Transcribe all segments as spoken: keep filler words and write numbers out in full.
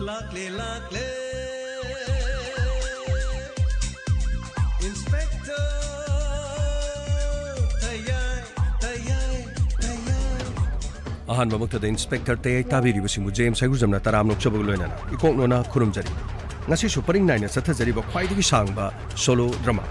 ꯂꯥꯛꯂꯦ, ꯂꯥꯛꯂꯦ, Inspector ꯇꯌꯥꯏ, ꯇꯌꯥꯏ, ꯇꯌꯥꯏ꯫ ꯑꯍꯥꯟꯕꯃꯛꯇꯗ Inspector ꯇꯌꯥꯏ ꯇꯥꯕꯤꯔꯤꯕꯁꯤꯡꯕꯨ James ꯍꯩꯒ꯭ꯔꯨꯖꯝꯅ ꯇꯔꯥꯝꯅ ꯑꯣꯛꯆꯕꯒ ꯂꯣꯏꯅꯅ ꯏꯀꯣꯛ ꯅꯣꯅ ꯈꯨꯔꯨꯝꯖꯔꯤ꯫ ꯉꯁꯤꯁꯨ ꯄꯔꯤꯡ ꯅꯥꯏꯅ ꯆꯠꯊꯖꯔꯤꯕ ꯈ꯭ꯋꯥꯏꯗꯒꯤ ꯁꯥꯡꯕ solo drama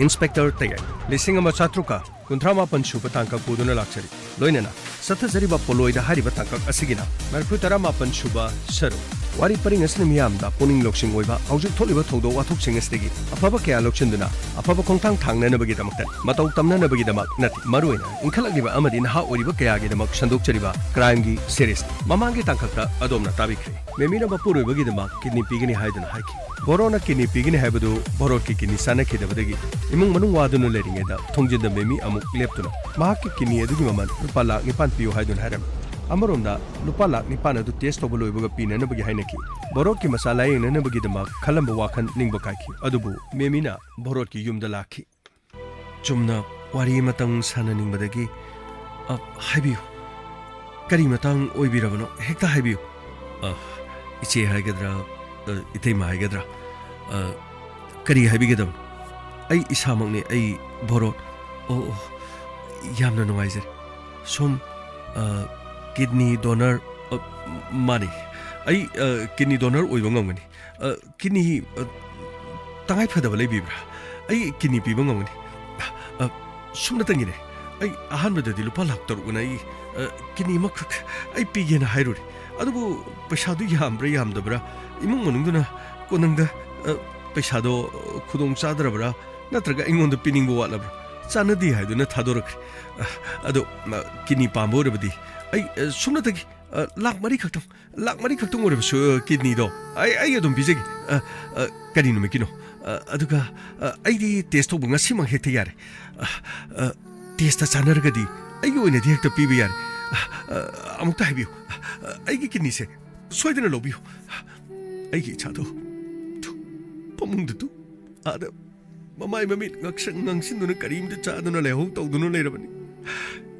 Inspector ꯇꯌꯥꯏ, ꯂꯤꯁꯤꯡ ꯑꯃ ꯆꯥꯇ꯭ꯔꯨꯛꯀ ꯀꯨꯟꯊ꯭ꯔꯥ ꯃꯥꯄꯟ ꯁꯨꯕ ꯇꯥꯡꯀꯛ ꯄꯨꯗꯨꯅ ꯂꯥꯛꯆꯔꯤ꯫ ꯂꯣꯏꯅꯅ ꯆꯠꯊꯖꯔꯤꯕ ꯄꯣꯂꯣꯏꯗ ꯍꯥꯏꯔꯤꯕ ꯇꯥꯡꯀꯛ ꯑꯁꯤꯒꯤꯅ ꯃꯔꯤꯐꯨ ꯇꯔꯥ ꯃꯥꯄꯟ ꯁꯨꯕ ꯁꯔꯨꯛ꯫ ꯋꯥꯔꯤ ꯄꯔꯤꯡ ꯑꯁꯤꯅ ꯃꯤꯌꯥꯝꯗ ꯄꯨꯛꯅꯤꯡ ꯂꯧꯁꯤꯡ ꯑꯣꯏꯕ ꯍꯧꯖꯤꯛ ꯊꯣꯛꯂꯤꯕ ꯊꯧꯗꯣꯛ ꯋꯥꯊꯣꯛꯁꯤꯡ ꯑꯁꯤꯗꯒꯤ ꯑꯐꯕ ꯀꯌꯥ ꯂꯧꯁꯤꯟꯗꯨꯅ ꯑꯐꯕ ꯈꯣꯡꯊꯥꯡ ꯊꯥꯡꯅꯅꯕꯒꯤꯗꯃꯛꯇ, ꯃꯇꯧ ꯇꯝꯅꯅꯕꯒꯤꯗꯃꯛ ꯅꯠꯇꯦ꯫ ꯃꯔꯨꯑꯣꯏꯅ ꯏꯟꯈꯠꯂꯛꯂꯤꯕ ꯑꯃꯗꯤ ꯅꯍꯥ ꯑꯣꯏꯔꯤꯕ ꯀꯌꯥꯒꯤꯗꯃꯛ ꯁꯟꯗꯣꯛꯆꯔꯤꯕ crimeꯒꯤ series꯫ ꯃꯃꯥꯡꯒꯤ ꯇꯥꯡꯀꯛꯇ ꯑꯗꯣꯝꯅ ꯇꯥꯕꯤꯈ꯭ꯔꯦ꯫ ꯃꯦꯃꯤꯅ ꯃꯄꯨꯔꯣꯏꯕꯒꯤꯗꯃꯛ kidney ꯄꯤꯒꯅꯤ ꯍꯥꯏꯗꯨꯅ ꯍꯥꯏꯈꯤ꯫ ꯚꯣꯔꯣꯠꯅ kidney ꯄꯤꯒꯅꯤ ꯍꯥꯏꯕꯗꯨ ꯚꯣꯔꯣꯠꯀꯤ kidney ꯆꯥꯅꯈꯤꯗꯕꯗꯒꯤ ꯏꯃꯨꯡ ꯃꯅꯨꯡ ꯋꯥꯗꯨꯅ ꯂꯩꯔꯤꯉꯩꯗ ꯊꯣꯡꯖꯤꯟꯗ ꯃꯦꯃꯤ ꯑꯃꯨꯛ ꯂꯦꯞꯇꯨꯅ ꯃꯍꯥꯛꯀꯤ kidney ꯑꯗꯨꯒꯤ ꯃꯃꯜ ꯂꯨꯄꯥ ꯂꯥꯈ ꯅꯤꯄꯥꯟ ꯄꯤꯌꯨ ꯍꯥꯏꯗꯨꯅ ꯍꯥꯏꯔꯝꯃꯤ꯫ ꯑꯃꯔꯣꯝꯗ ꯂꯨꯄꯥ ꯂꯥꯈ ꯅꯤꯄꯥꯟ ꯑꯗꯨ test ꯇꯧꯕ ꯂꯣꯏꯕꯒ ꯄꯤꯅꯅꯕꯒꯤ ꯍꯥꯏꯅꯈꯤ꯫ ꯚꯣꯔꯣꯠꯀꯤ ꯃꯆꯥ ꯂꯥꯌꯦꯡꯅꯅꯕꯒꯤꯗꯃꯛ ꯈꯜꯂꯝꯕ ꯋꯥꯈꯜ ꯅꯤꯡꯕ ꯀꯥꯏꯈꯤ꯫ ꯑꯗꯨꯕꯨ ꯃꯦꯃꯤꯅ ꯚꯣꯔꯣꯠꯀꯤ ꯌꯨꯝꯗ ꯂꯥꯛꯈꯤ꯫ ꯆꯨꯝꯅ ꯋꯥꯔꯤ ꯑꯃꯇꯪ ꯁꯥꯟꯅꯅꯤꯡꯕꯗꯒꯤ, ꯑ, ꯍꯥꯏꯕꯤꯌꯨ꯫ ꯀꯔꯤ ꯃꯇꯥꯡ ꯑꯣꯏꯕꯤꯔꯕꯅꯣ? ꯍꯦꯛꯇ ꯍꯥꯏꯕꯤꯌꯨ꯫ ꯑ, ꯏꯆꯦ ꯍꯥꯏꯒꯗ꯭ꯔꯥ, ꯑ, ꯏꯇꯩꯃ ꯍꯥꯏꯒꯗ꯭ꯔꯥ? ꯑ, ꯀꯔꯤ ꯍꯥꯏꯕꯤꯒꯗꯕꯅꯣ? ꯑꯩ ꯏꯁꯥꯃꯛꯅꯤ, ꯑꯩ ꯚꯣꯔꯣꯠ꯫ ꯑꯣ, ꯑꯣ, ꯌꯥꯝꯅ ꯅꯨꯡꯉꯥꯏꯖꯔꯦ꯫ ꯁꯣꯝ, ꯑ, kidney donor, ꯑ, ꯃꯥꯅꯤ꯫ ꯑꯩ, ꯑ, kidney donor ꯑꯣꯏꯕ ꯉꯝꯒꯅꯤ꯫ ꯑ, kidney, ꯑ, ꯇꯉꯥꯏ ꯐꯗꯕ ꯂꯩꯕꯤꯕ꯭ꯔꯥ? ꯑꯩ kidney ꯄꯤꯕ ꯉꯝꯒꯅꯤ꯫ ꯑ, ꯁꯨꯞꯅꯇꯪꯒꯤꯅꯦ꯫ ꯑꯩ ꯑꯍꯥꯟꯕꯗꯗꯤ ꯂꯨꯄꯥ ꯂꯥꯈ ꯇꯔꯨꯛ ꯑꯅ ꯑꯩ, ꯑ, kidney ꯑꯃꯈꯛ ꯑꯩ ꯄꯤꯒꯦꯅ ꯍꯥꯏꯔꯨꯔꯦ꯫ ꯑꯗꯨꯕꯨ ꯄꯩꯁꯥꯗꯨ ꯌꯥꯝꯕ꯭ꯔꯥ ꯌꯥꯝꯗꯕ꯭ꯔꯥ, ꯏꯃꯨꯡ ꯃꯅꯨꯡꯗꯨꯅ ꯀꯣꯅꯨꯡꯗ, ꯑ, ꯄꯩꯁꯥꯗꯣ, ꯑ, ꯈꯨꯗꯣꯡ ꯆꯥꯗ꯭ꯔꯕ꯭ꯔꯥ, ꯅꯠꯇ꯭ꯔꯒ ꯑꯩꯉꯣꯟꯗ ꯄꯤꯅꯤꯡꯕ ꯋꯥꯠꯂꯕ꯭ꯔꯥ? ꯆꯥꯟꯅꯗꯦ ꯍꯥꯏꯗꯨꯅ ꯊꯥꯗꯣꯔꯛꯈ꯭ꯔꯦ꯫ ꯑ, ꯑꯗꯣ, ꯑ, kidney ꯄꯥꯝꯕ ꯑꯣꯏꯔꯕꯗꯤ ꯑꯩ, ꯑ, ꯁꯨꯞꯅꯇꯒꯤ, ꯑ, ꯂꯥꯈ ꯃꯔꯤ ꯈꯛꯇꯪ, ꯂꯥꯈ ꯃꯔꯤ ꯈꯛꯇꯪ ꯑꯣꯏꯔꯕꯁꯨ, ꯑ, kidneyꯗꯣ ꯑꯩ, ꯑꯩ ꯑꯗꯨꯝ ꯄꯤꯖꯒꯦ꯫ ꯑ, ꯑ, ꯀꯔꯤ ꯅꯨꯃꯤꯠꯀꯤꯅꯣ? ꯑ, ꯑꯗꯨꯒ, ꯑ, ꯑꯩꯗꯤ test ꯇꯧꯕ ꯉꯁꯤꯃꯛ ꯍꯦꯛꯇ ꯌꯥꯔꯦ꯫ ꯑ, ꯑ, testꯇ ꯆꯥꯟꯅꯔꯒꯗꯤ ꯑꯩꯒꯤ ꯑꯣꯏꯅꯗꯤ ꯍꯦꯛꯇ ꯄꯤꯕ ꯌꯥꯔꯦ꯫ ꯑ, ꯑ, ꯑꯃꯨꯛꯇ ꯍꯥꯏꯕꯤꯌꯨ꯫ ꯑ, ꯑꯩꯒꯤ kidneyꯁꯦ ꯁꯣꯏꯗꯅ ꯂꯧꯕꯤꯌꯨ꯫ ꯑꯩꯒꯤ ꯏꯆꯥꯗꯣ ꯐꯃꯨꯡꯗ ꯇꯨ, ꯑꯥꯗ ꯃꯃꯥꯏ ꯃꯃꯤꯠ ꯉꯛꯁꯪ ꯉꯪꯁꯤꯟꯗꯨꯅ ꯀꯔꯤꯝꯇ ꯆꯥꯗꯨꯅ ꯂꯩꯍꯧ ꯇꯧꯗꯨꯅ ꯂꯩꯔꯕꯅꯤ꯫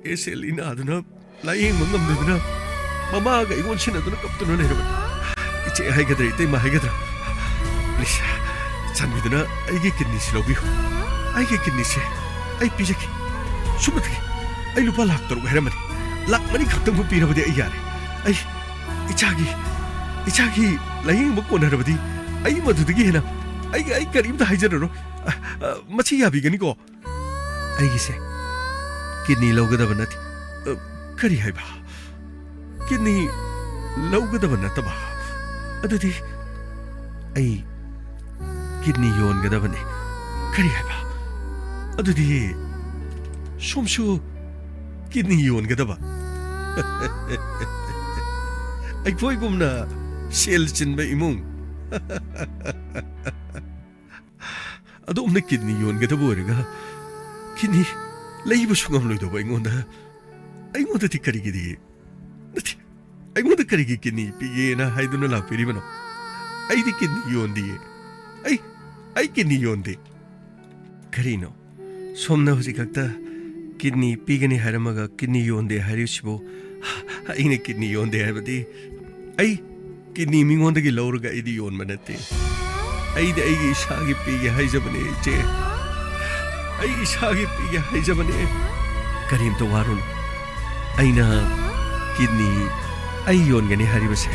ꯑꯦꯁ ꯑꯦꯜ ꯏ ꯅꯥꯗꯨꯅ ꯂꯥꯌꯦꯡꯕ ꯉꯝꯗꯗꯨꯅ ꯃꯃꯥꯒ ꯑꯩꯉꯣꯟ ꯁꯤꯟꯅꯗꯨꯅ ꯀꯞꯇꯨꯅ ꯂꯩꯔꯕꯅꯤ꯫ ꯆꯦ ꯍꯥꯏꯒꯗ꯭ꯔꯥ, ꯏꯇꯩꯃ ꯍꯥꯏꯒꯗ꯭ꯔꯥ? ꯄ꯭ꯂꯤꯁ, ꯆꯥꯟꯕꯤꯗꯨꯅ ꯑꯩꯒꯤ ꯀꯤꯗꯅꯤꯁꯤ ꯂꯧꯕꯤꯌꯨ꯫ ꯑꯩꯒꯤ ꯀꯤꯗꯅꯤꯁꯦ ꯑꯩ ꯄꯤꯖꯒꯦ꯫ ꯁꯨꯞꯅꯇꯒꯤ ꯑꯩ ꯂꯨꯄꯥ ꯂꯥꯛ ꯇꯔꯨꯛ ꯍꯥꯏꯔꯝꯕꯅꯤ꯫ ꯂꯥꯛ ꯃꯔꯤ ꯈꯛꯇꯪꯕꯨ ꯄꯤꯔꯕꯗꯤ ꯑꯩ ꯌꯥꯔꯦ꯫ ꯑꯩ ꯏꯆꯥꯒꯤ, ꯏꯆꯥꯒꯤ ꯂꯥꯌꯦꯡꯕ ꯀꯣꯟꯅꯔꯕꯗꯤ ꯑꯩ ꯃꯗꯨꯗꯒꯤ ꯍꯦꯟꯅ ꯑꯩ, ꯑꯩ ꯀꯔꯤꯝꯇ ꯍꯥꯏꯖꯔꯔꯣꯏ꯫ ꯑ, ꯑ, ꯃꯁꯤ ꯌꯥꯕꯤꯒꯅꯤꯀꯣ? ꯑꯩꯒꯤꯁꯦ ꯀꯤꯗꯅꯤ ꯂꯧꯒꯗꯕ ꯅꯠꯇꯦ꯫ ꯑ, ꯀꯔꯤ ꯍꯥꯏꯕ? ꯀꯤꯗꯅꯤ ꯂꯧꯒꯗꯕ ꯅꯠꯇꯕ? ꯑꯗꯨꯗꯤ ꯑꯩ ꯀꯤꯗꯅꯤ ꯌꯣꯟꯒꯗꯕꯅꯤ꯫ ꯀꯔꯤ ꯍꯥꯏꯕ? ꯑꯗꯨꯗꯤ ꯁꯣꯝꯁꯨ ꯀꯤꯗꯅꯤ ꯌꯣꯟꯒꯗꯕ? ꯑꯩꯈꯣꯏꯒꯨꯝꯅ ꯁꯦꯜ ꯆꯤꯟꯕ ꯏꯃꯨꯡ꯫ ꯑꯗꯣꯝꯅ ꯀꯤꯗꯅꯤ ꯌꯣꯟꯒꯗꯕ ꯑꯣꯏꯔꯒ ꯀꯤꯗꯅꯤ ꯂꯩꯕꯁꯨ ꯉꯝꯂꯣꯏꯗꯧꯕ ꯑꯩꯉꯣꯟꯗ, ꯑꯩꯉꯣꯟꯗꯗꯤ ꯀꯔꯤꯒꯤꯗꯤ? ꯅꯠꯇꯦ, ꯑꯩꯉꯣꯟꯗ ꯀꯔꯤꯒꯤ ꯀꯤꯗꯅꯤ ꯄꯤꯒꯦꯅ ꯍꯥꯏꯗꯨꯅ ꯂꯥꯛꯄꯤꯔꯤꯕꯅꯣ? ꯑꯩꯗꯤ ꯀꯤꯗꯅꯤ ꯌꯣꯟꯗꯤꯌꯦ꯫ ꯑꯩ, ꯑꯩ ꯀꯤꯗꯅꯤ ꯌꯣꯟꯗꯦ꯫ ꯀꯔꯤꯅꯣ? ꯁꯣꯝꯅ ꯍꯧꯖꯤꯛ ꯈꯛꯇ ꯀꯤꯗꯅꯤ ꯄꯤꯒꯅꯤ ꯍꯥꯏꯔꯝꯃꯒ ꯀꯤꯗꯅꯤ ꯌꯣꯟꯗꯦ ꯍꯥꯏꯔꯤꯁꯤꯕꯨ? ꯑꯩꯅ ꯀꯤꯗꯅꯤ ꯌꯣꯟꯗꯦ ꯍꯥꯏꯕꯗꯤ ꯑꯩ ꯀꯤꯗꯅꯤ ꯃꯤꯉꯣꯟꯗꯒꯤ ꯂꯧꯔꯒ ꯑꯩꯗꯤ ꯌꯣꯟꯕ ꯅꯠꯇꯦ꯫ ꯑꯩꯗꯤ ꯑꯩꯒꯤ ꯏꯁꯥꯒꯤ ꯄꯤꯒꯦ ꯍꯥꯏꯖꯕꯅꯦ, ꯏꯆꯦ꯫ ꯑꯩ ꯏꯁꯥꯒꯤ ꯄꯤꯒꯦ ꯍꯥꯏꯖꯕꯅꯦ꯫ ꯀꯔꯤꯝꯇ ꯋꯥꯔꯨꯅꯨ꯫ ꯑꯩꯅ ꯀꯤꯗꯅꯤ ꯑꯩ ꯌꯣꯟꯒꯅꯤ ꯍꯥꯏꯔꯤꯕꯁꯦ,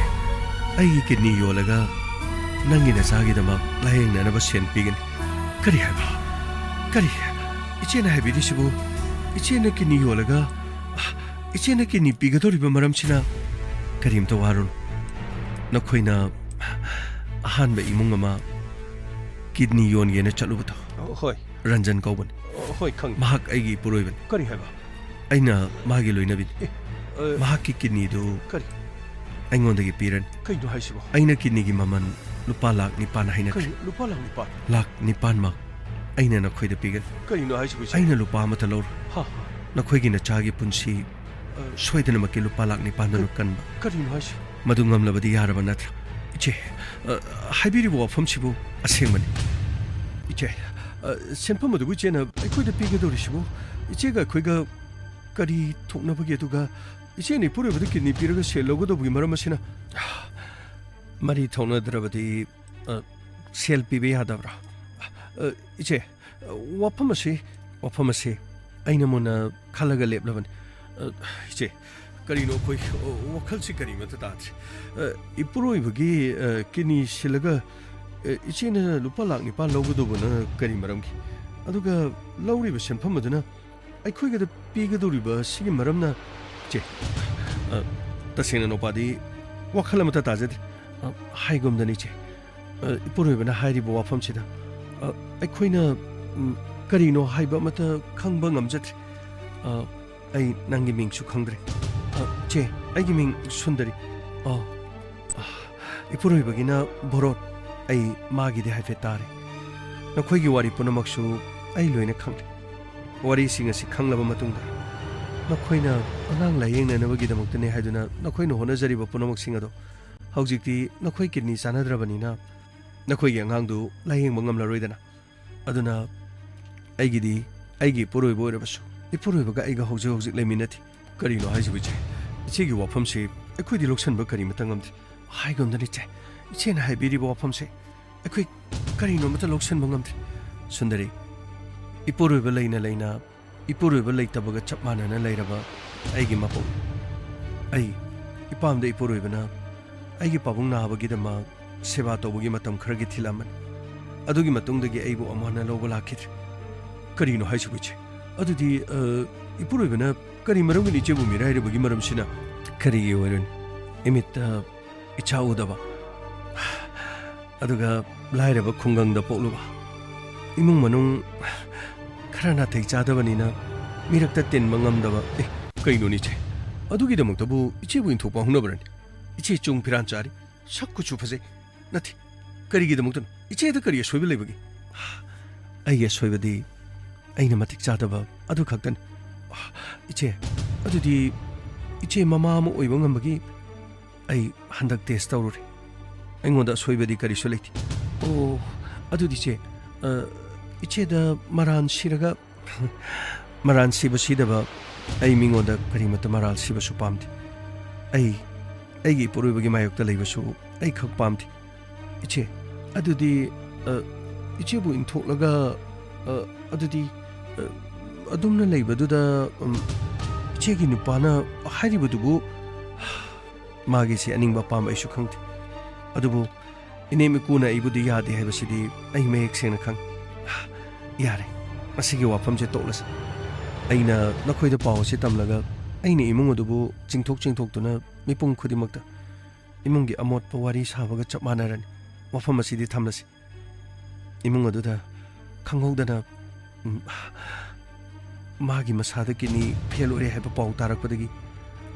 ꯑꯩꯒꯤ ꯀꯤꯗꯅꯤ ꯌꯣꯜꯂꯒ ꯅꯪꯒꯤ ꯅꯆꯥꯒꯤꯗꯃꯛ ꯂꯥꯌꯦꯡꯅꯅꯕ ꯁꯦꯟ ꯄꯤꯒꯅꯤ꯫ ꯀꯔꯤ ꯍꯥꯏꯕ? ꯀꯔꯤ? ꯏꯆꯦꯅ ꯍꯥꯏꯕꯤꯔꯤꯁꯤꯕꯨ? ꯏꯆꯦꯅ ꯀꯤꯗꯅꯤ ꯌꯣꯜꯂꯒ, ꯏꯆꯦꯅ ꯀꯤꯗꯅꯤ ꯄꯤꯒꯗꯧꯔꯤꯕ ꯃꯔꯝꯁꯤꯅ? ꯀꯔꯤꯝꯇ ꯋꯥꯔꯨꯅꯨ꯫ ꯅꯈꯣꯏꯅ ꯑꯍꯥꯟꯕ ꯏꯃꯨꯡ ꯑꯃ ꯀꯤꯗꯅꯤ ꯌꯣꯟꯒꯦꯅ ꯆꯠꯂꯨꯕꯗꯣ, ꯑ, ꯍꯣꯏ꯫ ꯔꯟꯖꯟ ꯀꯧꯕꯅꯤ꯫ ꯑ, ꯍꯣꯏ, ꯈꯪꯉꯤ꯫ ꯃꯍꯥꯛ ꯑꯩꯒꯤ ꯏꯄꯨꯔꯣꯏꯕꯅꯤ꯫ ꯀꯔꯤ ꯍꯥꯏꯕ? ꯑꯩꯅ ꯃꯥꯒꯤ ꯂꯣꯏꯅꯕꯤꯅꯤ꯫ ꯑꯦ, ꯑ, ꯃꯍꯥꯛꯀꯤ ꯀꯤꯗꯅꯤꯗꯨ ꯀꯔꯤ? ꯑꯩꯉꯣꯟꯗꯒꯤ ꯄꯤꯔꯅꯤ꯫ ꯀꯩꯅꯣ ꯍꯥꯏꯁꯤꯕꯣ? ꯑꯩꯅ ꯀꯤꯗꯅꯤꯒꯤ ꯃꯃꯜ ꯂꯨꯄꯥ ꯂꯥꯈ ꯅꯤꯄꯥꯟ ꯍꯥꯏꯅꯈ꯭ꯔꯦ꯫ ꯀꯩꯅꯣ? ꯂꯨꯄꯥ ꯂꯥꯈ ꯅꯤꯄꯥꯟ? ꯂꯥꯈ ꯅꯤꯄꯥꯟꯃꯛ ꯑꯩꯅ ꯅꯈꯣꯏꯗ ꯄꯤꯒꯅꯤ꯫ ꯀꯔꯤꯅꯣ ꯍꯥꯏꯁꯤꯕꯣ, ꯏꯆꯦ? ꯑꯩꯅ ꯂꯨꯄꯥ ꯑꯃꯠꯇ ꯂꯧꯔꯣꯏ꯫ ꯍꯥ, ꯍꯥ꯫ ꯅꯈꯣꯏꯒꯤ ꯅꯆꯥꯒꯤ ꯄꯨꯟꯁꯤ ꯑ, ꯁꯣꯏꯗꯅꯃꯛꯀꯤ ꯂꯨꯄꯥ ꯂꯥꯈ ꯅꯤꯄꯥꯟꯗꯨꯅ ꯀ-, ꯀꯟꯕ꯫ ꯀꯔꯤꯅꯣ ꯍꯥꯏꯁꯤ? ꯃꯗꯨ ꯉꯝꯂꯕꯗꯤ ꯌꯥꯔꯕ ꯅꯠꯇ꯭ꯔꯥ? ꯏꯆꯦ, ꯑ, ꯍꯥꯏꯕꯤꯔꯤꯕ ꯋꯥꯐꯝꯁꯤꯕꯨ ꯑꯁꯦꯡꯕꯅꯤ꯫ ꯏꯆꯦ, ꯑ, ꯁꯦꯟꯐꯝ ꯑꯗꯨꯕꯨ ꯏꯆꯦꯅ ꯑꯩꯈꯣꯏꯗ ꯄꯤꯒꯗꯧꯔꯤꯁꯤꯕꯨ ꯏꯆꯦꯒ ꯑꯩꯈꯣꯏꯒ ꯀꯔꯤ ꯊꯣꯛꯅꯕꯒꯦ? ꯑꯗꯨꯒ ꯏꯆꯦꯅ ꯏꯄꯨꯔꯣꯏꯕꯗ ꯀꯤꯗꯅꯤ ꯄꯤꯔꯒ ꯁꯦꯜ ꯂꯧꯒꯗꯧꯕꯒꯤ ꯃꯔꯝ ꯑꯁꯤꯅ? ꯃꯔꯤ ꯊꯣꯛꯅꯗ꯭ꯔꯕꯗꯤ, ꯑ, ꯁꯦꯜ ꯄꯤꯕ ꯌꯥꯗꯕ꯭ꯔꯥ? ꯑ, ꯏꯆꯦ, ꯑ, ꯋꯥꯐꯝ ꯑꯁꯤ, ꯋꯥꯐꯝ ꯑꯁꯤ ꯑꯩꯅ ꯃꯨꯟꯅ ꯈꯜꯂꯒ ꯂꯦꯞꯂꯕꯅꯤ꯫ ꯑ, ꯏꯆꯦ, ꯀꯔꯤꯅꯣ ꯑꯩꯈꯣꯏ, ꯑ, ꯋꯥꯈꯜꯁꯤ ꯀꯔꯤꯃꯠꯇ ꯇꯥꯗ꯭ꯔꯦ꯫ ꯑ, ꯏꯄꯨꯔꯣꯏꯕꯒꯤ, ꯑ, ꯀꯤꯗꯅꯤ ꯁꯤꯜꯂꯒ, ꯑ, ꯏꯆꯦꯅ ꯂꯨꯄꯥ ꯂꯥꯛ ꯅꯤꯄꯥꯟ ꯂꯧꯒꯗꯧꯕꯅ ꯀꯔꯤ ꯃꯔꯝꯒꯤ? ꯑꯗꯨꯒ ꯂꯧꯔꯤꯕ ꯁꯦꯟꯐꯝ ꯑꯗꯨꯅ ꯑꯩꯈꯣꯏꯒꯤꯗ ꯄꯤꯒꯗꯧꯔꯤꯕ ꯁꯤꯒꯤ ꯃꯔꯝꯅ, ꯆꯦ, ꯑ, ꯇꯁꯦꯡꯅ ꯅꯨꯄꯥꯗꯤ ꯋꯥꯈꯜ ꯑꯃꯠꯇ ꯇꯥꯖꯗꯦ꯫ ꯑ, ꯍꯥꯏꯒꯨꯝꯗꯅ, ꯏꯆꯦ, ꯑ, ꯏꯄꯨꯔꯣꯏꯕꯅ ꯍꯥꯏꯔꯤꯕ ꯋꯥꯐꯝꯁꯤꯗ, ꯑ, ꯑꯩꯈꯣꯏꯅ, ꯎꯝ, ꯀꯔꯤꯅꯣ ꯍꯥꯏꯕ ꯑꯃꯠꯇ ꯈꯪꯕ ꯉꯝꯖꯗ꯭ꯔꯦ꯫ ꯑ, ꯑꯩ ꯅꯪꯒꯤ ꯃꯤꯡꯁꯨ ꯈꯪꯗ꯭ꯔꯦ꯫ ꯑ, ꯆꯦ, ꯑꯩꯒꯤ ꯃꯤꯡ ꯁꯨꯟꯗꯔꯤ꯫ ꯑ, ꯑ, ꯏꯄꯨꯔꯣꯏꯕꯒꯤꯅ ꯚꯣꯔꯣꯠ, ꯑꯩ ꯃꯥꯒꯤꯗꯤ ꯍꯥꯏꯐꯦꯠ ꯇꯥꯔꯦ꯫ ꯅꯈꯣꯏꯒꯤ ꯋꯥꯔꯤ ꯄꯨꯝꯅꯃꯛꯁꯨ ꯑꯩ ꯂꯣꯏꯅ ꯈꯪꯂꯦ꯫ ꯋꯥꯔꯤꯁꯤꯡ ꯑꯁꯤ ꯈꯪꯂꯕ ꯃꯇꯨꯡꯗ, ꯅꯈꯣꯏꯅ ꯑꯉꯥꯡ ꯂꯥꯌꯦꯡꯅꯅꯕꯒꯤꯗꯃꯛꯇꯅꯤ ꯍꯥꯏꯗꯨꯅ ꯅꯈꯣꯏꯅ ꯍꯣꯠꯅꯖꯔꯤꯕ ꯄꯨꯝꯅꯃꯛꯁꯤꯡ ꯑꯗꯣ ꯍꯧꯖꯤꯛꯇꯤ ꯅꯈꯣꯏ ꯀꯤꯗꯅꯤ ꯆꯥꯟꯅꯗ꯭ꯔꯕꯅꯤꯅ ꯅꯈꯣꯏꯒꯤ ꯑꯉꯥꯡꯗꯨ ꯂꯥꯌꯦꯡꯕ ꯉꯝꯂꯔꯣꯏꯗꯅ꯫ ꯑꯗꯨꯅ ꯑꯩꯒꯤꯗꯤ ꯑꯩꯒꯤ ꯏꯄꯨꯔꯣꯏꯕ ꯑꯣꯏꯔꯕꯁꯨ ꯏꯄꯨꯔꯣꯏꯕꯒ ꯑꯩꯒ ꯍꯧꯖꯤꯛ ꯍꯧꯖꯤꯛ ꯂꯩꯃꯤꯟꯅꯗꯦ꯫ ꯀꯔꯤꯅꯣ ꯍꯥꯏꯁꯤꯕꯨ, ꯏꯆꯦ? ꯏꯆꯦꯒꯤ ꯋꯥꯐꯝꯁꯤ ꯑꯩꯈꯣꯏꯗꯤ ꯂꯧꯁꯤꯟꯕ ꯀꯔꯤꯃꯠꯇ ꯉꯝꯗꯦ꯫ ꯍꯥꯏꯒꯨꯝꯗꯅ, ꯏꯆꯦ, ꯏꯆꯦꯅ ꯍꯥꯏꯕꯤꯔꯤꯕ ꯋꯥꯐꯝꯁꯦ ꯑꯩꯈꯣꯏ ꯀꯔꯤꯅꯣ ꯑꯃꯠꯇ ꯂꯧꯁꯤꯟꯕ ꯉꯝꯗ꯭ꯔꯦ꯫ ꯁꯨꯟꯗꯔꯤ, ꯏꯄꯨꯔꯣꯏꯕ ꯂꯩꯅ ꯂꯩꯅ ꯏꯄꯨꯔꯣꯏꯕ ꯂꯩꯇꯕꯒ ꯆꯞ ꯃꯥꯟꯅꯅ ꯂꯩꯔꯕ ꯑꯩꯒꯤ ꯃꯄꯣꯛ꯫ ꯑꯩ, ꯏꯄꯥꯝꯗ ꯏꯄꯨꯔꯣꯏꯕꯅ ꯑꯩꯒꯤ ꯄꯥꯕꯨꯡ ꯅꯥꯕꯒꯤꯗꯃꯛ ꯁꯦꯕꯥ ꯇꯧꯕꯒꯤ ꯃꯇꯝ ꯈꯔꯒꯤ ꯊꯤꯜꯂꯝꯕꯅꯤ꯫ ꯑꯗꯨꯒꯤ ꯃꯇꯨꯡꯗꯒꯤ ꯑꯩꯕꯨ ꯑꯃꯨꯛ ꯍꯟꯅ ꯂꯧꯕ ꯂꯥꯛꯈꯤꯗ꯭ꯔꯦ꯫ ꯀꯔꯤꯅꯣ ꯍꯥꯏꯁꯤꯕꯨ, ꯏꯆꯦ? ꯑꯗꯨꯗꯤ, ꯑ, ꯏꯄꯨꯔꯣꯏꯕꯅ ꯀꯔꯤ ꯃꯔꯝꯒꯤꯅꯣ ꯏꯆꯦꯕꯨ ꯃꯤꯔꯥꯏꯔꯤꯕꯒꯤ ꯃꯔꯝꯁꯤꯅ? ꯀꯔꯤꯒꯤ ꯑꯣꯏꯔꯨꯅꯤ? ꯏꯃꯤꯠꯇ ꯏꯆꯥ ꯎꯗꯕ, ꯑꯗꯨꯒ ꯂꯥꯏꯔꯕ ꯈꯨꯡꯒꯪꯗ ꯄꯣꯛꯂꯨꯕ, ꯏꯃꯨꯡ ꯃꯅꯨꯡ ꯈꯔ ꯅꯥꯇꯩ ꯆꯥꯗꯕꯅꯤꯅ ꯃꯤꯔꯛꯇ ꯇꯤꯟꯕ ꯉꯝꯗꯕ꯫ ꯑꯦ, ꯀꯩꯅꯣꯅꯦ ꯏꯆꯦ? ꯑꯗꯨꯒꯤꯗꯃꯛꯇꯕꯨ ꯏꯆꯦꯕꯨ ꯏꯟꯊꯣꯛꯄ ꯍꯧꯅꯕ꯭ꯔꯅꯦ? ꯏꯆꯦ ꯆꯨꯡ ꯐꯤꯔꯥꯟ ꯆꯥꯔꯤ, ꯁꯛ ꯀꯨꯆꯨ ꯐꯖꯩ꯫ ꯅꯠꯇꯦ, ꯀꯔꯤꯒꯤꯗꯃꯛꯇꯅꯣ? ꯏꯆꯦꯗ ꯀꯔꯤ ꯑꯁꯣꯏꯕ ꯂꯩꯕꯒꯦ? ꯑꯩꯒꯤ ꯑꯁꯣꯏꯕꯗꯤ ꯑꯩꯅ ꯃꯇꯤꯛ ꯆꯥꯗꯕ ꯑꯗꯨ ꯈꯛꯇꯅꯤ꯫ ꯏꯆꯦ, ꯑꯗꯨꯗꯤ ꯏꯆꯦ ꯃꯃꯥ ꯑꯃ ꯑꯣꯏꯕ ꯉꯝꯕꯒꯤ ꯑꯩ ꯍꯟꯗꯛ ꯇꯦꯁ ꯇꯧꯔꯨꯔꯦ꯫ ꯑꯩꯉꯣꯟꯗ ꯑꯁꯣꯏꯕꯗꯤ ꯀꯔꯤꯁꯨ ꯂꯩꯇꯦ꯫ ꯑꯣ, ꯑꯗꯨꯗꯤ ꯏꯆꯦ, ꯑ, ꯏꯆꯦꯗ ꯃꯔꯥꯟ ꯁꯤꯔꯒ, ꯃꯔꯥꯟ ꯁꯤꯕ ꯁꯤꯗꯕ, ꯑꯩ ꯃꯤꯉꯣꯟꯗ ꯀꯔꯤꯃꯠꯇ ꯃꯔꯥꯜ ꯁꯤꯕꯁꯨ ꯄꯥꯝꯗꯦ꯫ ꯑꯩ ꯑꯩꯒꯤ ꯏꯄꯨꯔꯣꯏꯕꯒꯤ ꯃꯥꯌꯣꯛꯇ ꯂꯩꯕꯁꯨ ꯑꯩ ꯈꯛ ꯄꯥꯝꯗꯦ꯫ ꯏꯆꯦ, ꯑꯗꯨꯗꯤ, ꯑ, ꯏꯆꯦꯕꯨ ꯏꯟꯊꯣꯛꯂꯒ, ꯑ, ꯑꯗꯨꯗꯤ, ꯑ, ꯑꯗꯨꯝꯅ ꯂꯩꯕꯗꯨꯗ, ꯎꯝ, ꯏꯆꯦꯒꯤ ꯅꯨꯄꯥꯅ ꯍꯥꯏꯔꯤꯕꯗꯨꯕꯨ ꯃꯥꯒꯤꯁꯤ ꯑꯅꯤꯡꯕ ꯑꯄꯥꯝꯕ ꯑꯩꯁꯨ ꯈꯪꯗꯦ꯫ ꯑꯗꯨꯕꯨ ꯏꯅꯦꯝ ꯏꯀꯨꯅ ꯑꯩꯕꯨꯗꯤ ꯌꯥꯗꯦ ꯍꯥꯏꯕꯁꯤꯗꯤ ꯑꯩ ꯃꯌꯦꯛ ꯁꯦꯡꯅ ꯈꯪꯏ꯫ ꯌꯥꯔꯦ, ꯃꯁꯤꯒꯤ ꯋꯥꯐꯝꯁꯦ ꯇꯣꯛꯂꯁꯤ꯫ ꯑꯩꯅ ꯅꯈꯣꯏꯗ ꯄꯥꯎ ꯑꯁꯤ ꯇꯝꯂꯒ ꯑꯩꯅ ꯏꯃꯨꯡ ꯑꯗꯨꯕꯨ ꯆꯤꯡꯊꯣꯛ ꯆꯤꯡꯊꯣꯛꯇꯨꯅ ꯃꯤꯄꯨꯝ ꯈꯨꯗꯤꯡꯃꯛꯇ ꯏꯃꯨꯡꯒꯤ ꯑꯃꯣꯠꯄ ꯋꯥꯔꯤ ꯁꯥꯕꯒ ꯆꯞ ꯃꯥꯟꯅꯔꯅꯤ꯫ ꯋꯥꯐꯝ ꯑꯁꯤꯗꯤ ꯊꯝꯂꯁꯤ꯫ ꯏꯃꯨꯡ ꯑꯗꯨꯗ ꯈꯪꯍꯧꯗꯅ, ꯎꯝ, ꯃꯥꯒꯤ ꯃꯁꯥꯗ ꯀꯤꯗꯅꯤ ꯐꯦꯜ ꯑꯣꯏꯔꯦ ꯍꯥꯏꯕ ꯄꯥꯎ ꯇꯥꯔꯛꯄꯗꯒꯤ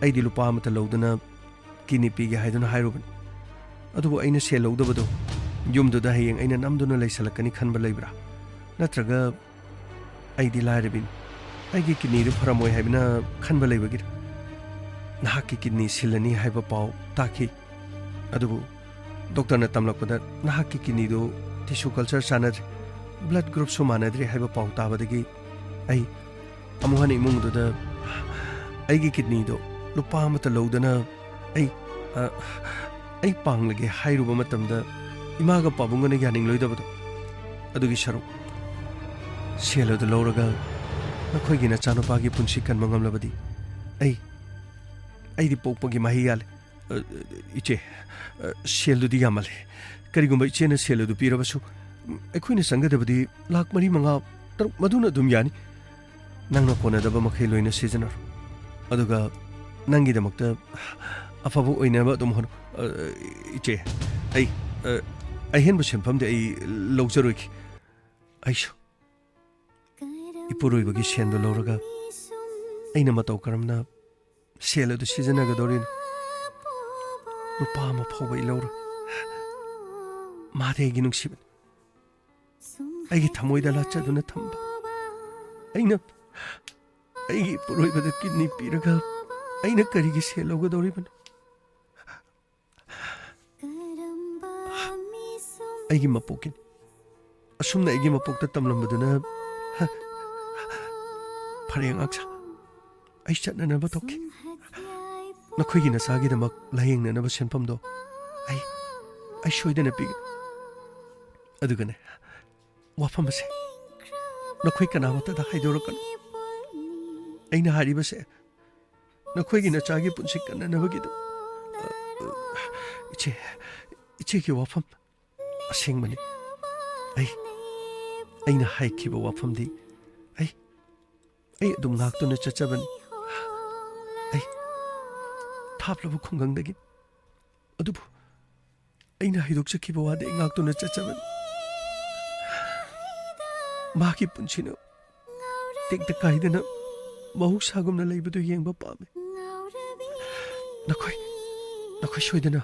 ꯑꯩꯗꯤ ꯂꯨꯄꯥ ꯑꯃꯠꯇ ꯂꯧꯗꯅ ꯀꯤꯗꯅꯤ ꯄꯤꯒꯦ ꯍꯥꯏꯗꯨꯅ ꯍꯥꯏꯔꯨꯕꯅꯤ꯫ ꯑꯗꯨꯕꯨ ꯑꯩꯅ ꯁꯦꯜ ꯂꯧꯗꯕꯗꯣ ꯌꯨꯝꯗꯨꯗ ꯍꯌꯦꯡ ꯑꯩꯅ ꯅꯝꯗꯨꯅ ꯂꯩꯁꯜꯂꯛꯀꯅꯤ ꯈꯟꯕ ꯂꯩꯕ꯭ꯔꯥ? ꯅꯠꯇ꯭ꯔꯒ ꯑꯩꯗꯤ ꯂꯥꯏꯔꯕꯤꯅꯤ, ꯑꯩꯒꯤ ꯀꯤꯗꯅꯤꯗꯨ ꯐꯔꯝꯃꯣꯏ ꯍꯥꯏꯕꯅ ꯈꯟꯕ ꯂꯩꯕꯒꯤꯔꯥ? ꯅꯍꯥꯛꯀꯤ ꯀꯤꯗꯅꯤ ꯁꯤꯜꯂꯅꯤ ꯍꯥꯏꯕ ꯄꯥꯎ ꯇꯥꯈꯤ꯫ ꯑꯗꯨꯕꯨ ꯗꯣꯛꯇꯔꯅ ꯇꯝꯂꯛꯄꯗ ꯅꯍꯥꯛꯀꯤ ꯀꯤꯗꯅꯤꯗꯨ ꯇꯤꯁꯨ ꯀꯜꯆꯔ ꯆꯥꯟꯅꯗ꯭ꯔꯦ, ꯕ꯭ꯂꯗ ꯒ꯭ꯔꯨꯞꯁꯨ ꯃꯥꯟꯅꯗ꯭ꯔꯦ ꯍꯥꯏꯕ ꯄꯥꯎ ꯇꯥꯕꯗꯒꯤ ꯑꯩ ꯑꯃꯨꯛ ꯍꯟꯅ ꯏꯃꯨꯡꯗꯨꯗ ꯑꯩꯒꯤ ꯀꯤꯗꯅꯤꯗꯣ ꯂꯨꯄꯥ ꯑꯃꯠꯇ ꯂꯧꯗꯅ ꯑꯩ, ꯑ, ꯑꯩ ꯄꯥꯡꯂꯒꯦ ꯍꯥꯏꯔꯨꯕ ꯃꯇꯝꯗ ꯏꯃꯥꯒ ꯄꯥꯕꯨꯡꯒꯅ ꯌꯥꯅꯤꯡꯂꯣꯏꯗꯕꯗꯣ꯫ ꯑꯗꯨꯒꯤ ꯁꯔꯨꯛ ꯁꯦꯜ ꯑꯗꯨ ꯂꯧꯔꯒ ꯅꯈꯣꯏꯒꯤ ꯅꯆꯥꯅꯨꯄꯥꯒꯤ ꯄꯨꯟꯁꯤ ꯀꯟꯕ ꯉꯝꯂꯕꯗꯤ ꯑꯩ, ꯑꯩꯗꯤ ꯄꯣꯛꯄꯒꯤ ꯃꯍꯩ ꯌꯥꯜꯂꯦ꯫ ꯑ, ꯏꯆꯦ, ꯑ, ꯁꯦꯜꯗꯨꯗꯤ ꯌꯥꯝꯃꯜꯂꯦ꯫ ꯀꯔꯤꯒꯨꯝꯕ ꯏꯆꯦꯅ ꯁꯦꯜ ꯑꯗꯨ ꯄꯤꯔꯕꯁꯨ, ꯎꯝ, ꯑꯩꯈꯣꯏꯅ ꯆꯪꯒꯗꯕꯗꯤ ꯂꯥꯈ ꯃꯔꯤ, ꯃꯉꯥ, ꯇꯔꯨꯛ ꯃꯗꯨꯅ ꯑꯗꯨꯝ ꯌꯥꯅꯤ꯫ ꯅꯪꯅ ꯀꯣꯟꯅꯗꯕ ꯃꯈꯩ ꯂꯣꯏꯅ ꯁꯤꯖꯤꯟꯅꯔꯣ꯫ ꯑꯗꯨꯒ ꯅꯪꯒꯤꯗꯃꯛꯇ ꯑꯐꯕ ꯑꯣꯏꯅꯕ ꯑꯗꯨꯝ ꯍꯣꯠꯅꯧ꯫ ꯑ, ꯏꯆꯦ, ꯑꯩ, ꯑ, ꯑꯍꯦꯟꯕ ꯁꯦꯟꯐꯝꯗꯤ ꯑꯩ ꯂꯧꯖꯔꯣꯏꯒꯦ꯫ ꯑꯩꯁꯨ ꯏꯄꯨꯔꯣꯏꯕꯒꯤ ꯁꯦꯟꯗꯨ ꯂꯧꯔꯒ ꯑꯩꯅ ꯃꯇꯧ ꯀꯔꯝꯅ ꯁꯦꯜ ꯑꯗꯨ ꯁꯤꯖꯤꯟꯅꯒꯗꯧꯔꯤꯅꯣ? ꯂꯨꯄꯥ ꯑꯃ ꯐꯥꯎꯕ ꯑꯩ ꯂꯧꯔꯣꯏ꯫ ꯃꯥꯗꯤ ꯑꯩꯒꯤ ꯅꯨꯡꯁꯤꯕꯅꯤ, ꯑꯩꯒꯤ ꯊꯃꯣꯏꯗ ꯂꯥꯠꯆꯗꯨꯅ ꯊꯝꯕ꯫ ꯑꯩꯅ, ꯑꯩꯒꯤ ꯏꯄꯨꯔꯣꯏꯕꯗ ꯀꯤꯗꯅꯤ ꯄꯤꯔꯒ ꯑꯩꯅ ꯀꯔꯤꯒꯤ ꯁꯦꯜ ꯂꯧꯒꯗꯧꯔꯤꯕꯅꯣ? ꯑꯩꯒꯤ ꯃꯄꯣꯛꯀꯤꯅꯤ꯫ ꯑꯁꯨꯝꯅ ꯑꯩꯒꯤ ꯃꯄꯣꯛꯇ ꯇꯝꯂꯝꯕꯗꯨꯅ, ꯍ, ꯐꯔꯦ ꯑꯉꯥꯡꯁꯥ, ꯑꯩ ꯆꯠꯅꯅꯕ ꯇꯧꯈꯤ꯫ ꯅꯈꯣꯏꯒꯤ ꯅꯆꯥꯒꯤꯗꯃꯛ ꯂꯥꯌꯦꯡꯅꯅꯕ ꯁꯦꯟꯐꯝꯗꯣ ꯑꯩ, ꯑꯩ ꯁꯣꯏꯗꯅ ꯄꯤꯒꯦ꯫ ꯑꯗꯨꯒꯅꯦ, ꯋꯥꯐꯝ ꯑꯁꯦ ꯅꯈꯣꯏ ꯀꯅꯥꯃꯠꯇꯗ ꯍꯥꯏꯗꯣꯔꯛꯀꯅꯨ꯫ ꯑꯩꯅ ꯍꯥꯏꯔꯤꯕꯁꯦ ꯅꯈꯣꯏꯒꯤ ꯅꯆꯥꯒꯤ ꯄꯨꯟꯁꯤ ꯀꯟꯅꯅꯕꯒꯤꯗꯃꯛ꯫ ꯏꯆꯦ, ꯏꯆꯦꯒꯤ ꯋꯥꯐꯝ ꯑꯁꯦꯡꯕꯅꯤ꯫ ꯑꯩ, ꯑꯩꯅ ꯍꯥꯏꯈꯤꯕ ꯋꯥꯐꯝꯗꯤ ꯑꯩ, ꯑꯩ ꯑꯗꯨꯝ ꯉꯥꯛꯇꯨꯅ ꯆꯠꯆꯕꯅꯤ꯫ ꯑꯩ ꯊꯥꯞꯂꯕ ꯈꯨꯡꯒꯪꯗꯒꯤ꯫ ꯑꯗꯨꯕꯨ ꯑꯩꯅ ꯍꯥꯏꯗꯣꯛꯆꯈꯤꯕ ꯋꯥꯗꯤ ꯑꯩ ꯉꯥꯛꯇꯨꯅ ꯆꯠꯆꯕꯅꯤ꯫ ꯃꯍꯥꯛꯀꯤ ꯄꯨꯟꯁꯤꯅ ꯇꯦꯛꯇ ꯀꯥꯏꯗꯅ ꯃꯍꯧꯁꯥꯒꯨꯝꯅ ꯂꯩꯕꯗꯨ ꯌꯦꯡꯕ ꯄꯥꯝꯃꯤ꯫ ꯅꯈꯣꯏ, ꯅꯈꯣꯏ ꯁꯣꯏꯗꯅ,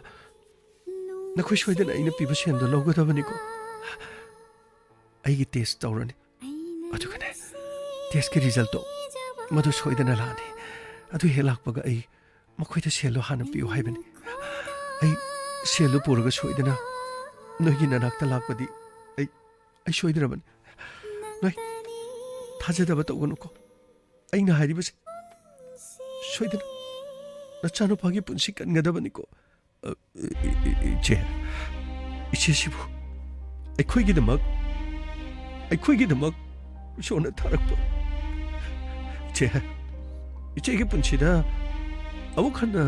ꯅꯈꯣꯏ ꯁꯣꯏꯗꯅ ꯑꯩꯅ ꯄꯤꯕ ꯁꯦꯟꯗꯣ ꯂꯧꯒꯗꯕꯅꯤꯀꯣ꯫ ꯑꯩꯒꯤ ꯇꯦꯁ ꯇꯧꯔꯅꯤ꯫ ꯑꯗꯨꯒꯅꯦ, ꯇꯦꯁꯀꯤ ꯔꯤꯖꯜꯇꯣ ꯃꯗꯨ ꯁꯣꯏꯗꯅ ꯂꯥꯛꯑꯅꯤ꯫ ꯑꯗꯨ ꯍꯦꯛ ꯂꯥꯛꯄꯒ ꯑꯩ ꯃꯈꯣꯏꯗ ꯁꯦꯜꯗꯣ ꯍꯥꯟꯅ ꯄꯤꯌꯨ ꯍꯥꯏꯕꯅꯤ꯫ ꯑꯩ ꯁꯦꯜꯗꯣ ꯄꯨꯔꯒ ꯁꯣꯏꯗꯅ ꯅꯣꯏꯒꯤ ꯅꯅꯥꯛꯇ ꯂꯥꯛꯄꯗꯤ ꯑꯩ, ꯑꯩ ꯁꯣꯏꯗ꯭ꯔꯕꯅꯤ꯫ ꯅꯣꯏ ꯊꯥꯖꯗꯕ ꯇꯧꯒꯅꯨꯀꯣ꯫ ꯑꯩꯅ ꯍꯥꯏꯔꯤꯕꯁꯦ ꯁꯣꯏꯗꯅ ꯅꯆꯥꯅꯨꯄꯥꯒꯤ ꯄꯨꯟꯁꯤ ꯀꯟꯒꯗꯕꯅꯤꯀꯣ꯫ ꯑ, ꯏ-, ꯏ-, ꯏ-, ꯏꯆꯦ, ꯏꯆꯦꯁꯤꯕꯨ ꯑꯩꯈꯣꯏꯒꯤꯗꯃꯛ, ꯑꯩꯈꯣꯏꯒꯤꯗꯃꯛ ꯏꯁꯣꯔꯅ ꯊꯥꯔꯛꯄ꯫ ꯏꯆꯦ, ꯏꯆꯦꯒꯤ ꯄꯨꯟꯁꯤꯗ ꯑꯃꯨꯛ ꯍꯟꯅ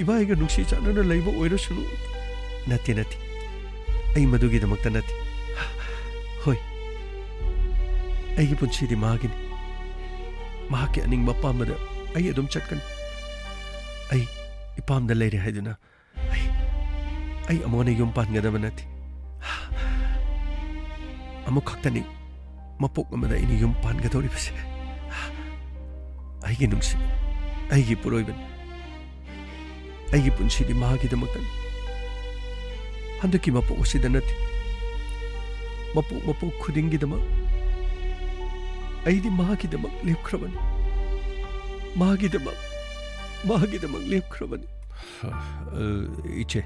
ꯏꯕꯥꯏꯒ ꯅꯨꯡꯁꯤ ꯆꯥꯟꯅꯅ ꯂꯩꯕ ꯑꯣꯏꯔꯁꯅꯨ꯫ ꯅꯠꯇꯦ, ꯅꯠꯇꯦ꯫ ꯑꯩ ꯃꯗꯨꯒꯤꯗꯃꯛꯇ ꯅꯠꯇꯦ꯫ ꯍꯣꯏ, ꯑꯩꯒꯤ ꯄꯨꯟꯁꯤꯗꯤ ꯃꯥꯒꯤꯅꯤ꯫ ꯃꯍꯥꯛꯀꯤ ꯑꯅꯤꯡꯕ ꯑꯄꯥꯝꯕꯗ ꯑꯩ ꯑꯗꯨꯝ ꯆꯠꯀꯅꯤ꯫ ꯑꯩ ꯏꯄꯥꯝꯗ ꯂꯩꯔꯦ ꯍꯥꯏꯗꯨꯅ ꯑꯩ, ꯑꯩ ꯑꯃꯨꯛ ꯍꯟꯅ ꯌꯨꯝ ꯄꯥꯟꯒꯗꯕ ꯅꯠꯇꯦ꯫ ꯑꯃꯨꯛꯈꯛꯇꯅꯤ ꯃꯄꯣꯛ ꯑꯃꯗ ꯑꯩꯅ ꯌꯨꯝ ꯄꯥꯟꯒꯗꯧꯔꯤꯕꯁꯦ꯫ ꯑꯩꯒꯤ ꯅꯨꯡꯁꯤ, ꯑꯩꯒꯤ ꯏꯄꯨꯔꯣꯏꯕꯅꯤ꯫ ꯑꯩꯒꯤ ꯄꯨꯟꯁꯤꯗꯤ ꯃꯍꯥꯛꯀꯤꯗꯃꯛꯇꯅꯤ꯫ ꯍꯟꯗꯛꯀꯤ ꯃꯄꯣꯛ ꯑꯁꯤꯗ ꯅꯠꯇꯦ, ꯃꯄꯣꯛ, ꯃꯄꯣꯛ ꯈꯨꯗꯤꯡꯒꯤꯗꯃꯛ ꯑꯩꯗꯤ ꯃꯍꯥꯛꯀꯤꯗꯃꯛ ꯂꯦꯞꯈ꯭ꯔꯕꯅꯤ꯫ ꯃꯍꯥꯛꯀꯤꯗꯃꯛ, ꯃꯍꯥꯛꯀꯤꯗꯃꯛ ꯂꯦꯞꯈ꯭ꯔꯕꯅꯤ꯫ ꯑ, ꯏꯆꯦ,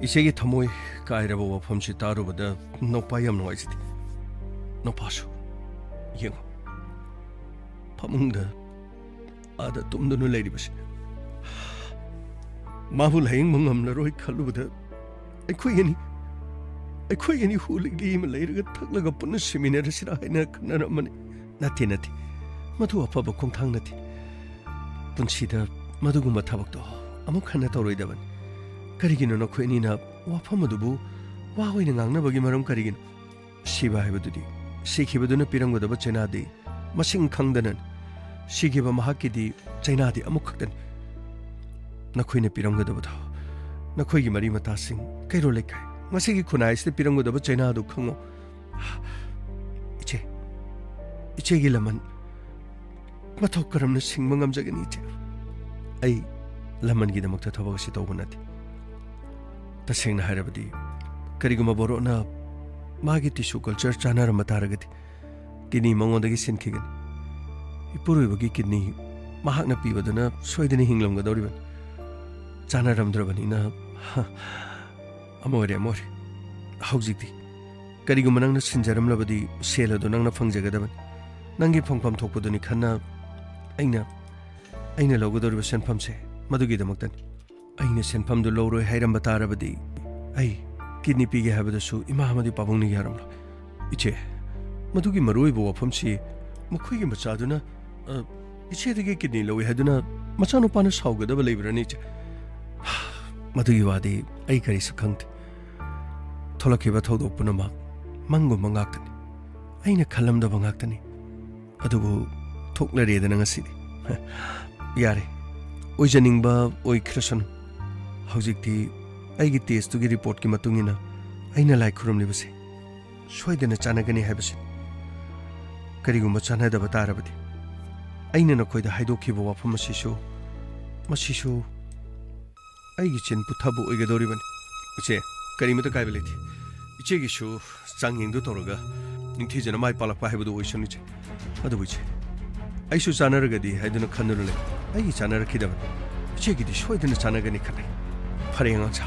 ꯏꯆꯦꯒꯤ ꯊꯃꯣꯏ ꯀꯥꯏꯔꯕ ꯋꯥꯐꯝꯁꯤ ꯇꯥꯔꯨꯕꯗ ꯅꯧꯄꯥ ꯌꯥꯝ ꯅꯨꯡꯉꯥꯏꯖꯗꯦ꯫ ꯅꯧꯄꯥꯁꯨ ꯌꯦꯡꯉꯨ, ꯐꯃꯨꯡꯗ ꯑꯥꯗ ꯇꯨꯝꯗꯨꯅ ꯂꯩꯔꯤꯕꯁꯤ꯫ ꯃꯥꯕꯨ ꯂꯥꯌꯦꯡꯕ ꯉꯝꯂꯔꯣꯏ ꯈꯜꯂꯨꯕꯗ ꯑꯩꯈꯣꯏ ꯑꯅꯤ, ꯑꯩꯈꯣꯏ ꯑꯅꯤ ꯍꯨ ꯂꯤꯛꯂꯤ ꯑꯃ ꯂꯩꯔꯒ ꯊꯛꯂꯒ ꯄꯨꯟꯅ ꯁꯤꯃꯤꯟꯅꯔꯁꯤꯔꯥ ꯍꯥꯏꯅ ꯈꯟꯅꯔꯝꯕꯅꯤ꯫ ꯅꯠꯇꯦ, ꯅꯠꯇꯦ, ꯃꯗꯨ ꯑꯐꯕ ꯈꯣꯡꯊꯥꯡ ꯅꯠꯇꯦ꯫ ꯄꯨꯟꯁꯤꯗ ꯃꯗꯨꯒꯨꯝꯕ ꯊꯕꯛꯇꯣ ꯑꯃꯨꯛ ꯍꯟꯅ ꯇꯧꯔꯣꯏꯗꯕꯅꯤ꯫ ꯀꯔꯤꯒꯤꯅꯣ ꯅꯈꯣꯏ ꯑꯅꯤꯅ ꯋꯥꯐꯝ ꯑꯗꯨꯕꯨ ꯋꯥ ꯑꯣꯏꯅ ꯉꯥꯡꯅꯕꯒꯤ ꯃꯔꯝ ꯀꯔꯤꯒꯤꯅꯣ? ꯁꯤꯕ ꯍꯥꯏꯕꯗꯨꯗꯤ ꯁꯤꯈꯤꯕꯗꯨꯅ ꯄꯤꯔꯝꯒꯗꯕ ꯆꯩꯅꯥꯗꯤ ꯃꯁꯤꯡ ꯈꯪꯗꯅꯅꯤ꯫ ꯁꯤꯈꯤꯕ ꯃꯍꯥꯛꯀꯤꯗꯤ ꯆꯩꯅꯥꯗꯤ ꯑꯃꯨꯛꯈꯛꯇꯅꯤ꯫ ꯅꯈꯣꯏꯅ ꯄꯤꯔꯝꯒꯗꯕꯗꯣ, ꯅꯈꯣꯏꯒꯤ ꯃꯔꯤ ꯃꯇꯥꯁꯤꯡ, ꯀꯩꯔꯣꯜ ꯂꯩꯀꯥꯏ, ꯉꯁꯤꯒꯤ ꯈꯨꯟꯅꯥꯏ ꯑꯁꯤꯗ ꯄꯤꯔꯝꯒꯗꯕ ꯆꯩꯅꯥꯗꯨ ꯈꯪꯉꯣ꯫ ꯏꯆꯦ, ꯏꯆꯦꯒꯤ ꯂꯃꯟ ꯃꯇꯧ ꯀꯔꯝꯅ ꯁꯤꯡꯕ ꯉꯝꯖꯒꯅꯤ, ꯏꯆꯦ? ꯑꯩ ꯂꯃꯟꯒꯤꯗꯃꯛꯇ ꯊꯕꯛ ꯑꯁꯤ ꯇꯧꯕ ꯅꯠꯇꯦ꯫ ꯇꯁꯦꯡꯅ ꯍꯥꯏꯔꯕꯗꯤ, ꯀꯔꯤꯒꯨꯝꯕ ꯕꯣꯔꯣꯅ ꯃꯥꯒꯤ tissue culture ꯆꯥꯟꯅꯔꯝꯕ ꯇꯥꯔꯒꯗꯤ, kidney ꯃꯉꯣꯟꯗꯒꯤ ꯁꯤꯟꯈꯤꯒꯅꯤ꯫ ꯏꯄꯨꯔꯣꯏꯕꯒꯤ kidney ꯃꯍꯥꯛꯅ ꯄꯤꯕꯗꯨꯅ ꯁꯣꯏꯗꯅ ꯍꯤꯡꯂꯝꯒꯗꯧꯔꯤꯕꯅꯤ꯫ ꯆꯥꯟꯅꯔꯝꯗ꯭ꯔꯕꯅꯤꯅ, ꯍ, ꯑꯃ ꯑꯣꯏꯔꯦ, ꯑꯃ ꯑꯣꯏꯔꯦ꯫ ꯍꯧꯖꯤꯛꯇꯤ ꯀꯔꯤꯒꯨꯝꯕ ꯅꯪꯅ ꯁꯤꯟꯖꯔꯝꯂꯕꯗꯤ ꯁꯦꯜ ꯑꯗꯨ ꯅꯪꯅ ꯐꯪꯖꯒꯗꯕꯅꯤ꯫ ꯅꯪꯒꯤ ꯐꯪꯐꯝ ꯊꯣꯛꯄꯗꯨꯅꯤ ꯈꯟꯅ ꯑꯩꯅ, ꯑꯩꯅ ꯂꯧꯒꯗꯧꯔꯤꯕ ꯁꯦꯟꯐꯝꯁꯦ ꯃꯗꯨꯒꯤꯗꯃꯛꯇꯅꯤ꯫ ꯑꯩꯅ ꯁꯦꯟꯐꯝꯗꯨ ꯂꯧꯔꯣꯏ ꯍꯥꯏꯔꯝꯕ ꯇꯥꯔꯕꯗꯤ ꯑꯩ kidney ꯄꯤꯒꯦ ꯍꯥꯏꯕꯗꯁꯨ ꯏꯃꯥ ꯑꯃꯗꯤ ꯄꯥꯕꯨꯡꯅ ꯌꯥꯔꯝꯂꯣꯏ꯫ ꯏꯆꯦ, ꯃꯗꯨꯒꯤ ꯃꯔꯨꯑꯣꯏꯕ ꯋꯥꯐꯝꯁꯤ ꯃꯈꯣꯏꯒꯤ ꯃꯆꯥꯗꯨꯅ, ꯑ, ꯏꯆꯦꯗꯒꯤ kidney ꯂꯧꯏ ꯍꯥꯏꯗꯨꯅ ꯃꯆꯥꯅꯨꯄꯥꯅ ꯁꯥꯎꯒꯗꯕ ꯂꯩꯕ꯭ꯔꯅꯤ, ꯏꯆꯦ? ꯃꯗꯨꯒꯤ ꯋꯥꯗꯤ ꯑꯩ ꯀꯔꯤꯁꯨ ꯈꯪꯗꯦ꯫ ꯊꯣꯛꯂꯛꯈꯤꯕ ꯊꯧꯗꯣꯛ ꯄꯨꯝꯅꯃꯛ ꯃꯪꯒꯨꯝꯕ ꯉꯥꯛꯇꯅꯤ꯫ ꯑꯩꯅ ꯈꯜꯂꯝꯗꯕ ꯉꯥꯛꯇꯅꯤ꯫ ꯑꯗꯨꯕꯨ ꯊꯣꯛꯂꯔꯦꯗꯅ ꯉꯁꯤꯗꯤ꯫ ꯌꯥꯔꯦ, ꯑꯣꯏꯖꯅꯤꯡꯕ ꯑꯣꯏꯈ꯭ꯔꯁꯅꯨ꯫ ꯍꯧꯖꯤꯛꯇꯤ ꯑꯩꯒꯤ test ꯇꯨꯒꯤ report ꯀꯤ ꯃꯇꯨꯡ ꯏꯟꯅ ꯑꯩꯅ ꯂꯥꯏ ꯈꯨꯔꯨꯝꯂꯤꯕꯁꯦ ꯁꯣꯏꯗꯅ ꯆꯥꯟꯅꯒꯅꯤ ꯍꯥꯏꯕꯁꯤꯅꯤ꯫ ꯀꯔꯤꯒꯨꯝꯕ ꯆꯥꯟꯅꯗꯕ ꯇꯥꯔꯕꯗꯤ, ꯑꯩꯅ ꯅꯈꯣꯏꯗ ꯍꯥꯏꯗꯣꯛꯈꯤꯕ ꯋꯥꯐꯝ ꯑꯁꯤꯁꯨ, ꯃꯁꯤꯁꯨ ꯑꯩꯒꯤ ꯆꯤꯟ ꯄꯨꯊꯕ ꯑꯣꯏꯒꯗꯧꯔꯤꯕꯅꯤ꯫ ꯏꯆꯦ, ꯀꯔꯤꯃꯇ ꯀꯥꯏꯕ ꯂꯩꯇꯦ꯫ ꯏꯆꯦꯒꯤꯁꯨ ꯆꯥꯡꯌꯦꯡꯗꯨ ꯇꯧꯔꯒ ꯅꯤꯡꯊꯤꯖꯅ ꯃꯥꯏ ꯄꯥꯛꯂꯛꯄ ꯍꯥꯏꯕꯗꯨ ꯑꯣꯏꯁꯅꯨ, ꯏꯆꯦ꯫ ꯑꯗꯨꯕꯨ ꯏꯆꯦ, ꯑꯩꯁꯨ ꯆꯥꯟꯅꯔꯒꯗꯤ ꯍꯥꯏꯗꯨꯅ ꯈꯟꯗꯨꯅ ꯂꯩ꯫ ꯑꯩꯒꯤ ꯆꯥꯟꯅꯔꯛꯈꯤꯗꯕꯅꯤ꯫ ꯏꯆꯦꯒꯤꯗꯤ ꯁꯣꯏꯗꯅ ꯆꯥꯟꯅꯒꯅꯤ ꯈꯜꯂꯤ꯫ ꯐꯔꯦ, ꯑꯉꯥꯡꯁꯥ,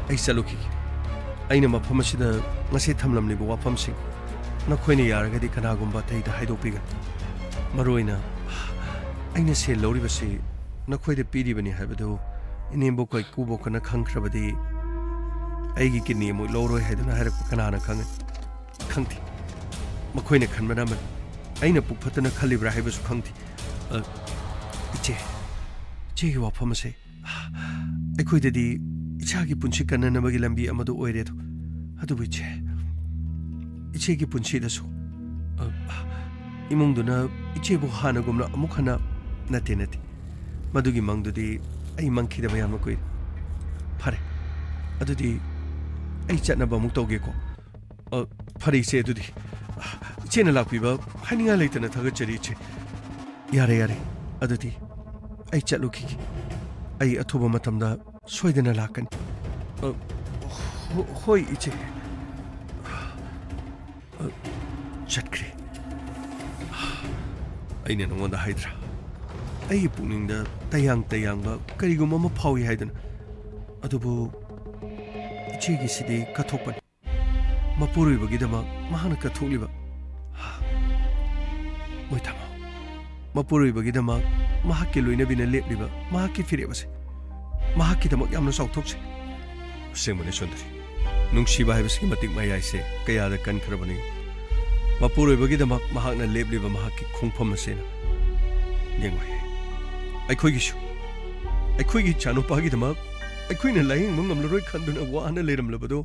ꯑꯩ ꯆꯠꯂꯨꯈꯤꯒꯦ꯫ ꯑꯩꯅ ꯃꯐꯝ ꯑꯁꯤꯗ ꯉꯁꯤ ꯊꯝꯂꯝꯂꯤꯕ ꯋꯥꯐꯝꯁꯤꯡ ꯅꯈꯣꯏꯅ ꯌꯥꯔꯒꯗꯤ ꯀꯅꯥꯒꯨꯝꯕ ꯑꯇꯩꯗ ꯍꯥꯏꯗꯣꯛꯄꯤꯒꯅꯨ꯫ ꯃꯔꯨꯑꯣꯏꯅ ꯑꯩꯅ ꯁꯦꯜ ꯂꯧꯔꯤꯕꯁꯤ ꯅꯈꯣꯏꯗ ꯄꯤꯔꯤꯕꯅꯤ ꯍꯥꯏꯕꯗꯨ ꯏꯅꯦꯝꯕꯣꯛꯀ ꯏꯀꯨꯕꯣꯛꯀꯅ ꯈꯪꯈ꯭ꯔꯕꯗꯤ ꯑꯩꯒꯤ ꯀꯤꯗꯅꯤ ꯑꯃꯨꯛ ꯂꯧꯔꯣꯏ ꯍꯥꯏꯗꯨꯅ ꯍꯥꯏꯔꯛꯄ ꯀꯅꯥꯅ ꯈꯪꯒꯅꯤ? ꯈꯪꯗꯦ꯫ ꯃꯈꯣꯏꯅ ꯈꯟꯕꯅ ꯑꯃꯅꯤ, ꯑꯩꯅ ꯄꯨꯛ ꯐꯠꯇꯅ ꯈꯜꯂꯤꯕ꯭ꯔꯥ ꯍꯥꯏꯕꯁꯨ ꯈꯪꯗꯦ꯫ ꯑ, ꯏꯆꯦ, ꯏꯆꯦꯒꯤ ꯋꯥꯐꯝ ꯑꯁꯦ ꯑꯩꯈꯣꯏꯗꯗꯤ ꯏꯆꯥꯒꯤ ꯄꯨꯟꯁꯤ ꯀꯟꯅꯅꯕꯒꯤ ꯂꯝꯕꯤ ꯑꯃꯗꯨ ꯑꯣꯏꯔꯦ ꯑꯗꯣ꯫ ꯑꯗꯨꯕꯨ ꯏꯆꯦ, ꯏꯆꯦꯒꯤ ꯄꯨꯟꯁꯤꯗꯁꯨ, ꯑ, ꯏꯃꯨꯡꯗꯨꯅ ꯏꯆꯦꯕꯨ ꯍꯥꯟꯅꯒꯨꯝꯅ ꯑꯃꯨꯛ ꯍꯟꯅ, ꯅꯠꯇꯦ, ꯅꯠꯇꯦ, ꯃꯗꯨꯒꯤ ꯃꯪꯗꯨꯗꯤ ꯑꯩ ꯃꯪꯈꯤꯗꯕ ꯌꯥꯝꯅ ꯀꯨꯏꯔꯦ꯫ ꯐꯔꯦ, ꯑꯗꯨꯗꯤ ꯑꯩ ꯆꯠꯅꯕ ꯑꯃꯨꯛ ꯇꯧꯒꯦꯀꯣ꯫ ꯑ, ꯐꯔꯦ ꯏꯆꯦ, ꯑꯗꯨꯗꯤ ꯏꯆꯦꯅ ꯂꯥꯛꯄꯤꯕ ꯍꯥꯏꯅꯤꯡꯉꯥꯏ ꯂꯩꯇꯅ ꯊꯥꯒꯠꯆꯔꯤ ꯏꯆꯦ꯫ ꯌꯥꯔꯦ, ꯌꯥꯔꯦ, ꯑꯗꯨꯗꯤ ꯑꯩ ꯆꯠꯂꯨꯈꯤꯒꯦ꯫ ꯑꯩ ꯑꯊꯨꯕ ꯃꯇꯝꯗ ꯁꯣꯏꯗꯅ ꯂꯥꯛꯀꯅꯤ꯫ ꯑ, ꯍꯣ-, ꯍꯣꯏ ꯏꯆꯦ꯫ ꯑ, ꯆꯠꯈ꯭ꯔꯦ꯫ ꯑꯩꯅ ꯅꯉꯣꯟꯗ ꯍꯥꯏꯗ꯭ꯔꯥ? ꯑꯩꯒꯤ ꯄꯨꯛꯅꯤꯡꯗ ꯇꯌꯥꯡ ꯇꯌꯥꯡꯕ ꯀꯔꯤꯒꯨꯝꯕ ꯑꯃ ꯐꯥꯎꯏ ꯍꯥꯏꯗꯨꯅ꯫ ꯑꯗꯨꯕꯨ ꯏꯆꯦꯒꯤꯁꯤꯗꯤ ꯀꯠꯊꯣꯛꯄꯅꯤ꯫ ꯃꯄꯨꯔꯣꯏꯕꯒꯤꯗꯃꯛ ꯃꯍꯥꯛꯅ ꯀꯠꯊꯣꯛꯂꯤꯕ, ꯍꯥ? ꯃꯣꯏ ꯇꯥꯃꯣ, ꯃꯄꯨꯔꯣꯏꯕꯒꯤꯗꯃꯛ ꯃꯍꯥꯛꯀꯤ ꯂꯣꯏꯅꯕꯤꯅ ꯂꯦꯞꯂꯤꯕ ꯃꯍꯥꯛꯀꯤ ꯐꯤꯔꯦꯞ ꯑꯁꯦ ꯃꯍꯥꯛꯀꯤꯗꯃꯛ ꯌꯥꯝꯅ ꯆꯥꯎꯊꯣꯛꯆꯩ꯫ ꯑꯁꯦꯡꯕꯅꯤ ꯁꯨꯟꯗꯔꯤ, ꯅꯨꯡꯁꯤꯕ ꯍꯥꯏꯕꯁꯤꯒꯤ ꯃꯇꯤꯛ ꯃꯌꯥꯏꯁꯦ ꯀꯌꯥꯗ ꯀꯟꯈ꯭ꯔꯕꯅꯤ꯫ ꯃꯄꯨꯔꯣꯏꯕꯒꯤꯗꯃꯛ ꯃꯍꯥꯛꯅ ꯂꯦꯞꯂꯤꯕ ꯃꯍꯥꯛꯀꯤ ꯈꯣꯡꯐꯝ ꯑꯁꯤꯅ꯫ ꯌꯦꯡꯉꯨ, ꯑꯩꯈꯣꯏꯒꯤꯁꯨ, ꯑꯩꯈꯣꯏꯒꯤ ꯏꯆꯥꯅꯨꯄꯥꯒꯤꯗꯃꯛ ꯑꯩꯈꯣꯏꯅ ꯂꯥꯌꯦꯡꯕ ꯉꯝꯂꯔꯣꯏ ꯈꯟꯗꯨꯅ ꯋꯥꯅ ꯂꯩꯔꯝꯂꯕꯗꯣ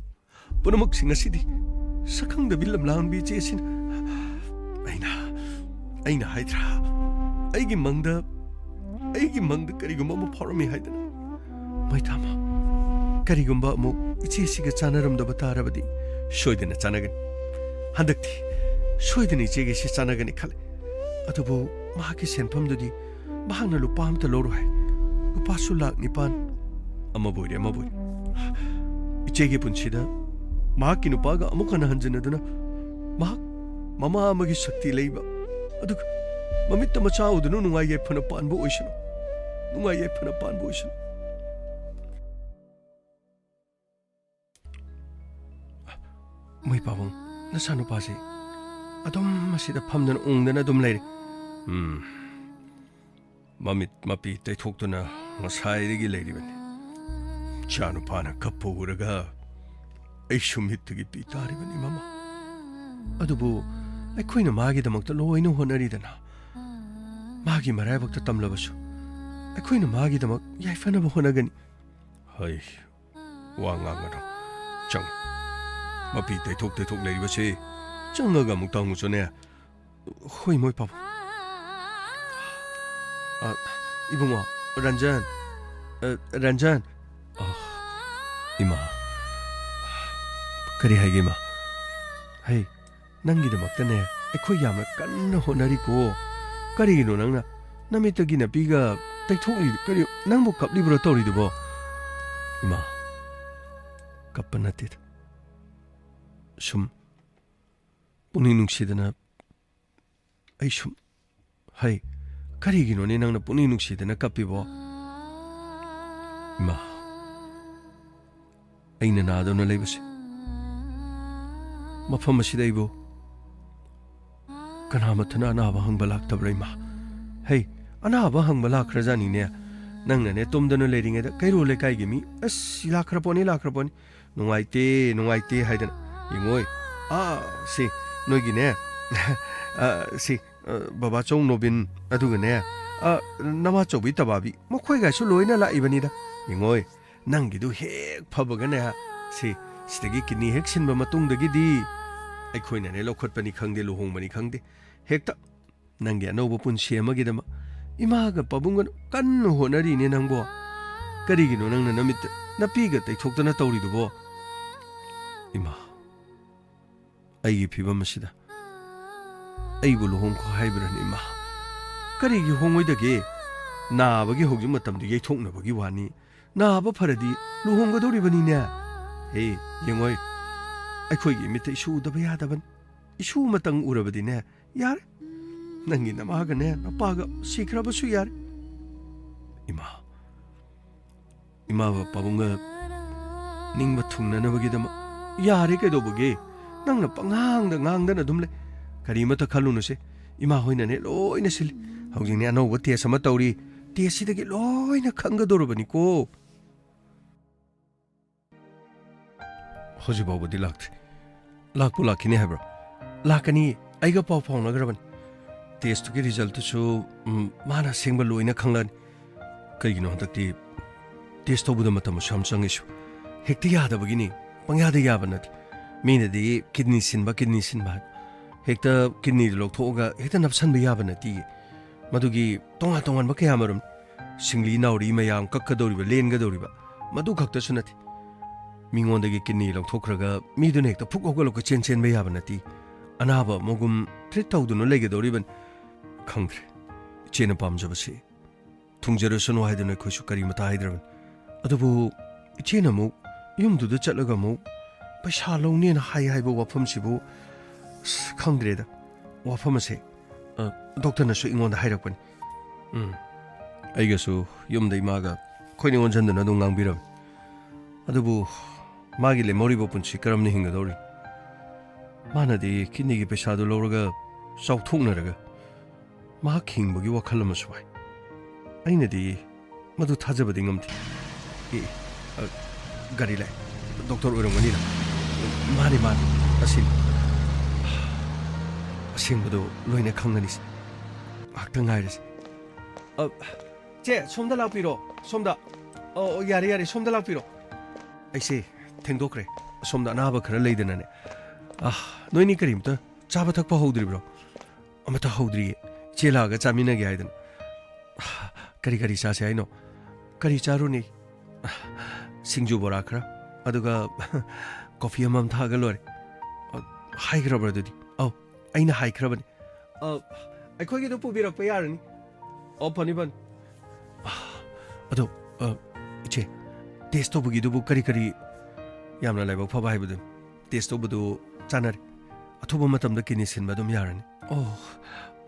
ꯄꯨꯝꯅꯃꯛꯁꯤꯡ ꯑꯁꯤꯗꯤ ꯁꯛꯈꯪꯗꯕꯤ ꯂꯝꯂꯥꯡꯕꯤ ꯏꯆꯦ ꯑꯁꯤꯅ꯫ ꯑꯩꯅ, ꯑꯩꯅ ꯍꯥꯏꯗ꯭ꯔꯥ, ꯑꯩꯒꯤ ꯃꯪꯗ, ꯑꯩꯒꯤ ꯃꯪꯗ ꯀꯔꯤꯒꯨꯝꯕ ꯑꯃ ꯐꯥꯎꯔꯝꯃꯤ ꯍꯥꯏꯗꯅ꯫ ꯃꯣꯏ ꯇꯥꯃꯣ, ꯀꯔꯤꯒꯨꯝꯕ ꯑꯃꯨꯛ ꯏꯆꯦꯁꯤꯒ ꯆꯥꯟꯅꯔꯝꯗꯕ ꯇꯥꯔꯕꯗꯤ ꯁꯣꯏꯗꯅ ꯆꯥꯟꯅꯒꯅꯤ꯫ ꯍꯟꯗꯛꯇꯤ ꯁꯣꯏꯗꯅ ꯏꯆꯦꯒ ꯏꯆꯦ ꯆꯥꯟꯅꯒꯅꯤ ꯈꯜꯂꯦ꯫ ꯑꯗꯨꯕꯨ ꯃꯍꯥꯛꯀꯤ ꯁꯦꯟꯐꯝꯗꯨꯗꯤ ꯃꯍꯥꯛꯅ ꯂꯨꯄꯥ ꯑꯃꯇ ꯂꯧꯔꯣꯏ ꯍꯥꯏ꯫ ꯂꯨꯄꯥꯁꯨ ꯂꯥꯛ ꯅꯤꯄꯥꯟ꯫ ꯑꯃꯕꯨ ꯑꯣꯏꯔꯦ, ꯑꯃꯕꯨ ꯑꯣꯏꯔꯦ꯫ ꯏꯆꯦꯒꯤ ꯄꯨꯟꯁꯤꯗ ꯃꯍꯥꯛꯀꯤ ꯅꯨꯄꯥꯒ ꯑꯃꯨꯛ ꯍꯟꯅ ꯍꯟꯖꯤꯟꯅꯗꯨꯅ ꯃꯍꯥꯛ ꯃꯃꯥ ꯑꯃꯒꯤ ꯁꯛꯇꯤ ꯂꯩꯕ, ꯑꯗꯨꯒ ꯃꯃꯤꯠꯇ ꯃꯆꯥ ꯎꯗꯨꯅ ꯅꯨꯡꯉꯥꯏ ꯌꯥꯏꯐꯅ ꯄꯥꯟꯕ ꯑꯣꯏꯁꯅꯨ꯫ ꯅꯨꯡꯉꯥꯏ ꯌꯥꯏꯐꯅ ꯄꯥꯟꯕ ꯑꯣꯏꯁꯅꯨ꯫ ꯃꯣꯏ ꯄꯥꯕꯨꯡ, ꯅꯆꯥꯅꯨꯄꯥꯁꯤ ꯑꯗꯨꯝ ꯃꯁꯤꯗ ꯐꯝꯗꯨꯅ ꯎꯪꯗꯅ ꯑꯗꯨꯝ ꯂꯩꯔꯦ꯫ ꯎꯝ꯫ ꯃꯃꯤꯠ ꯃꯄꯤ ꯇꯩꯊꯣꯛꯇꯨꯅ ꯉꯁꯥꯏꯗꯒꯤ ꯂꯩꯔꯤꯕꯅꯤ꯫ ꯏꯆꯥꯅꯨꯄꯥꯅ ꯀꯞꯄ ꯎꯔꯒ ꯑꯩꯁꯨ ꯃꯤꯠꯇꯒꯤ ꯄꯤ ꯇꯥꯔꯤꯕꯅꯤ, ꯃꯃꯥ꯫ ꯑꯗꯨꯕꯨ ꯑꯩꯈꯣꯏꯅ ꯃꯥꯒꯤꯗꯃꯛꯇ ꯂꯣꯏꯅ ꯍꯣꯠꯅꯔꯤꯗꯅ꯫ ꯃꯥꯒꯤ ꯃꯔꯥꯏꯕꯛꯇ ꯇꯝꯂꯕꯁꯨ ꯑꯩꯈꯣꯏꯅ ꯃꯥꯒꯤꯗꯃꯛ ꯌꯥꯏꯐꯅꯕ ꯍꯣꯠꯅꯒꯅꯤ꯫ ꯍꯩ, ꯋꯥ ꯉꯥꯡꯒꯅꯨ꯫ ꯆꯪꯉꯨ꯫ ꯃꯄꯤ ꯇꯩꯊꯣꯛ ꯇꯩꯊꯣꯛ ꯂꯩꯔꯤꯕꯁꯤ ꯆꯪꯉꯒ ꯑꯃꯨꯛꯇ ꯍꯪꯉꯨꯆꯣꯅꯦ꯫ ꯍꯣꯏ, ꯃꯣꯏ ꯄꯥꯕꯨꯡ꯫ ꯑ, ꯏꯕꯨꯡꯉꯣ, ꯔꯟꯖꯟ꯫ ꯑ, ꯔꯟꯖꯟ꯫ ꯑ, ꯏꯃꯥ꯫ ꯀꯔꯤ ꯍꯥꯏꯒꯦ, ꯏꯃꯥ? ꯍꯩ, ꯅꯪꯒꯤꯗꯃꯛꯇꯅꯦ ꯑꯩꯈꯣꯏ ꯌꯥꯝꯅ ꯀꯟꯅ ꯍꯣꯠꯅꯔꯤꯀꯣ꯫ ꯀꯔꯤꯒꯤꯅꯣ ꯅꯪꯅ ꯅꯃꯤꯠꯇꯒꯤ ꯅꯥꯄꯤꯒ ꯇꯩꯊꯣꯛꯂꯤ-, ꯀꯔꯤ, ꯅꯪꯕꯨ ꯀꯞꯂꯤꯕ꯭ꯔꯣ ꯇꯧꯔꯤꯗꯨꯕꯣ? ꯏꯃꯥ, ꯀꯞꯄ ꯅꯠꯇꯦꯗ꯫ ꯁꯨꯝ ꯄꯨꯛꯅꯤꯡ ꯅꯨꯡꯁꯤꯗꯅ ꯑꯩ ꯁꯨꯝ, ꯍꯩ, ꯀꯔꯤꯒꯤꯅꯣꯅꯦ ꯅꯪꯅ ꯄꯨꯛꯅꯤꯡ ꯅꯨꯡꯁꯤꯗꯅ ꯀꯞꯄꯤꯕꯣ? ꯏꯃꯥ, ꯑꯩꯅ ꯅꯥꯗꯨꯅ ꯂꯩꯕꯁꯦ, ꯃꯐꯝ ꯑꯁꯤꯗ ꯑꯩꯕꯨ ꯀꯅꯥꯃꯠꯇꯅ ꯑꯅꯥꯕ ꯍꯪꯕ ꯂꯥꯛꯇꯕ꯭ꯔꯥ, ꯏꯃꯥ? ꯍꯩ, ꯑꯅꯥꯕ ꯍꯪꯕ ꯂꯥꯛꯈ꯭ꯔꯖꯥꯅꯤꯅꯦ꯫ ꯅꯪꯅꯅꯦ ꯇꯨꯝꯗꯅ ꯂꯩꯔꯤꯉꯩꯗ ꯀꯩꯔꯣꯜ ꯂꯩꯀꯥꯏꯒꯤ ꯃꯤ, "ꯑꯁ, ꯂꯥꯛꯈ꯭ꯔ ꯄꯣꯠꯅꯤ, ꯂꯥꯛꯈ꯭ꯔ ꯄꯣꯠꯅꯤ꯫ ꯅꯨꯡꯉꯥꯏꯇꯦ, ꯅꯨꯡꯉꯥꯏꯇꯦ" ꯍꯥꯏꯗꯅ꯫ ꯌꯦꯡꯉꯣꯏ, ꯑꯥ, ꯁꯤ, ꯅꯣꯏꯒꯤꯅꯦ, ꯑꯥ, ꯁꯤ, ꯑꯥ, ꯕꯕꯥꯆꯧ ꯅꯣꯕꯤꯟ, ꯑꯗꯨꯒꯅꯦ, ꯑꯥ, ꯅꯃꯥꯆꯧꯕꯤ ꯇꯕꯥꯕꯤ, ꯃꯈꯣꯏꯒꯥꯏꯁꯨ ꯂꯣꯏꯅ ꯂꯥꯛꯏꯕꯅꯤꯗ꯫ ꯌꯦꯡꯉꯣꯏ, ꯅꯪꯒꯤꯗꯨ ꯍꯦꯛ ꯐꯕꯒꯅꯦ, ꯁꯤ, ꯁꯤꯗꯒꯤ ꯀꯤꯗꯅꯤ ꯍꯦꯛ ꯁꯤꯟꯕ ꯃꯇꯨꯡꯗꯒꯤꯗꯤ ꯑꯩꯈꯣꯏꯅꯅꯦ ꯂꯧꯈꯠꯄꯅꯤ ꯈꯪꯗꯦ, ꯂꯨꯍꯣꯡꯕꯅꯤ ꯈꯪꯗꯦ, ꯍꯦꯛꯇ ꯅꯪꯒꯤ ꯑꯅꯧꯕ ꯄꯨꯟꯁꯤ ꯑꯃꯒꯤꯗꯃꯛ ꯏꯃꯥꯒ ꯄꯥꯕꯨꯡꯒꯅ ꯀꯟꯅ ꯍꯣꯠꯅꯔꯤꯅꯦ ꯅꯪꯕꯣ꯫ ꯀꯔꯤꯒꯤꯅꯣ ꯅꯪꯅ ꯅꯃꯤꯠꯇ ꯅꯥꯄꯤꯒ ꯇꯩꯊꯣꯛꯇꯅ ꯇꯧꯔꯤꯗꯨꯕꯣ? ꯏꯃꯥ, ꯑꯩꯒꯤ ꯐꯤꯕꯝ ꯑꯁꯤꯗ ꯑꯩꯕꯨ ꯂꯨꯍꯣꯡꯈꯣ ꯍꯥꯏꯕ꯭ꯔꯅꯦ, ꯏꯃꯥ? ꯀꯔꯤꯒꯤ ꯍꯣꯡꯉꯣꯏꯗꯒꯦ? ꯅꯥꯕꯒꯤ ꯍꯧꯖꯤꯛ ꯃꯇꯝꯗꯨ ꯌꯩꯊꯣꯛꯅꯕꯒꯤ ꯋꯥꯅꯤ꯫ ꯅꯥꯕ ꯐꯔꯗꯤ ꯂꯨꯍꯣꯡꯒꯗꯧꯔꯤꯕꯅꯤꯅꯦ꯫ ꯍꯦ, ꯌꯦꯡꯉꯣꯏ, ꯑꯩꯈꯣꯏꯒꯤ ꯃꯤꯠꯇ ꯏꯁꯨ ꯎꯗꯕ ꯌꯥꯗꯕꯅꯤ꯫ ꯏꯁꯨ ꯑꯃꯇꯪ ꯎꯔꯕꯗꯤꯅꯦ, ꯌꯥꯔꯦ꯫ ꯅꯪꯒꯤ ꯅꯃꯥꯒꯅꯦ ꯅꯄꯥꯒ ꯁꯤꯈ꯭ꯔꯕꯁꯨ ꯌꯥꯔꯦ꯫ ꯏꯃꯥ, ꯏꯃꯥꯒ ꯄꯥꯕꯨꯡꯒ ꯅꯤꯡꯕ ꯊꯨꯡꯅꯅꯕꯒꯤꯗꯃꯛ ꯌꯥꯔꯦ, ꯀꯩꯗꯧꯕꯒꯦ? ꯅꯪꯅ ꯄꯉꯥꯡꯗ ꯉꯥꯡꯗꯅ ꯑꯗꯨꯝ ꯂꯩ꯫ ꯀꯔꯤꯃꯠꯇ ꯈꯜꯂꯨꯅꯨꯁꯦ꯫ ꯏꯃꯥ ꯍꯣꯏꯅꯅꯦ ꯂꯣꯏꯅ ꯁꯤꯜꯂꯤ꯫ ꯍꯧꯖꯤꯛꯅꯦ ꯑꯅꯧꯕ ꯇꯦꯁ ꯑꯃ ꯇꯧꯔꯤ꯫ ꯇꯦꯁꯁꯤꯗꯒꯤ ꯂꯣꯏꯅ ꯈꯪꯒꯗꯧꯔꯕꯅꯤꯀꯣ꯫ ꯍꯧꯖꯤꯛ ꯐꯥꯎꯕꯗꯤ ꯂꯥꯛꯇ꯭ꯔꯤ꯫ ꯂꯥꯛꯄꯨ ꯂꯥꯛꯈꯤꯅꯤ ꯍꯥꯏꯕ꯭ꯔꯣ? ꯂꯥꯛꯀꯅꯤ꯫ ꯑꯩꯒ ꯄꯥꯎ ꯐꯥꯎꯅꯈ꯭ꯔꯕꯅꯤ꯫ ꯇꯦꯁꯇꯨꯒꯤ ꯔꯤꯖꯜꯇꯨꯁꯨ, ꯎꯝ, ꯃꯥꯅ ꯑꯁꯦꯡꯕ ꯂꯣꯏꯅ ꯈꯪꯂꯛꯑꯅꯤ꯫ ꯀꯩꯒꯤꯅꯣ ꯍꯟꯗꯛꯇꯤ ꯇꯦꯁ ꯇꯧꯕꯗ ꯃꯇꯝ ꯑꯁꯨꯛ ꯌꯥꯝ ꯆꯪꯉꯤꯁꯨ? ꯍꯦꯛꯇ ꯌꯥꯗꯕꯒꯤꯅꯤ꯫ ꯄꯪꯌꯥꯗ ꯌꯥꯕ ꯅꯠꯇꯦ꯫ ꯃꯤꯅꯗꯤ ꯀꯤꯗꯅꯤ ꯁꯤꯟꯕ, ꯀꯤꯗꯅꯤ ꯁꯤꯟꯕ ꯍꯥꯏ꯫ ꯍꯦꯛꯇ ꯀꯤꯗꯅꯤꯗꯨ ꯂꯧꯊꯣꯛꯑꯒ ꯍꯦꯛꯇ ꯅꯞꯁꯟꯕ ꯌꯥꯕ ꯅꯠꯇꯦ꯫ ꯃꯗꯨꯒꯤ ꯇꯣꯉꯥꯟ ꯇꯣꯉꯥꯟꯕ ꯀꯌꯥꯃꯔꯨꯝ, ꯁꯤꯡꯂꯤ ꯅꯥꯎꯔꯤ ꯃꯌꯥꯝ ꯀꯛꯀꯗꯧꯔꯤꯕ, ꯂꯦꯟꯒꯗꯧꯔꯤꯕ, ꯃꯗꯨ ꯈꯛꯇꯁꯨ ꯅꯠꯇꯦ꯫ ꯃꯤꯉꯣꯟꯗꯒꯤ ꯀꯤꯗꯅꯤ ꯂꯧꯊꯣꯛꯈ꯭ꯔꯒ ꯃꯤꯗꯨꯅ ꯍꯦꯛꯇ ꯐꯨꯛ ꯍꯧꯒꯠꯂꯛꯄ ꯆꯦꯟ ꯆꯦꯟꯕ ꯌꯥꯕ ꯅꯠꯇꯦ꯫ ꯑꯅꯥꯕ ꯑꯃꯒꯨꯝ ꯇ꯭ꯔꯤꯠ ꯇꯧꯗꯨꯅ ꯂꯩꯒꯗꯧꯔꯤꯕꯅꯤ꯫ ꯈꯪꯗ꯭ꯔꯦ꯫ ꯏꯆꯦꯅ ꯄꯥꯝꯖꯕꯁꯤ ꯊꯨꯡꯖꯔꯁꯅꯨ ꯍꯥꯏꯗꯨꯅ ꯑꯩꯈꯣꯏꯁꯨ ꯀꯔꯤꯃꯇ ꯍꯥꯏꯗ꯭ꯔꯕꯅꯤ꯫ ꯑꯗꯨꯕꯨ ꯏꯆꯦꯅ ꯑꯃꯨꯛ ꯌꯨꯝꯗꯨꯗ ꯆꯠꯂꯒ ꯑꯃꯨꯛ ꯄꯩꯁꯥ ꯂꯧꯅꯦꯅ ꯍꯥꯏ ꯍꯥꯏꯕ ꯋꯥꯐꯝꯁꯤꯕꯨ, ꯑꯁ, ꯈꯪꯗ꯭ꯔꯦꯗ꯫ ꯋꯥꯐꯝ ꯑꯁꯦ, ꯑ, ꯗꯣꯛꯇꯔꯅꯁꯨ ꯑꯩꯉꯣꯟꯗ ꯍꯥꯏꯔꯛꯄꯅꯤ꯫ ꯎꯝ, ꯑꯩꯒꯁꯨ ꯌꯨꯝꯗ ꯏꯃꯥꯒ ꯑꯩꯈꯣꯏꯅꯤ ꯑꯣꯟꯁꯤꯟꯗꯨꯅ ꯑꯗꯨꯝ ꯉꯥꯡꯕꯤꯔꯝꯃꯤ꯫ ꯑꯗꯨꯕꯨ ꯃꯥꯒꯤ ꯂꯦꯝꯍꯧꯔꯤꯕ ꯄꯨꯟꯁꯤ ꯀꯔꯝꯅ ꯍꯤꯡꯒꯗꯧꯔꯤ? ꯃꯥꯅꯗꯤ ꯀꯤꯗꯅꯤꯒꯤ ꯄꯩꯁꯥꯗꯨ ꯂꯧꯔꯒ ꯆꯥꯎꯊꯣꯛꯅꯔꯒ ꯃꯍꯥꯛ ꯍꯤꯡꯕꯒꯤ ꯋꯥꯈꯜ ꯑꯃꯁꯨ ꯍꯥꯏ꯫ ꯑꯩꯅꯗꯤ ꯃꯗꯨ ꯊꯥꯖꯕꯗꯤ ꯉꯝꯗꯦ꯫ ꯑꯦ, ꯑ, ꯒꯥꯔꯤ ꯂꯥꯛꯑꯦ꯫ ꯗꯣꯛꯇꯔ ꯑꯣꯏꯔꯝꯒꯅꯤꯗ꯫ ꯃꯥꯅꯤ, ꯃꯥꯅꯤ꯫ ꯑꯁꯤꯅꯤ꯫ ꯑꯁꯦꯡꯕꯗꯣ ꯂꯣꯏꯅ ꯈꯪꯉꯅꯤꯁꯦ꯫ ꯉꯥꯏꯍꯥꯛꯇꯪ ꯉꯥꯏꯔꯁꯦ꯫ ꯑ, ꯆꯦ, ꯁꯣꯝꯗ ꯂꯥꯛꯄꯤꯔꯣ꯫ ꯁꯣꯝꯗ꯫ ꯑꯣ, ꯑꯣ, ꯌꯥꯔꯦ, ꯌꯥꯔꯦ꯫ ꯁꯣꯝꯗ ꯂꯥꯛꯄꯤꯔꯣ꯫ ꯑꯩꯁꯦ ꯊꯦꯡꯗꯣꯛꯈ꯭ꯔꯦ꯫ ꯑꯁꯣꯝꯗ ꯑꯅꯥꯕ ꯈꯔ ꯂꯩꯗꯅꯅꯦ꯫ ꯑ, ꯅꯣꯏꯅꯤ ꯀꯔꯤꯝꯇ ꯆꯥꯕ ꯊꯛꯄ ꯍꯧꯗ꯭ꯔꯤꯕ꯭ꯔꯣ? ꯑꯃꯠꯇ ꯍꯧꯗ꯭ꯔꯤꯌꯦ꯫ ꯏꯆꯦ ꯂꯥꯛꯑꯒ ꯆꯥꯃꯤꯟꯅꯒꯦ ꯍꯥꯏꯗꯅ꯫ ꯀꯔꯤ ꯀꯔꯤ ꯆꯥꯁꯦ ꯍꯥꯏꯅꯣ? ꯀꯔꯤ ꯆꯥꯔꯨꯅꯤ? ꯁꯤꯡꯖꯨ ꯕꯣꯔꯥ ꯈꯔ, ꯑꯗꯨꯒ ꯀꯣꯐꯤ ꯑꯃꯃꯝ ꯊꯛꯑꯒ ꯂꯣꯏꯔꯦ꯫ ꯑ, ꯍꯥꯏꯈ꯭ꯔꯕ꯭ꯔꯥ ꯑꯗꯨꯗꯤ? ꯑꯧ, ꯑꯩꯅ ꯍꯥꯏꯈ꯭ꯔꯕꯅꯤ꯫ ꯑ, ꯑꯩꯈꯣꯏꯒꯤꯗꯣ ꯄꯨꯕꯤꯔꯛꯄ ꯌꯥꯔꯅꯤ꯫ ꯑꯣ, ꯐꯅꯤ, ꯐꯅꯤ꯫ ꯑꯗꯣ, ꯑ, ꯏꯆꯦ, ꯇꯦꯁ ꯇꯧꯕꯒꯤꯗꯨꯕꯨ ꯀꯔꯤ ꯀꯔꯤ? ꯌꯥꯝꯅ ꯂꯥꯏꯕꯛ ꯐꯕ ꯍꯥꯏꯕꯗꯨꯅꯤ꯫ ꯇꯦꯁ ꯇꯧꯕꯗꯨ ꯆꯥꯅꯔꯦ꯫ ꯑꯊꯨꯕ ꯃꯇꯝꯗ ꯀꯤꯗꯅꯤ ꯁꯤꯟꯕ ꯑꯗꯨꯝ ꯌꯥꯔꯅꯤ꯫ ꯑꯣ,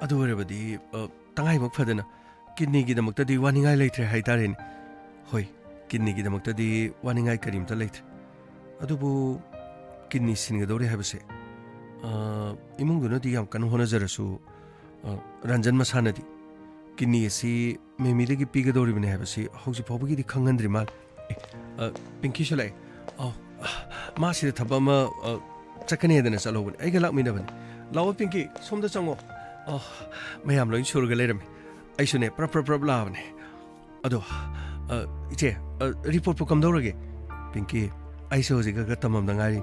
ꯑꯗꯨ ꯑꯣꯏꯔꯕꯗꯤ, ꯑ, ꯇꯉꯥꯏꯐꯝ ꯐꯗꯅ ꯀꯤꯗꯅꯤꯒꯤꯗꯃꯛꯇꯗꯤ ꯋꯥꯅꯤꯡꯉꯥꯏ ꯂꯩꯇ꯭ꯔꯦ ꯍꯥꯏꯇꯥꯔꯦꯅꯦ꯫ ꯍꯣꯏ, ꯀꯤꯗꯅꯤꯒꯤꯗꯃꯛꯇꯗꯤ ꯋꯥꯅꯤꯡꯉꯥꯏ ꯀꯔꯤꯝꯇ ꯂꯩꯇ꯭ꯔꯦ꯫ ꯑꯗꯨꯕꯨ ꯀꯤꯗꯅꯤ ꯁꯤꯟꯒꯗꯧꯔꯦ ꯍꯥꯏꯕꯁꯦ, ꯑ, ꯏꯃꯨꯡꯗꯨꯅꯗꯤ ꯌꯥꯝ ꯀꯟꯅ ꯍꯣꯠꯅꯖꯔꯁꯨ, ꯑ, ꯔꯟꯖꯟ ꯃꯁꯥꯅꯗꯤ ꯀꯤꯗꯅꯤ ꯑꯁꯤ ꯃꯦꯃꯤꯗꯒꯤ ꯄꯤꯒꯗꯧꯔꯤꯕꯅꯤ ꯍꯥꯏꯕꯁꯤ ꯍꯧꯖꯤꯛ ꯐꯥꯎꯕꯒꯤꯗꯤ ꯈꯪꯍꯟꯗ꯭ꯔꯤ ꯃꯥꯜꯂꯦ꯫ ꯑꯦ, ꯑ, ꯄꯤꯡꯀꯤꯁꯨ ꯂꯥꯛꯑꯦ꯫ ꯑꯧ, ꯑ, ꯃꯥ ꯁꯤꯗ ꯊꯕꯛ ꯑꯃ, ꯑ, ꯆꯠꯀꯅꯤ ꯍꯥꯏꯗꯅ ꯆꯠꯍꯧꯕꯅꯤ꯫ ꯑꯩꯒ ꯂꯥꯛꯃꯤꯟꯅꯕꯅꯤ꯫ "ꯂꯥꯛꯑꯣ ꯄꯤꯡꯀꯤ, ꯁꯣꯝꯗ ꯆꯪꯉꯣ꯫ ꯑ, ꯃꯌꯥꯝ ꯂꯣꯏ ꯁꯨꯔꯒ ꯂꯩꯔꯝꯃꯤ꯫ ꯑꯩꯁꯨꯅꯦ ꯄ꯭ꯔꯞ ꯄ꯭ꯔꯞ ꯄ꯭ꯔꯞ ꯂꯥꯛꯑꯕꯅꯦ꯫ ꯑꯗꯣ, ꯑ, ꯏꯆꯦ, ꯑ, ꯔꯤꯄꯣꯔꯠꯄꯨ ꯀꯝꯗꯧꯔꯒꯦ?" "ꯄꯤꯡꯀꯤ, ꯑꯩꯁꯨ ꯍꯧꯖꯤꯛ ꯈꯔ ꯇꯝꯃꯝꯗ ꯉꯥꯏꯔꯤ꯫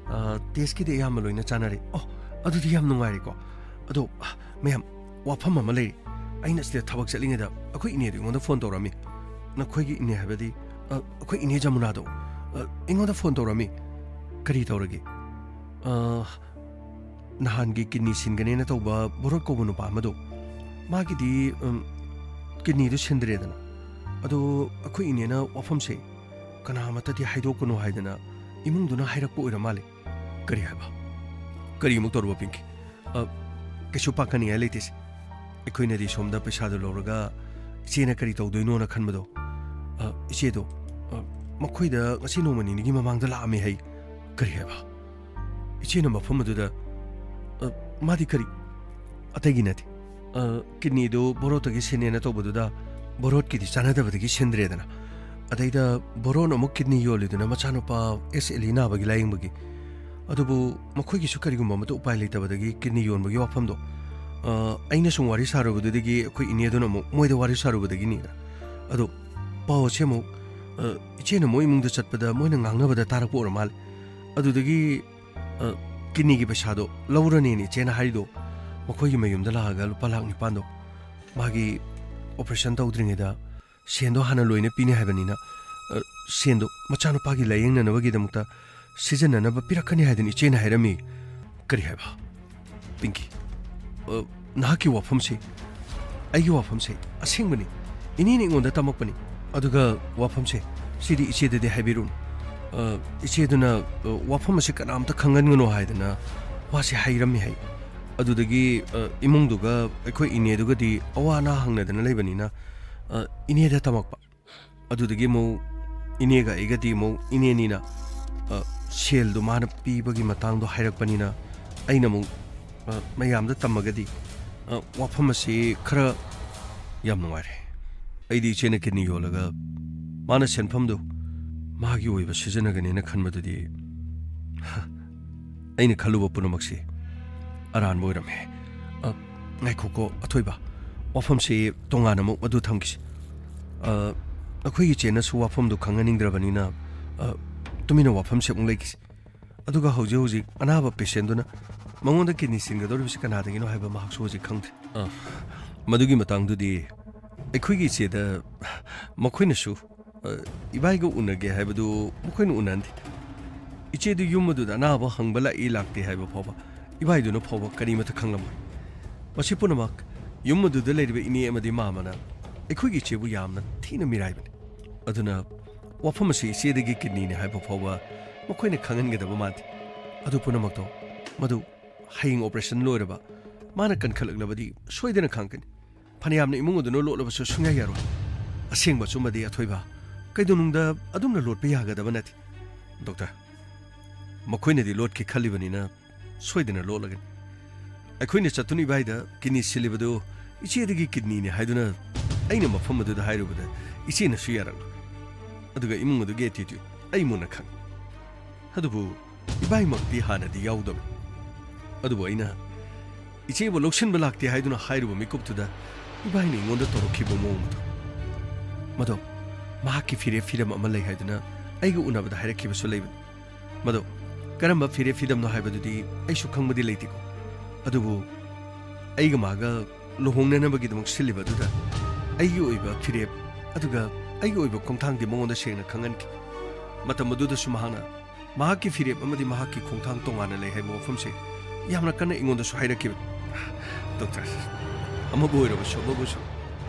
ꯑ, ꯇꯦꯁꯀꯤꯗꯤ ꯑꯌꯥꯝꯕ ꯂꯣꯏꯅ ꯆꯥꯅꯔꯦ꯫" "ꯑꯣ, ꯑꯗꯨꯗꯤ ꯌꯥꯝ ꯅꯨꯡꯉꯥꯏꯔꯦꯀꯣ꯫ ꯑꯗꯣ, ꯑ, ꯃꯌꯥꯝ, ꯋꯥꯐꯝ ꯑꯃ ꯂꯩꯔꯤ꯫ ꯑꯩꯅ ꯁꯤꯗ ꯊꯕꯛ ꯆꯠꯂꯤꯉꯩꯗ ꯑꯩꯈꯣꯏ ꯏꯅꯦꯗꯣ ꯑꯩꯉꯣꯟꯗ ꯐꯣꯟ ꯇꯧꯔꯛꯑꯝꯃꯤ꯫" "ꯅꯈꯣꯏꯒꯤ ꯏꯅꯦ ꯍꯥꯏꯕꯗꯤ?" "ꯑ, ꯑꯩꯈꯣꯏ ꯏꯅꯦ ꯖꯃꯨꯅꯥꯗꯣ, ꯑ, ꯑꯩꯉꯣꯟꯗ ꯐꯣꯟ ꯇꯧꯔꯛꯑꯝꯃꯤ꯫" "ꯀꯔꯤ ꯇꯧꯔꯒꯦ?" "ꯑ, ꯅꯍꯥꯟꯒꯤ ꯀꯤꯗꯅꯤ ꯁꯤꯟꯒꯅꯦꯅ ꯇꯧꯕ ꯕꯣꯔꯣꯠ ꯀꯧꯕ ꯅꯨꯄꯥ ꯑꯃꯗꯣ, ꯃꯥꯒꯤꯗꯤ, ꯎꯝ, ꯀꯤꯗꯅꯤꯗꯨ ꯁꯤꯟꯗ꯭ꯔꯦꯗꯅ꯫ ꯑꯗꯣ ꯑꯩꯈꯣꯏ ꯏꯅꯦꯅ ꯋꯥꯐꯝꯁꯦ ꯀꯅꯥꯃꯠꯇꯗꯤ ꯍꯥꯏꯗꯣꯛꯀꯅꯨ ꯍꯥꯏꯗꯅ ꯏꯃꯨꯡꯗꯨꯅ ꯍꯥꯏꯔꯛꯄ ꯑꯣꯏꯔ ꯃꯥꯜꯂꯦ꯫" "ꯀꯔꯤ ꯍꯥꯏꯕ? ꯀꯔꯤ ꯑꯃꯨꯛ ꯇꯧꯔꯕ ꯄꯤꯡꯀꯤ?" "ꯑ, ꯀꯩꯁꯨ ꯄꯥꯈꯠꯅꯤꯡꯉꯥꯏ ꯂꯩꯇꯦꯁꯦ꯫ ꯑꯩꯈꯣꯏꯅꯗꯤ ꯁꯣꯝꯗ ꯄꯩꯁꯥꯗꯨ ꯂꯧꯔꯒ ꯏꯆꯦꯅ ꯀꯔꯤ ꯇꯧꯗꯣꯏꯅꯣꯅ ꯈꯟꯕꯗꯣ, ꯑ, ꯏꯆꯦꯗꯣ, ꯑ, ꯃꯈꯣꯏꯗ ꯉꯁꯤ ꯅꯣꯡꯃ ꯅꯤꯅꯤꯒꯤ ꯃꯃꯥꯡꯗ ꯂꯥꯛꯑꯝꯃꯦ ꯍꯥꯏ꯫" "ꯀꯔꯤ ꯍꯥꯏꯕ? ꯏꯆꯦꯅ ꯃꯐꯝ ꯑꯗꯨꯗ?" "ꯑ, ꯃꯥꯗꯤ ꯀꯔꯤ, ꯑꯇꯩꯒꯤ ꯅꯠꯇꯦ꯫ ꯑ, ꯀꯤꯗꯅꯤꯗꯨ ꯕꯣꯔꯣꯠꯇꯒꯤ ꯁꯤꯟꯅꯦꯅ ꯇꯧꯕꯗꯨꯗ ꯕꯣꯔꯣꯠꯀꯤꯗꯤ ꯆꯥꯟꯅꯗꯕꯗꯒꯤ ꯁꯤꯟꯗ꯭ꯔꯦꯗꯅ꯫ ꯑꯗꯩꯗ ꯕꯣꯔꯣꯠꯅ ꯑꯃꯨꯛ ꯀꯤꯗꯅꯤ ꯌꯣꯜꯂꯤꯗꯨꯅ ꯃꯆꯥꯅꯨꯄꯥ ꯑꯦꯁ ꯑꯦꯂꯤ ꯅꯥꯕꯒꯤ ꯂꯥꯌꯦꯡꯕꯒꯤ꯫ ꯑꯗꯨꯕꯨ ꯃꯈꯣꯏꯒꯤꯁꯨ ꯀꯔꯤꯒꯨꯝꯕ ꯑꯃꯠꯇ ꯎꯄꯥꯏ ꯂꯩꯇꯕꯗꯒꯤ ꯀꯤꯗꯅꯤ ꯌꯣꯟꯕꯒꯤ ꯋꯥꯐꯝꯗꯣ, ꯑ, ꯑꯩꯅ ꯁꯨꯝ ꯋꯥꯔꯤ ꯁꯥꯔꯨꯕꯗꯨꯗꯒꯤ ꯑꯩꯈꯣꯏ ꯏꯅꯦꯗꯨꯅ ꯑꯃꯨꯛ ꯃꯣꯏꯗ ꯋꯥꯔꯤ ꯁꯥꯔꯨꯕꯗꯒꯤꯅꯤꯗ꯫ ꯑꯗꯣ ꯄꯥꯎ ꯑꯁꯤ ꯑꯃꯨꯛ, ꯑ, ꯏꯆꯦꯅ ꯃꯣꯏ ꯏꯃꯨꯡꯗ ꯆꯠꯄꯗ ꯃꯣꯏꯅ ꯉꯥꯡꯅꯕꯗ ꯇꯥꯔꯛꯄ ꯑꯣꯏꯔ ꯃꯥꯜꯂꯦ꯫ ꯑꯗꯨꯗꯒꯤ, ꯑ, ꯀꯤꯗꯅꯤꯒꯤ ꯄꯩꯁꯥꯗꯣ ꯂꯧꯔꯅꯦꯅ ꯏꯆꯦꯅ ꯍꯥꯏꯔꯤꯗꯣ, ꯃꯈꯣꯏꯒꯤ ꯃꯌꯨꯝꯗ ꯂꯥꯛꯑꯒ ꯂꯨꯄꯥ ꯂꯥꯈ ꯅꯤꯄꯥꯟꯗꯣ ꯃꯥꯒꯤ ꯑꯣꯄꯔꯦꯁꯟ ꯇꯧꯗ꯭ꯔꯤꯉꯩꯗ ꯁꯦꯟꯗꯣ ꯍꯥꯟꯅ ꯂꯣꯏꯅ ꯄꯤꯅꯤ ꯍꯥꯏꯕꯅꯤꯅ, ꯑ, ꯁꯦꯟꯗꯣ ꯃꯆꯥꯅꯨꯄꯥꯒꯤ ꯂꯥꯌꯦꯡꯅꯅꯕꯒꯤꯗꯃꯛꯇ ꯁꯤꯖꯤꯟꯅꯅꯕ ꯄꯤꯔꯛꯀꯅꯤ ꯍꯥꯏꯗꯅ ꯏꯆꯦꯅ ꯍꯥꯏꯔꯝꯃꯤ꯫" "ꯀꯔꯤ ꯍꯥꯏꯕ? ꯄꯤꯡꯀꯤ, ꯑ, ꯅꯍꯥꯛꯀꯤ ꯋꯥꯐꯝꯁꯤ, ꯑꯩꯒꯤ ꯋꯥꯐꯝꯁꯦ ꯑꯁꯦꯡꯕꯅꯤ꯫ ꯏꯅꯦꯅ ꯑꯩꯉꯣꯟꯗ ꯇꯝꯃꯛꯄꯅꯤ꯫ ꯑꯗꯨꯒ ꯋꯥꯐꯝꯁꯦ, ꯁꯤꯗꯤ ꯏꯆꯦꯗꯗꯤ ꯍꯥꯏꯕꯤꯔꯨꯅꯨ꯫ ꯑ, ꯏꯆꯦꯗꯨꯅ, ꯑ, ꯋꯥꯐꯝ ꯑꯁꯤ ꯀꯅꯥꯝꯇ ꯈꯪꯍꯟꯒꯅꯨ ꯍꯥꯏꯗꯅ ꯋꯥꯁꯦ ꯍꯥꯏꯔꯝꯃꯤ" ꯍꯥꯏ꯫ ꯑꯗꯨꯗꯒꯤ, ꯑ, ꯏꯃꯨꯡꯗꯨꯒ ꯑꯩꯈꯣꯏ ꯏꯅꯦꯗꯨꯒꯗꯤ ꯑꯋꯥ ꯑꯅꯥ ꯍꯪꯅꯗꯅ ꯂꯩꯕꯅꯤꯅ, ꯑ, ꯏꯅꯦꯗ ꯇꯝꯃꯛꯄ꯫ ꯑꯗꯨꯗꯒꯤ ꯑꯃꯨꯛ ꯏꯅꯦꯒ ꯑꯩꯒꯗꯤ ꯑꯃꯨꯛ ꯏꯅꯦꯅꯤꯅ, ꯑ, ꯁꯦꯜꯗꯣ ꯃꯥꯅ ꯄꯤꯕꯒꯤ ꯃꯇꯥꯡꯗꯣ ꯍꯥꯏꯔꯛꯄꯅꯤꯅ ꯑꯩꯅ ꯑꯃꯨꯛ, ꯑ, ꯃꯌꯥꯝꯗ ꯇꯝꯃꯒꯗꯤ, ꯑ, ꯋꯥꯐꯝ ꯑꯁꯤ ꯈꯔ ꯌꯥꯝ ꯅꯨꯡꯉꯥꯏꯔꯦ꯫ ꯑꯩꯗꯤ ꯏꯆꯦꯅ ꯀꯤꯗꯅꯤ ꯌꯣꯜꯂꯒ ꯃꯥꯅ ꯁꯦꯟꯐꯝꯗꯨ ꯃꯥꯒꯤ ꯑꯣꯏꯕ ꯁꯤꯖꯤꯟꯅꯒꯅꯦꯅ ꯈꯟꯕꯗꯨꯗꯤ ꯑꯩꯅ ꯈꯜꯂꯨꯕ ꯄꯨꯝꯅꯃꯛꯁꯤ ꯑꯔꯥꯟꯕ ꯑꯣꯏꯔꯝꯃꯦ꯫ ꯑ, ꯉꯥꯏꯈꯣꯀꯣ, ꯑꯊꯣꯏꯕ꯫ ꯋꯥꯐꯝꯁꯤ ꯇꯣꯉꯥꯟꯅ ꯑꯃꯨꯛ ꯃꯗꯨ ꯊꯝꯈꯤꯁꯤ꯫ ꯑ, ꯑꯩꯈꯣꯏꯒꯤ ꯆꯦꯅꯁꯨ ꯋꯥꯐꯝꯗꯨ ꯈꯪꯍꯟꯅꯤꯡꯗ꯭ꯔꯕꯅꯤꯅ, ꯑ, ꯇꯨꯃꯤꯟꯅ ꯋꯥꯐꯝꯁꯤ ꯑꯃꯨꯛ ꯂꯩꯈꯤꯁꯤ꯫ ꯑꯗꯨꯒ ꯍꯧꯖꯤꯛ ꯍꯧꯖꯤꯛ ꯑꯅꯥꯕ ꯄꯦꯁꯦꯟꯗꯨꯅ ꯃꯉꯣꯟꯗ ꯀꯤꯗꯅꯤ ꯁꯤꯟꯒꯗꯧꯔꯤꯕꯁꯤ ꯀꯅꯥꯗꯒꯤꯅꯣ ꯍꯥꯏꯕ ꯃꯍꯥꯛꯁꯨ ꯍꯧꯖꯤꯛ ꯈꯪꯗ꯭ꯔꯦ꯫ ꯑ, ꯃꯗꯨꯒꯤ ꯃꯇꯥꯡꯗꯨꯗꯤ ꯑꯩꯈꯣꯏꯒꯤ ꯏꯆꯦꯗ ꯃꯈꯣꯏꯅꯁꯨ, ꯑ, ꯏꯕꯥꯏꯒ ꯎꯅꯒꯦ ꯍꯥꯏꯕꯗꯨ ꯃꯈꯣꯏꯅ ꯎꯅꯍꯟꯗꯦ꯫ ꯏꯆꯦꯗꯨ ꯌꯨꯝ ꯑꯗꯨꯗ ꯑꯅꯥꯕ ꯍꯪꯕ ꯂꯥꯛꯏ ꯂꯥꯛꯇꯦ ꯍꯥꯏꯕ ꯐꯥꯎꯕ ꯏꯕꯥꯏꯗꯨꯅ ꯐꯥꯎꯕ ꯀꯔꯤꯃꯠꯇ ꯈꯪꯂꯝꯃꯣꯏ꯫ ꯃꯁꯤ ꯄꯨꯝꯅꯃꯛ ꯌꯨꯝ ꯑꯗꯨꯗ ꯂꯩꯔꯤꯕ ꯏꯅꯦ ꯑꯃꯗꯤ ꯃꯥꯃꯅ ꯑꯩꯈꯣꯏꯒꯤ ꯏꯆꯦꯕꯨ ꯌꯥꯝꯅ ꯊꯤꯅ ꯃꯤꯔꯥꯏꯕꯅꯤ꯫ ꯑꯗꯨꯅ ꯋꯥꯐꯝ ꯑꯁꯤ ꯏꯆꯦꯗꯒꯤ ꯀꯤꯗꯅꯤꯅꯤ ꯍꯥꯏꯕ ꯐꯥꯎꯕ ꯃꯈꯣꯏꯅ ꯈꯪꯍꯟꯒꯗꯕ ꯃꯥꯟꯗꯦ꯫ ꯑꯗꯨ ꯄꯨꯝꯅꯃꯛꯇꯣ ꯃꯗꯨ ꯍꯌꯦꯡ ꯑꯣꯄꯔꯦꯁꯟ ꯂꯣꯏꯔꯕ ꯃꯥꯅ ꯀꯟꯈꯠꯂꯛꯂꯕꯗꯤ ꯁꯣꯏꯗꯅ ꯈꯪꯒꯅꯤ꯫ ꯐꯅꯌꯥꯝꯅ ꯏꯃꯨꯡ ꯑꯗꯨꯅ ꯂꯣꯠꯂꯕꯁꯨ ꯁꯨꯡꯌꯥ ꯌꯥꯔꯣꯏ꯫ ꯑꯁꯦꯡꯕ ꯑꯆꯨꯝꯕꯗꯤ ꯑꯊꯣꯏꯕ ꯀꯩꯗꯧꯅꯨꯡꯗ ꯑꯗꯨꯝꯅ ꯂꯣꯠꯄ ꯌꯥꯒꯗꯕ ꯅꯠꯇꯦ꯫ ꯗꯣꯛꯇꯔ, ꯃꯈꯣꯏꯅꯗꯤ ꯂꯣꯠꯀꯦ ꯈꯜꯂꯤꯕꯅꯤꯅ ꯁꯣꯏꯗꯅ ꯂꯣꯠꯂꯒꯅꯤ꯫ ꯑꯩꯈꯣꯏꯅ ꯆꯠꯇꯨꯅ ꯏꯕꯥꯏꯗ ꯀꯤꯗꯅꯤ ꯁꯤꯜꯂꯤꯕꯗꯨ ꯏꯆꯦꯗꯒꯤ ꯀꯤꯗꯅꯤꯅꯤ ꯍꯥꯏꯗꯨꯅ ꯑꯩꯅ ꯃꯐꯝ ꯑꯗꯨꯗ ꯍꯥꯏꯔꯨꯕꯗ ꯏꯆꯦꯅꯁꯨ ꯌꯥꯔꯛꯂꯣꯏ꯫ ꯑꯗꯨꯒ ꯏꯃꯨꯡ ꯑꯗꯨꯒꯤ ꯑꯦꯇꯤꯇ꯭ꯌꯨꯠ ꯑꯩ ꯃꯨꯟꯅ ꯈꯪꯏ꯫ ꯑꯗꯨꯕꯨ ꯏꯕꯥꯏꯃꯛꯇꯤ ꯍꯥꯟꯅꯗꯤ ꯌꯥꯎꯗꯕꯅꯤ꯫ ꯑꯗꯨꯕꯨ ꯑꯩꯅ ꯏꯆꯦꯕꯨ ꯂꯧꯁꯤꯟꯕ ꯂꯥꯛꯇꯦ ꯍꯥꯏꯗꯨꯅ ꯍꯥꯏꯔꯨꯕ ꯃꯤꯀꯨꯞꯇꯨꯗ ꯏꯕꯥꯏꯅ ꯑꯩꯉꯣꯟꯗ ꯇꯧꯔꯛꯈꯤꯕ ꯃꯑꯣꯡ ꯑꯗꯨ꯫ ꯃꯗꯣ ꯃꯍꯥꯛꯀꯤ ꯐꯤꯔꯦꯞ ꯐꯤꯔꯝ ꯑꯃ ꯂꯩ ꯍꯥꯏꯗꯨꯅ ꯑꯩꯒ ꯎꯅꯕꯗ ꯍꯥꯏꯔꯛꯈꯤꯕꯁꯨ ꯂꯩꯕꯅꯤ꯫ ꯃꯗꯣ ꯀꯔꯝꯕ ꯐꯤꯔꯦꯞ ꯐꯤꯔꯝꯅꯣ ꯍꯥꯏꯕꯗꯨꯗꯤ ꯑꯩꯁꯨ ꯈꯪꯕꯗꯤ ꯂꯩꯇꯦꯀꯣ꯫ ꯑꯗꯨꯕꯨ ꯑꯩꯒ ꯃꯥꯒ ꯂꯨꯍꯣꯡꯅꯅꯕꯒꯤꯗꯃꯛ ꯁꯤꯜꯂꯤꯕ ꯑꯗꯨꯗ ꯑꯩꯒꯤ ꯑꯣꯏꯕ ꯐꯤꯔꯦꯞ ꯑꯗꯨꯒ ꯑꯩꯒꯤ ꯑꯣꯏꯕ ꯈꯣꯡꯊꯥꯡꯗꯤ ꯃꯉꯣꯟꯗ ꯁꯦꯡꯅ ꯈꯪꯍꯟꯈꯤ꯫ ꯃꯇꯝ ꯑꯗꯨꯗꯁꯨ ꯃꯍꯥꯛꯅ ꯃꯍꯥꯛꯀꯤ ꯐꯤꯔꯦꯞ ꯑꯃꯗꯤ ꯃꯍꯥꯛꯀꯤ ꯈꯣꯡꯊꯥꯡ ꯇꯣꯉꯥꯟꯅ ꯂꯩ ꯍꯥꯏꯕ ꯋꯥꯐꯝꯁꯦ ꯌꯥꯝꯅ ꯀꯟꯅ ꯑꯩꯉꯣꯟꯗꯁꯨ ꯍꯥꯏꯔꯛꯈꯤꯕꯅꯤ꯫ ꯗꯣꯛꯇꯔ, ꯑꯃꯕꯨ ꯑꯣꯏꯔꯕꯁꯨ ꯑꯃꯕꯨꯁꯨ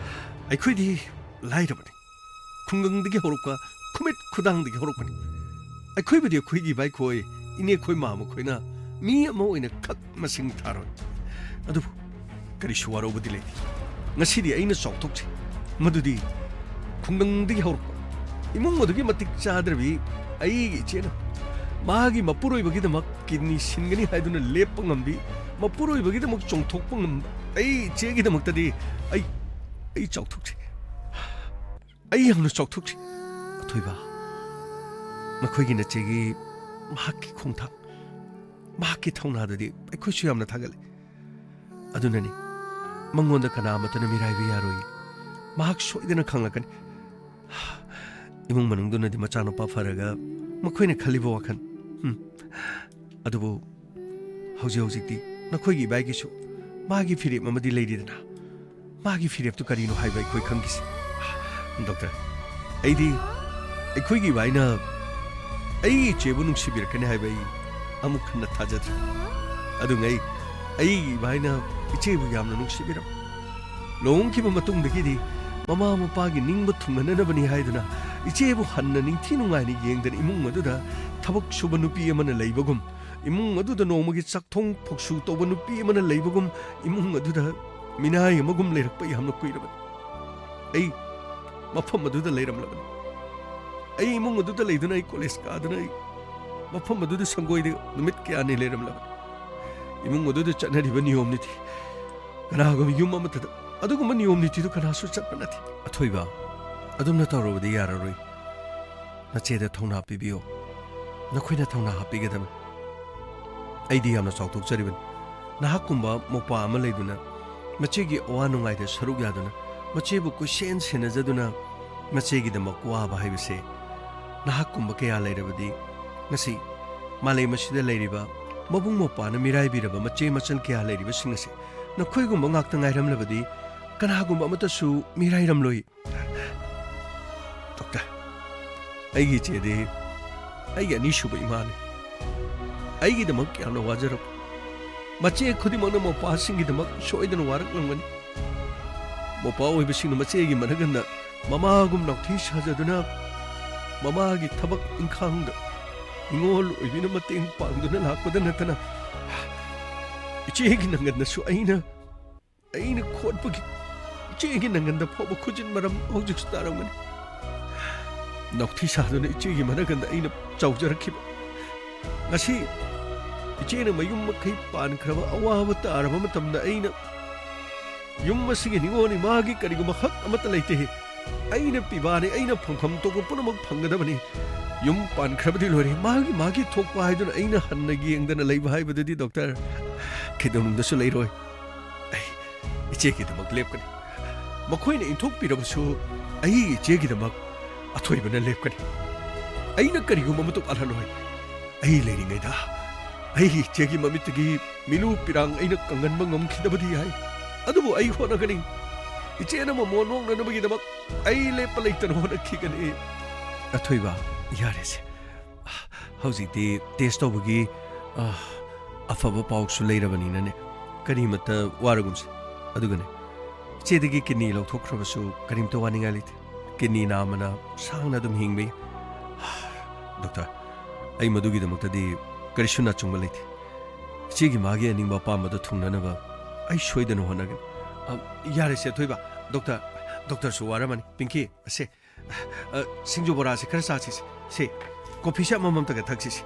ꯑꯩꯈꯣꯏꯗꯤ ꯂꯥꯏꯔꯕꯅꯤ꯫ ꯈꯨꯡꯒꯪꯗꯒꯤ ꯍꯧꯔꯛꯄ, ꯈꯨꯃꯤꯠ ꯈꯨꯗꯥꯡꯗꯒꯤ ꯍꯧꯔꯛꯄꯅꯤ꯫ ꯑꯩꯈꯣꯏꯕꯨꯗꯤ ꯑꯩꯈꯣꯏꯒꯤ ꯏꯕꯥꯏꯈꯣꯏ, ꯏꯅꯦꯈꯣꯏ, ꯃꯥꯃꯈꯣꯏꯅ ꯃꯤ ꯑꯃ ꯑꯣꯏꯅ ꯈꯛ ꯃꯁꯤꯡ ꯊꯥꯔꯣꯏ꯫ ꯑꯗꯨꯕꯨ ꯀꯔꯤꯁꯨ ꯋꯥꯔꯧꯕꯗꯤ ꯂꯩꯇꯦ꯫ ꯉꯁꯤꯗꯤ ꯑꯩꯅ ꯆꯥꯎꯊꯣꯛꯆꯩ꯫ ꯃꯗꯨꯗꯤ ꯈꯨꯡꯒꯪꯗꯒꯤ ꯍꯧꯔꯛꯄ ꯏꯃꯨꯡ ꯑꯗꯨꯒꯤ ꯃꯇꯤꯛ ꯆꯥꯗ꯭ꯔꯕꯤ ꯑꯩꯒꯤ ꯏꯆꯦꯅ ꯃꯥꯒꯤ ꯃꯄꯨꯔꯣꯏꯕꯒꯤꯗꯃꯛ ꯀꯤꯗꯅꯤ ꯁꯤꯟꯒꯅꯤ ꯍꯥꯏꯗꯨꯅ ꯂꯦꯞꯄ ꯉꯝꯕꯤ, ꯃꯄꯨꯔꯣꯏꯕꯒꯤꯗꯃꯛ ꯆꯣꯡꯊꯣꯛꯄ ꯉꯝꯕ ꯑꯩ ꯏꯆꯦꯒꯤꯗꯃꯛꯇꯗꯤ ꯑꯩ, ꯑꯩ ꯆꯥꯎꯊꯣꯛꯆꯩ꯫ ꯑꯩ ꯌꯥꯝꯅ ꯆꯥꯎꯊꯣꯛꯆꯩ꯫ ꯑꯊꯣꯏꯕ, ꯃꯈꯣꯏꯒꯤ ꯅꯆꯦꯒꯤ ꯃꯍꯥꯛꯀꯤ ꯈꯣꯡꯊꯥꯡ, ꯃꯍꯥꯛꯀꯤ ꯊꯧꯅꯥꯗꯨꯗꯤ ꯑꯩꯈꯣꯏꯁꯨ ꯌꯥꯝꯅ ꯊꯥꯒꯠꯂꯤ꯫ ꯑꯗꯨꯅꯅꯤ, ꯃꯉꯣꯟꯗ ꯀꯅꯥ ꯑꯃꯠꯇꯅ ꯃꯤꯔꯥꯏꯕ ꯌꯥꯔꯣꯏ꯫ ꯃꯍꯥꯛ ꯁꯣꯏꯗꯅ ꯈꯪꯂꯛꯀꯅꯤ꯫ ꯏꯃꯨꯡ ꯃꯅꯨꯡꯗꯨꯅꯗꯤ ꯃꯆꯥꯅꯨꯄꯥ ꯐꯔꯒ ꯃꯈꯣꯏꯅ ꯈꯜꯂꯤꯕ ꯋꯥꯈꯜ꯫ ꯍꯨꯝ꯫ ꯑꯗꯨꯕꯨ ꯍꯧꯖꯤꯛ ꯍꯧꯖꯤꯛꯇꯤ ꯅꯈꯣꯏꯒꯤ ꯏꯕꯥꯏꯒꯤꯁꯨ ꯃꯥꯒꯤ ꯐꯤꯔꯦꯞ ꯑꯃꯗꯤ ꯂꯩꯔꯤꯗꯅ꯫ ꯃꯥꯒꯤ ꯐꯤꯔꯦꯞꯇꯨ ꯀꯔꯤꯅꯣ ꯍꯥꯏꯕ ꯑꯩꯈꯣꯏ ꯈꯪꯈꯤꯁꯤ꯫ ꯗꯣꯛꯇꯔ, ꯑꯩꯗꯤ ꯑꯩꯈꯣꯏꯒꯤ ꯏꯕꯥꯏꯅ ꯑꯩꯒꯤ ꯏꯆꯦꯕꯨ ꯅꯨꯡꯁꯤꯕꯤꯔꯛꯀꯅꯤ ꯍꯥꯏꯕ ꯑꯩ ꯑꯃꯨꯛ ꯍꯟꯅ ꯊꯥꯖꯗ꯭ꯔꯤ꯫ ꯑꯗꯨꯉꯩ ꯑꯩꯒꯤ ꯏꯕꯥꯏꯅ ꯏꯆꯦꯕꯨ ꯌꯥꯝꯅ ꯅꯨꯡꯁꯤꯕꯤꯔꯝ꯫ ꯂꯨꯍꯣꯡꯈꯤꯕ ꯃꯇꯨꯡꯗꯒꯤꯗꯤ ꯃꯃꯥ ꯃꯄꯥꯒꯤ ꯅꯤꯡꯕ ꯊꯨꯡꯅꯅꯕꯅꯤ ꯍꯥꯏꯗꯨꯅ ꯏꯆꯦꯕꯨ ꯍꯟꯅ ꯅꯤꯡꯊꯤ ꯅꯨꯡꯉꯥꯏꯅ ꯌꯦꯡꯗꯅ ꯏꯃꯨꯡ ꯑꯗꯨꯗ ꯊꯕꯛ ꯁꯨꯕ ꯅꯨꯄꯤ ꯑꯃꯅ ꯂꯩꯕꯒꯨꯝ, ꯏꯃꯨꯡ ꯑꯗꯨꯗ ꯅꯣꯡꯃꯒꯤ ꯆꯥꯛꯊꯣꯡ ꯐꯧꯁꯨ ꯇꯧꯕ ꯅꯨꯄꯤ ꯑꯃꯅ ꯂꯩꯕꯒꯨꯝ, ꯏꯃꯨꯡ ꯑꯗꯨꯗ ꯃꯤꯅꯥꯏ ꯑꯃꯒꯨꯝ ꯂꯩꯔꯛꯄ ꯌꯥꯝꯅ ꯀꯨꯏꯔꯕꯅꯤ꯫ ꯑꯩ ꯃꯐꯝ ꯑꯗꯨꯗ ꯂꯩꯔꯝꯂꯕꯅꯤ꯫ ꯑꯩ ꯏꯃꯨꯡ ꯑꯗꯨꯗ ꯂꯩꯗꯨꯅ ꯑꯩ ꯀꯣꯂꯦꯖ ꯀꯥꯗꯨꯅ ꯑꯩ ꯃꯐꯝ ꯑꯗꯨꯗ ꯁꯪꯒꯣꯏꯗ ꯅꯨꯃꯤꯠ ꯀꯌꯥꯅꯤ ꯂꯩꯔꯝꯂꯕꯅꯤ꯫ ꯏꯃꯨꯡ ꯑꯗꯨꯗ ꯆꯠꯅꯔꯤꯕ ꯅꯤꯌꯣꯝ ꯅꯤꯇꯤ, ꯀꯅꯥꯒꯨꯝꯕ ꯌꯨꯝ ꯑꯃꯠꯇꯗ ꯑꯗꯨꯒꯨꯝꯕ ꯅꯤꯌꯣꯝ ꯅꯤꯇꯤꯗꯨ ꯀꯅꯥꯁꯨ ꯆꯠꯄ ꯅꯠꯇꯦ꯫ ꯑꯊꯣꯏꯕ, ꯑꯗꯨꯝꯅ ꯇꯧꯔꯕꯗꯤ ꯌꯥꯔꯔꯣꯏ꯫ ꯅꯆꯦꯗ ꯊꯧꯅꯥ ꯄꯤꯕꯤꯌꯨ꯫ ꯅꯈꯣꯏꯅ ꯊꯧꯅꯥ ꯍꯥꯞꯄꯤꯒꯗꯕꯅꯤ꯫ ꯑꯩꯗꯤ ꯌꯥꯝꯅ ꯆꯥꯎꯊꯣꯛꯆꯔꯤꯕꯅꯤ꯫ ꯅꯍꯥꯛꯀꯨꯝꯕ ꯃꯧꯄ꯭ꯋꯥ ꯑꯃ ꯂꯩꯗꯨꯅ, ꯃꯆꯦꯒꯤ ꯑꯋꯥ ꯅꯨꯡꯉꯥꯏꯗ ꯁꯔꯨꯛ ꯌꯥꯗꯨꯅ, ꯃꯆꯦꯕꯨ ꯀꯣꯏꯁꯦꯟ ꯁꯦꯟꯅꯖꯗꯨꯅ, ꯃꯆꯦꯒꯤꯗꯃꯛ ꯋꯥꯕ ꯍꯥꯏꯕꯁꯦ ꯅꯍꯥꯛꯀꯨꯝꯕ ꯀꯌꯥ ꯂꯩꯔꯕꯗꯤ ꯉꯁꯤ ꯃꯥꯂꯦꯝ ꯑꯁꯤꯗ ꯂꯩꯔꯤꯕ ꯃꯕꯨꯡ ꯃꯧꯄ꯭ꯋꯥꯅ ꯃꯤꯔꯥꯏꯕꯤꯔꯕ ꯃꯆꯦ ꯃꯆꯜ ꯀꯌꯥ ꯂꯩꯔꯤꯕꯁꯤꯡ ꯑꯁꯦ ꯅꯈꯣꯏꯒꯨꯝꯕ ꯉꯥꯛꯇ ꯉꯥꯏꯔꯝꯂꯕꯗꯤ ꯀꯅꯥꯒꯨꯝꯕ ꯑꯃꯠꯇꯁꯨ ꯃꯤꯔꯥꯏꯔꯝꯂꯣꯏ꯫ ꯗꯣꯛꯇꯔ, ꯑꯩꯒꯤ ꯏꯆꯦꯗꯤ ꯑꯩꯒꯤ ꯑꯅꯤꯁꯨꯕ ꯏꯃꯥꯅꯤ꯫ ꯑꯩꯒꯤꯗꯃꯛ ꯌꯥꯝꯅ ꯋꯥꯖꯔꯕ ꯃꯆꯦ ꯈꯨꯗꯤꯡꯃꯛꯅ ꯃꯧꯄ꯭ꯋꯥꯁꯤꯡꯒꯤꯗꯃꯛ ꯁꯣꯏꯗꯅ ꯋꯥꯔꯛꯂꯝꯒꯅꯤ꯫ ꯃꯧꯄ꯭ꯋꯥ ꯑꯣꯏꯕꯁꯤꯡꯅ ꯃꯆꯦꯒꯤ ꯃꯅꯒꯟꯗ ꯃꯃꯥꯒꯨꯝ ꯅꯥꯎꯊꯤ ꯁꯥꯖꯗꯨꯅ ꯃꯃꯥꯒꯤ ꯊꯕꯛ ꯏꯪꯈꯥꯡꯗ ꯅꯤꯉꯣꯜ ꯑꯣꯏꯕꯤꯅ ꯃꯇꯦꯡ ꯄꯥꯡꯗꯨꯅ ꯂꯥꯛꯄꯗ ꯅꯠꯇꯅ ꯏꯆꯦꯒꯤ ꯅꯪꯒꯟꯗꯁꯨ ꯑꯩꯅ, ꯑꯩꯅ ꯈꯣꯠꯄꯒꯤ ꯏꯆꯦꯒꯤ ꯅꯪꯒꯟꯗ ꯐꯥꯎꯕ ꯈꯨꯖꯤꯟ ꯃꯔꯝ ꯍꯧꯖꯤꯛꯁꯨ ꯇꯥꯔꯝꯒꯅꯤ꯫ ꯅꯥꯎꯊꯤ ꯁꯥꯗꯨꯅ ꯏꯆꯦꯒꯤ ꯃꯅꯒꯟꯗ ꯑꯩꯅ ꯆꯥꯎꯖꯔꯛꯈꯤꯕ꯫ ꯉꯁꯤ ꯏꯆꯦꯅ ꯃꯌꯨꯝ ꯃꯀꯩ ꯄꯥꯟꯈ꯭ꯔꯕ ꯑꯋꯥꯕ ꯇꯥꯔꯕ ꯃꯇꯝꯗ ꯑꯩꯅ ꯌꯨꯝ ꯑꯁꯤꯒꯤ ꯅꯤꯉꯣꯜ ꯏꯃꯥꯒꯤ ꯀꯔꯤꯒꯨꯝꯕ ꯍꯛ ꯑꯃꯠꯇ ꯂꯩꯇꯦ꯫ ꯑꯩꯅ ꯄꯤꯕꯥꯅꯤ, ꯑꯩꯅ ꯐꯪꯐꯝ ꯊꯣꯛꯄ ꯄꯨꯝꯅꯃꯛ ꯐꯪꯒꯗꯕꯅꯤ꯫ ꯌꯨꯝ ꯄꯥꯟꯈ꯭ꯔꯕꯗꯤ ꯂꯣꯏꯔꯦ, ꯃꯥꯒꯤ ꯃꯥꯒꯤ ꯊꯣꯛꯄ ꯍꯥꯏꯗꯨꯅ ꯑꯩꯅ ꯍꯟꯅ ꯌꯦꯡꯗꯅ ꯂꯩꯕ ꯍꯥꯏꯕꯗꯨꯗꯤ, ꯗꯣꯛꯇꯔ, ꯀꯩꯗꯧꯅꯨꯡꯗꯁꯨ ꯂꯩꯔꯣꯏ꯫ ꯑꯩ ꯏꯆꯦꯒꯤꯗꯃꯛ ꯂꯦꯞꯀꯅꯤ꯫ ꯃꯈꯣꯏꯅ ꯏꯟꯊꯣꯛꯄꯤꯔꯕꯁꯨ ꯑꯩ ꯏꯆꯦꯒꯤꯗꯃꯛ ꯑꯊꯣꯏꯕꯅ ꯂꯦꯞꯀꯅꯤ꯫ ꯑꯩꯅ ꯀꯔꯤꯒꯨꯝꯕ ꯃꯇꯧ ꯇꯥꯍꯜꯂꯣꯏ꯫ ꯑꯩ ꯂꯩꯔꯤꯉꯩꯗ ꯑꯩ ꯏꯆꯦꯒꯤ ꯃꯃꯤꯠꯇꯒꯤ ꯃꯤꯅꯨ ꯄꯤꯔꯥꯡ ꯑꯩꯅ ꯀꯪꯍꯟꯕ ꯉꯝꯈꯤꯗꯕꯗꯤ ꯌꯥꯏ, ꯑꯗꯨꯕꯨ ꯑꯩ ꯍꯣꯠꯅꯒꯅꯤ꯫ ꯏꯆꯦꯅ ꯃꯃꯣꯟ ꯅꯣꯛꯅꯅꯕꯒꯤꯗꯃꯛ ꯑꯩ ꯂꯦꯞꯄ ꯂꯩꯇꯅ ꯍꯣꯠꯅꯈꯤꯒꯅꯤ꯫ ꯑꯊꯣꯏꯕ, ꯌꯥꯔꯦꯁꯦ꯫ ꯍꯧꯖꯤꯛꯇꯤ ꯇꯦꯁ ꯇꯧꯕꯒꯤ, ꯑ, ꯑꯐꯕ ꯄꯥꯎꯁꯨ ꯂꯩꯔꯕꯅꯤꯅꯅꯦ, ꯀꯔꯤꯃꯠꯇ ꯋꯥꯔꯒꯨꯝꯁꯦ꯫ ꯑꯗꯨꯒꯅꯦ, ꯏꯆꯦꯗꯒꯤ ꯀꯤꯗꯅꯤ ꯂꯧꯊꯣꯛꯈ꯭ꯔꯕꯁꯨ ꯀꯔꯤꯝꯇ ꯋꯥꯅꯤꯡꯉꯥꯏ ꯂꯩꯇꯦ꯫ ꯀꯤꯗꯅꯤ ꯅꯥꯝꯃꯅ ꯁꯥꯡꯅ ꯑꯗꯨꯝ ꯍꯤꯡꯕ ꯌꯥꯏ꯫ ꯗꯣꯛꯇꯔ, ꯑꯩ ꯃꯗꯨꯒꯤꯗꯃꯛꯇꯗꯤ ꯀꯔꯤꯁꯨ ꯑꯆꯨꯝꯕ ꯂꯩꯇꯦ꯫ ꯏꯆꯦꯒꯤ ꯃꯥꯒꯤ ꯑꯅꯤꯡꯕ ꯑꯄꯥꯝꯕꯗ ꯊꯨꯡꯅꯅꯕ ꯑꯩ ꯁꯣꯏꯗꯅ ꯍꯣꯠꯅꯒꯅꯤ꯫ ꯑ, ꯌꯥꯔꯦꯁꯦ, ꯑꯊꯣꯏꯕ꯫ ꯗꯣꯛꯇꯔ, ꯗꯣꯛꯇꯔꯁꯨ ꯋꯥꯔꯝꯃꯅꯤ꯫ ꯄꯤꯡꯀꯤ, ꯑꯁꯦ, ꯑ, ꯁꯤꯡꯖꯨ ꯕꯣꯔꯥꯁꯦ ꯈꯔ ꯆꯥꯁꯤꯁꯦ꯫ ꯁꯦ, ꯀꯣꯐꯤꯁꯦ ꯑꯃꯃꯝꯇꯒ ꯊꯛꯁꯤꯁꯦ꯫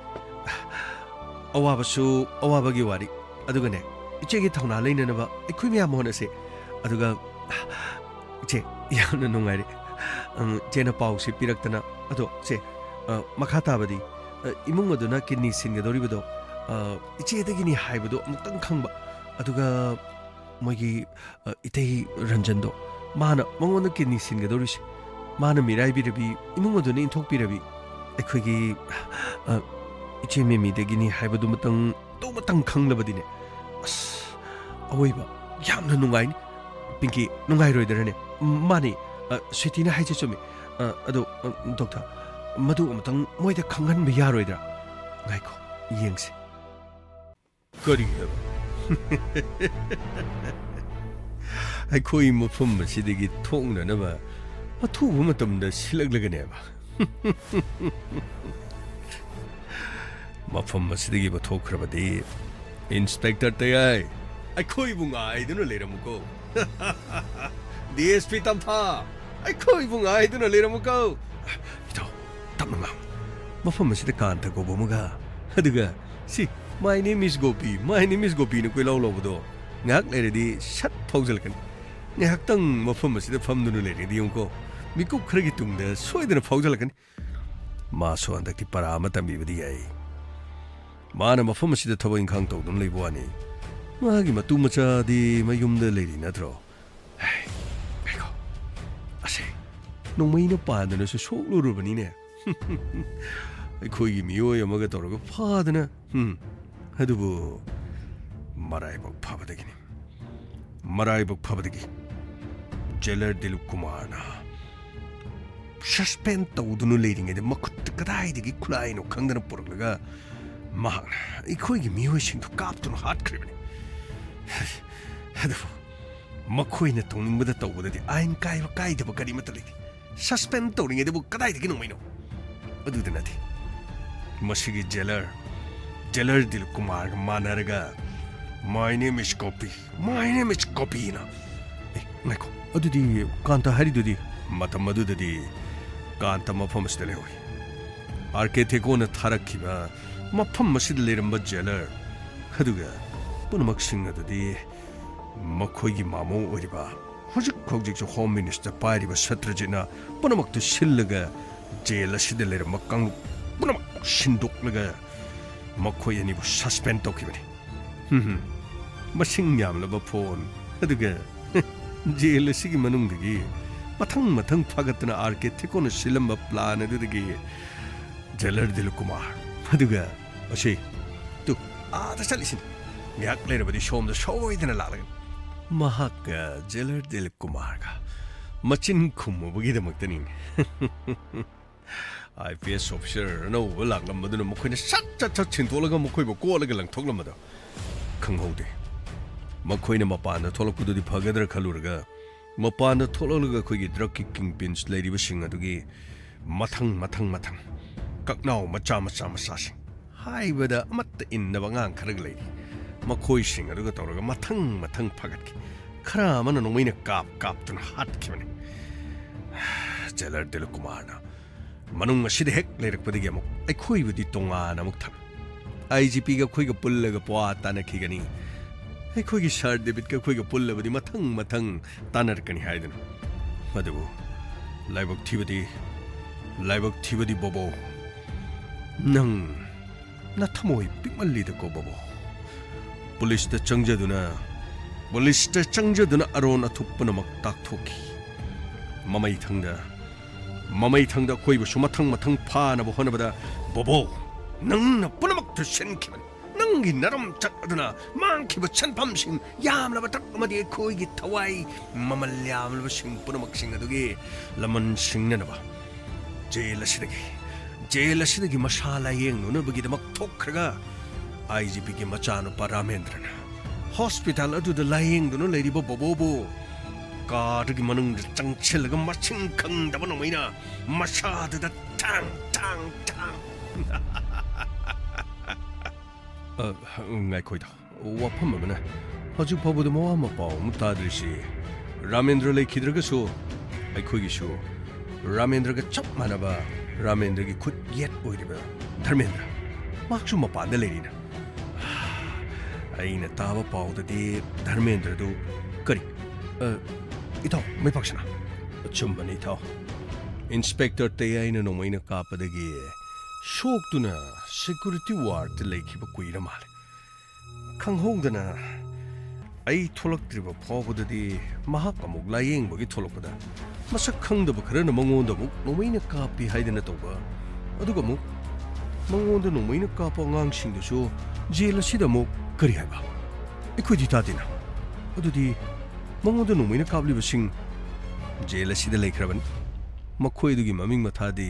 ꯑꯋꯥꯕꯁꯨ ꯑꯋꯥꯕꯒꯤ ꯋꯥꯔꯤ꯫ ꯑꯗꯨꯒꯅꯦ, ꯏꯆꯦꯒꯤ ꯊꯧꯅꯥ ꯂꯩꯅꯅꯕ ꯑꯩꯈꯣꯏ ꯃꯌꯥꯝ ꯍꯣꯠꯅꯁꯦ꯫ ꯑꯗꯨꯒ, ꯏꯆꯦ, ꯌꯥꯝꯅ ꯅꯨꯡꯉꯥꯏꯔꯦ꯫ ꯎꯝ, ꯏꯆꯦꯅ ꯄꯥꯎꯁꯦ ꯄꯤꯔꯛꯇꯅ꯫ ꯑꯗꯣ, ꯏꯆꯦ, ꯑ, ꯃꯈꯥ ꯇꯥꯕꯗꯤ, ꯑ, ꯏꯃꯨꯡ ꯑꯗꯨꯅ ꯀꯤꯗꯅꯤ ꯁꯤꯟꯒꯗꯧꯔꯤꯕꯗꯣ, ꯑ, ꯏꯆꯦꯗꯒꯤꯅꯤ ꯍꯥꯏꯕꯗꯣ ꯑꯃꯨꯛꯇꯪ ꯈꯪꯕ꯫ ꯑꯗꯨꯒ ꯃꯣꯏꯒꯤ, ꯑ, ꯏꯇꯩ ꯔꯟꯖꯟꯗꯣ, ꯃꯥꯅ ꯃꯉꯣꯟꯗ ꯀꯤꯗꯅꯤ ꯁꯤꯟꯒꯗꯧꯔꯤꯁꯦ, ꯃꯥꯅ ꯃꯤꯔꯥꯏꯕꯤꯔꯕꯤ, ꯏꯃꯨꯡ ꯑꯗꯨꯅ ꯏꯟꯊꯣꯛꯄꯤꯔꯕꯤ, ꯑꯩꯈꯣꯏꯒꯤ, ꯑ, ꯏꯆꯦ ꯃꯦꯃꯤꯗꯒꯤꯅꯤ ꯍꯥꯏꯕꯗꯨꯃꯇꯪ, ꯑꯗꯨꯃꯇꯪ ꯈꯪꯂꯕꯗꯤꯅꯦ, ꯑꯁ, ꯑꯋꯣꯏꯕ ꯌꯥꯝꯅ ꯅꯨꯡꯉꯥꯏꯅꯤ꯫ ꯄꯤꯡꯀꯤ, ꯅꯨꯡꯉꯥꯏꯔꯣꯏꯗꯔꯅꯦ? ꯃꯥꯅꯤ, ꯑ, ꯁ꯭ꯋꯤꯇꯤꯅ ꯍꯥꯏꯁꯦ ꯆꯨꯝꯃꯤ꯫ ꯑ, ꯑꯗꯣ, ꯑ, ꯗꯣꯛꯇꯔ, ꯃꯗꯨ ꯑꯃꯇꯪ ꯃꯣꯏꯗ ꯈꯪꯍꯟꯕ ꯌꯥꯔꯣꯏꯗ꯭ꯔꯥ? ꯉꯥꯏꯈꯣ, ꯌꯦꯡꯁꯤ꯫ ꯀꯔꯤ ꯍꯥꯏꯕ? ꯑꯩꯈꯣꯏ ꯃꯐꯝ ꯑꯁꯤꯗꯒꯤ ꯊꯣꯛꯅꯅꯕ ꯑꯊꯨꯕ ꯃꯇꯝꯗ ꯁꯤꯜꯂꯛꯂꯒꯅꯦꯕ꯫ ꯃꯐꯝ ꯑꯁꯤꯗꯒꯤ ꯄꯨꯊꯣꯛꯈ꯭ꯔꯕꯗꯤ, ꯏꯟꯁꯄꯦꯛꯇꯔ ꯇꯌꯥꯏ, ꯑꯩꯈꯣꯏꯕꯨ ꯉꯥꯏꯗꯨꯅ ꯂꯩꯔꯝꯃꯨꯀꯣ꯫ ꯗꯤ ꯑꯦꯁ ꯄꯤ ꯇꯝꯐꯥ, ꯑꯩꯈꯣꯏꯕꯨ ꯉꯥꯏꯗꯨꯅ ꯂꯩꯔꯝꯃꯨꯀꯣ꯫ ꯏꯇꯥꯎ, ꯇꯞꯅ ꯉꯥꯡꯉꯨ꯫ ꯃꯐꯝ ꯑꯁꯤꯗ ꯀꯥꯟꯇ ꯀꯧꯕ ꯑꯃꯒ, ꯑꯗꯨꯒ ꯁꯤ, "My name is Gopi, my name is ꯒꯣꯄꯤꯅ" ꯀꯣꯏꯂꯥꯎ ꯂꯥꯎꯕꯗꯣ ꯉꯥꯏꯍꯥꯛ ꯂꯩꯔꯗꯤ ꯁꯠ ꯐꯥꯎꯖꯜꯂꯛꯀꯅꯤ꯫ ꯉꯥꯏꯍꯥꯛꯇꯪ ꯃꯐꯝ ꯑꯁꯤꯗ ꯐꯝꯗꯨꯅ ꯂꯩꯔꯒꯗꯤ ꯌꯦꯡꯉꯨꯀꯣ, ꯃꯤꯀꯨꯞ ꯈꯔꯒꯤ ꯇꯨꯡꯗ ꯁꯣꯏꯗꯅ ꯐꯥꯎꯖꯜꯂꯛꯀꯅꯤ꯫ ꯃꯥꯁꯨ ꯍꯟꯗꯛꯇꯤ ꯄꯔꯥ ꯑꯃ ꯇꯝꯕꯤꯕꯗꯤ ꯌꯥꯏ꯫ ꯃꯥꯅ ꯃꯐꯝ ꯑꯁꯤꯗ ꯊꯕꯛ ꯏꯪꯈꯥꯡ ꯇꯧꯗꯨꯅ ꯂꯩꯕ ꯋꯥꯅꯤ꯫ ꯃꯥꯒꯤ ꯃꯇꯨ ꯃꯆꯥꯗꯤ ꯃꯌꯨꯝꯗ ꯂꯩꯔꯤ ꯅꯠꯇ꯭ꯔꯣ? ꯍꯦ, ꯉꯥꯏꯈꯣ꯫ ꯑꯁꯦ, ꯅꯣꯡꯃꯩꯅ ꯄꯥꯟꯗꯅꯁꯨ ꯁꯣꯛꯂꯨꯔꯕꯅꯤꯅꯦ꯫ ꯑꯩꯈꯣꯏꯒꯤ ꯃꯤꯑꯣꯏ ꯑꯃꯒ ꯇꯧꯔꯒ ꯐꯥꯗꯅ꯫ ꯎꯝ, ꯑꯗꯨꯕꯨ ꯃꯔꯥꯏꯕꯛ ꯐꯕꯗꯒꯤꯅꯤ꯫ ꯃꯔꯥꯏꯕꯛ ꯐꯕꯗꯒꯤ ꯖꯦꯂꯔ ꯗꯤꯂꯤꯞ ꯀꯨꯃꯥꯔꯅ ꯁꯁꯄꯦꯟ ꯇꯧꯗꯨꯅ ꯂꯩꯔꯤꯉꯩꯗ ꯃꯈꯨꯠꯇ ꯀꯗꯥꯏꯗꯒꯤ ꯈꯨꯠꯂꯥꯏꯅꯣ ꯈꯪꯗꯅ ꯄꯨꯔꯛꯂꯒ ꯃꯍꯥꯛꯅ ꯑꯩꯈꯣꯏꯒꯤ ꯃꯤꯑꯣꯏꯁꯤꯡꯗꯨ ꯀꯥꯞꯇꯨꯅ ꯍꯥꯠꯈ꯭ꯔꯤꯕꯅꯤ꯫ ꯑꯗꯨꯕꯨ ꯃꯈꯣꯏꯅ ꯇꯧꯅꯤꯡꯕꯗ ꯇꯧꯕꯗꯗꯤ ꯑꯥꯏꯟ ꯀꯥꯏꯕ ꯀꯥꯏꯗꯕ ꯀꯔꯤꯃꯠꯇ ꯂꯩꯇꯦ꯫ ꯁꯁꯄꯦꯟ ꯇꯧꯔꯤꯉꯩꯗꯕꯨ ꯀꯗꯥꯏꯗꯒꯤ ꯅꯣꯡꯃꯩꯅꯣ? ꯑꯗꯨꯗ ꯅꯠꯇꯦ꯫ ꯃꯁꯤꯒꯤ ꯖꯦꯂꯔ, ꯖꯦꯂꯔ ꯗꯤꯂꯤꯞ ꯀꯨꯃꯥꯔꯒ ꯃꯥꯟꯅꯔꯒ "My name is Gopi, my name is Gopi" ꯅ꯫ ꯑꯦ, ꯉꯥꯏꯈꯣ, ꯑꯗꯨꯗꯤ ꯀꯥꯟꯇ ꯍꯥꯏꯔꯤꯗꯨꯗꯤ? ꯃꯇꯝ ꯑꯗꯨꯗꯗꯤ ꯀꯥꯟꯇ ꯃꯐꯝ ꯑꯁꯤꯗ ꯂꯩꯍꯧꯏ꯫ ꯑꯥꯔ ꯀꯦ ꯊꯦꯀꯣꯅ ꯊꯥꯔꯛꯈꯤꯕ ꯃꯐꯝ ꯑꯁꯤꯗ ꯂꯩꯔꯝꯕ ꯖꯦꯂꯔ ꯑꯗꯨꯒ ꯄꯨꯝꯅꯃꯛꯁꯤꯡ ꯑꯗꯨꯗꯤ ꯃꯈꯣꯏꯒꯤ ꯃꯥꯃꯣ ꯑꯣꯏꯔꯤꯕ, ꯍꯧꯖꯤꯛ ꯍꯧꯖꯤꯛꯁꯨ ꯍꯣꯝ ꯃꯤꯅꯤꯁꯇꯔ ꯄꯥꯏꯔꯤꯕ ꯁꯇ꯭ꯔꯖꯤꯠꯅ ꯄꯨꯝꯅꯃꯛꯇꯨ ꯁꯤꯜꯂꯒ ꯖꯦꯜ ꯑꯁꯤꯗ ꯂꯩꯔꯝꯕ ꯀꯥꯡꯂꯨꯞ ꯄꯨꯝꯅꯃꯛ ꯁꯤꯟꯗꯣꯛꯂꯒ ꯃꯈꯣꯏ ꯑꯅꯤꯕꯨ ꯁꯁꯄꯦꯟ ꯇꯧꯈꯤꯕꯅꯤ꯫ ꯍꯝ ꯍꯝ꯫ ꯃꯁꯤꯡ ꯌꯥꯝꯂꯕ ꯐꯣꯟ, ꯑꯗꯨꯒ ꯖꯦꯜ ꯑꯁꯤꯒꯤ ꯃꯅꯨꯡꯗꯒꯤ ꯃꯊꯪ ꯃꯊꯪ ꯐꯥꯒꯠꯇꯨꯅ ꯑꯥꯔ ꯀꯦ ꯊꯦꯀꯣꯅ ꯁꯤꯜꯂꯝꯕ ꯄ꯭ꯂꯥꯟ ꯑꯗꯨꯗꯒꯤ ꯖꯦꯂꯔ ꯗꯤꯂꯤꯞ ꯀꯨꯃꯥꯔ, ꯑꯗꯨꯒ ꯑꯁꯤ, ꯇꯨ, ꯑꯥꯗ ꯆꯠꯂꯤꯁꯤꯅꯤ꯫ ꯉꯥꯏꯍꯥꯛ ꯂꯩꯔꯕꯗꯤ ꯁꯣꯝꯗ ꯁꯣꯏꯗꯅ ꯂꯥꯛꯂꯒꯅꯤ꯫ ꯃꯍꯥꯛꯀ ꯖꯦꯂꯔ ꯗꯤꯂꯤꯞ ꯀꯨꯃꯥꯔꯒ ꯃꯆꯤꯟ ꯈꯨꯝꯃꯨꯕꯒꯤꯗꯃꯛꯇꯅꯤꯅꯦ꯫ ꯑꯥꯏ ꯄꯤ ꯑꯦꯁ ꯑꯣꯐꯤꯁꯔ ꯑꯅꯧꯕ ꯂꯥꯛꯂꯝꯕꯗꯨꯅ ꯃꯈꯣꯏꯅ ꯁꯠ ꯁꯠ ꯁꯠ ꯁꯤꯟꯊꯣꯛꯂꯒ ꯃꯈꯣꯏꯕꯨ ꯀꯣꯠꯂꯒ ꯂꯪꯊꯣꯛꯂꯝꯕꯗꯣ ꯈꯪꯍꯧꯗꯦ꯫ ꯃꯈꯣꯏꯅ ꯃꯄꯥꯟꯗ ꯊꯣꯛꯂꯛꯄꯗꯨꯗꯤ ꯐꯒꯗ꯭ꯔꯥ ꯈꯜꯂꯨꯔꯒ, ꯃꯄꯥꯟꯗ ꯊꯣꯛꯂꯛꯂꯒ ꯑꯩꯈꯣꯏꯒꯤ ꯗ꯭ꯔꯒꯀꯤ ꯀꯤꯡ ꯄꯤꯟꯁ ꯂꯩꯔꯤꯕꯁꯤꯡ ꯑꯗꯨꯒꯤ ꯃꯊꯪ, ꯃꯊꯪ, ꯃꯊꯪ, ꯀꯛꯅꯥꯎ ꯃꯆꯥ, ꯃꯆꯥ, ꯃꯆꯥꯁꯤꯡ, ꯍꯥꯏꯕꯗ ꯑꯃꯠꯇ ꯏꯟꯗꯕ ꯑꯉꯥꯡ ꯈꯔꯒ ꯂꯩꯔꯤ꯫ ꯃꯈꯣꯏꯁꯤꯡ ꯑꯗꯨꯒ ꯇꯧꯔꯒ ꯃꯊꯪ, ꯃꯊꯪ ꯐꯥꯒꯠꯈꯤ꯫ ꯈꯔ ꯑꯃꯅ ꯅꯣꯡꯃꯩꯅ ꯀꯥꯞ ꯀꯥꯞꯇꯨꯅ ꯍꯥꯠꯈꯤꯕꯅꯤ꯫ ꯖꯦꯂꯔ ꯗꯤꯂꯤꯞ ꯀꯨꯃꯥꯔꯅ ꯃꯅꯨꯡ ꯑꯁꯤꯗ ꯍꯦꯛ ꯂꯩꯔꯛꯄꯗꯒꯤ ꯑꯃꯨꯛ ꯑꯩꯈꯣꯏꯕꯨꯗꯤ ꯇꯣꯉꯥꯟꯅ ꯑꯃꯨꯛ ꯊꯝꯃꯤ꯫ ꯑꯥꯏ ꯖꯤ ꯄꯤꯒ ꯑꯩꯈꯣꯏꯒ ꯄꯨꯜꯂꯒ ꯄꯋꯥ ꯇꯥꯅꯈꯤꯒꯅꯤ꯫ ꯑꯩꯈꯣꯏꯒꯤ ꯁꯥꯔ ꯗꯦꯕꯤꯠꯀ ꯑꯩꯈꯣꯏꯒ ꯄꯨꯜꯂꯕꯗꯤ ꯃꯊꯪ ꯃꯊꯪ ꯇꯥꯟꯅꯔꯛꯀꯅꯤ ꯍꯥꯏꯗꯨꯅ꯫ ꯑꯗꯨꯕꯨ ꯂꯥꯏꯕꯛ ꯊꯤꯕꯗꯤ ꯂꯥꯏꯕꯛ ꯊꯤꯕꯗꯤ ꯕꯣꯕꯣ, ꯅꯪ ꯅꯊꯃꯣꯏ ꯄꯤꯛꯃꯜꯂꯤꯗꯀꯣ ꯕꯣꯕꯣ꯫ ꯄꯨꯂꯤꯁꯇ ꯆꯪꯖꯗꯨꯅ, ꯄꯨꯂꯤꯁꯇ ꯆꯪꯖꯗꯨꯅ ꯑꯔꯣꯟ ꯑꯊꯨꯞ ꯄꯨꯝꯅꯃꯛ ꯇꯥꯛꯊꯣꯛꯈꯤ꯫ ꯃꯃꯩꯊꯪꯗ, ꯃꯃꯩꯊꯪꯗ ꯑꯀꯣꯏꯕꯁꯨ ꯃꯊꯪ ꯃꯊꯪ ꯐꯥꯅꯕ ꯍꯣꯠꯅꯕꯗ, ꯕꯣꯕꯣ, ꯅꯪꯅ ꯄꯨꯝꯅꯃꯛꯇꯨ ꯁꯤꯟꯈꯤꯕꯅꯤ꯫ ꯅꯪꯒꯤ ꯅꯔꯝꯆꯠ ꯑꯗꯨꯅ ꯃꯥꯡꯈꯤꯕ ꯁꯦꯟꯐꯝꯁꯤꯡ ꯌꯥꯝꯂꯕ ꯇꯔꯨꯛ ꯑꯃꯗꯤ ꯑꯩꯈꯣꯏꯒꯤ ꯊꯋꯥꯏ ꯃꯃꯜ ꯌꯥꯝꯂꯕꯁꯤꯡ ꯄꯨꯝꯅꯃꯛꯁꯤꯡ ꯑꯗꯨꯒꯤ ꯂꯃꯟ ꯁꯤꯡꯅꯅꯕ ꯖꯦꯜ ꯑꯁꯤꯗꯒꯤ, ꯖꯦꯜ ꯑꯁꯤꯗꯒꯤ ꯃꯁꯥ ꯂꯥꯌꯦꯡꯅꯅꯕꯒꯤꯗꯃꯛ ꯊꯣꯛꯈ꯭ꯔꯒ, ꯑꯥꯏ ꯖꯤ ꯄꯤꯒꯤ ꯃꯆꯥꯅꯨꯄꯥ ꯔꯥꯃꯦꯟꯗ꯭ꯔꯅ ꯍꯣꯁꯄꯤꯇꯥꯜ ꯑꯗꯨꯗ ꯂꯥꯌꯦꯡꯗꯨꯅ ꯂꯩꯔꯤꯕ ꯕꯣꯕꯣꯕꯨ ꯀꯥꯔꯗꯨꯒꯤ ꯃꯅꯨꯡꯗ ꯆꯪꯁꯤꯜꯂꯒ ꯃꯁꯤꯡ ꯈꯪꯗꯕ ꯅꯣꯡꯃꯩꯅ ꯃꯁꯥꯗꯨꯗ ꯊꯥꯡ, ꯊꯥꯡ, ꯊꯥꯡ꯫ ꯑ, ꯉꯥꯏꯈꯣꯏꯗ꯫ ꯋꯥꯐꯝ ꯑꯃꯅ, ꯍꯧꯖꯤꯛ ꯐꯥꯎꯕꯗ ꯃꯋꯥ ꯃꯄꯥꯎ ꯑꯃ ꯇꯥꯗ꯭ꯔꯤꯁꯤ꯫ ꯔꯥꯃꯦꯟꯗ꯭ꯔ ꯂꯩꯈꯤꯗ꯭ꯔꯒꯁꯨ, ꯑꯩꯈꯣꯏꯒꯤꯁꯨ ꯔꯥꯃꯦꯟꯗ꯭ꯔꯒ ꯆꯞ ꯃꯥꯟꯅꯕ, ꯔꯥꯃꯦꯟꯗ꯭ꯔꯒꯤ ꯈꯨꯠ ꯌꯦꯠ ꯑꯣꯏꯔꯤꯕ ꯙꯔꯃꯦꯟꯗ꯭ꯔ, ꯃꯍꯥꯛꯁꯨ ꯃꯄꯥꯟꯗ ꯂꯩꯔꯤꯅ꯫ ꯑꯩꯅ ꯇꯥꯕ ꯄꯥꯎꯗꯗꯤ ꯙꯔꯃꯦꯟꯗ꯭ꯔꯗꯨ ꯀꯔꯤ, ꯑ, ꯏꯇꯥꯎ ꯃꯩꯄꯥꯛꯁꯅꯥ? ꯑꯆꯨꯝꯕꯅꯤ ꯏꯇꯥꯎ꯫ ꯏꯟꯁꯄꯦꯛꯇꯔ ꯇꯌꯥꯏꯅ ꯅꯣꯡꯃꯩꯅ ꯀꯥꯞꯄꯗꯒꯤ ꯁꯣꯛꯇꯨꯅ ꯁꯦꯀ꯭ꯌꯨꯔꯤꯇꯤ ꯋꯥꯔꯗꯇ ꯂꯩꯈꯤꯕ ꯀꯨꯏꯔ ꯃꯥꯜꯂꯦ꯫ ꯈꯪꯍꯧꯗꯅ ꯑꯩ ꯊꯣꯛꯂꯛꯇ꯭ꯔꯤꯕ ꯐꯥꯎꯕꯗꯗꯤ ꯃꯍꯥꯛ ꯑꯃꯨꯛ ꯂꯥꯌꯦꯡꯕꯒꯤ ꯊꯣꯛꯂꯛꯄꯗ ꯃꯁꯛ ꯈꯪꯗꯕ ꯈꯔꯅ ꯃꯉꯣꯟꯗ ꯑꯃꯨꯛ ꯅꯣꯡꯃꯩꯅ ꯀꯥꯞꯄꯤ ꯍꯥꯏꯗꯅ ꯇꯧꯕ, ꯑꯗꯨꯒ ꯑꯃꯨꯛ ꯃꯉꯣꯟꯗ ꯅꯣꯡꯃꯩꯅ ꯀꯥꯞꯄ ꯑꯉꯥꯡꯁꯤꯡꯗꯨꯁꯨ ꯖꯦꯜ ꯑꯁꯤꯗ ꯑꯃꯨꯛ ꯀꯔꯤ ꯍꯥꯏꯕ? ꯑꯩꯈꯣꯏꯗꯤ ꯇꯥꯗꯦꯅ꯫ ꯑꯗꯨꯗꯤ ꯃꯉꯣꯟꯗ ꯅꯣꯡꯃꯩꯅ ꯀꯥꯞꯂꯤꯕꯁꯤꯡ ꯖꯦꯜ ꯑꯁꯤꯗ ꯂꯩꯈ꯭ꯔꯕꯅꯤ꯫ ꯃꯈꯣꯏ ꯑꯗꯨꯒꯤ ꯃꯃꯤꯡ ꯃꯊꯥꯗꯤ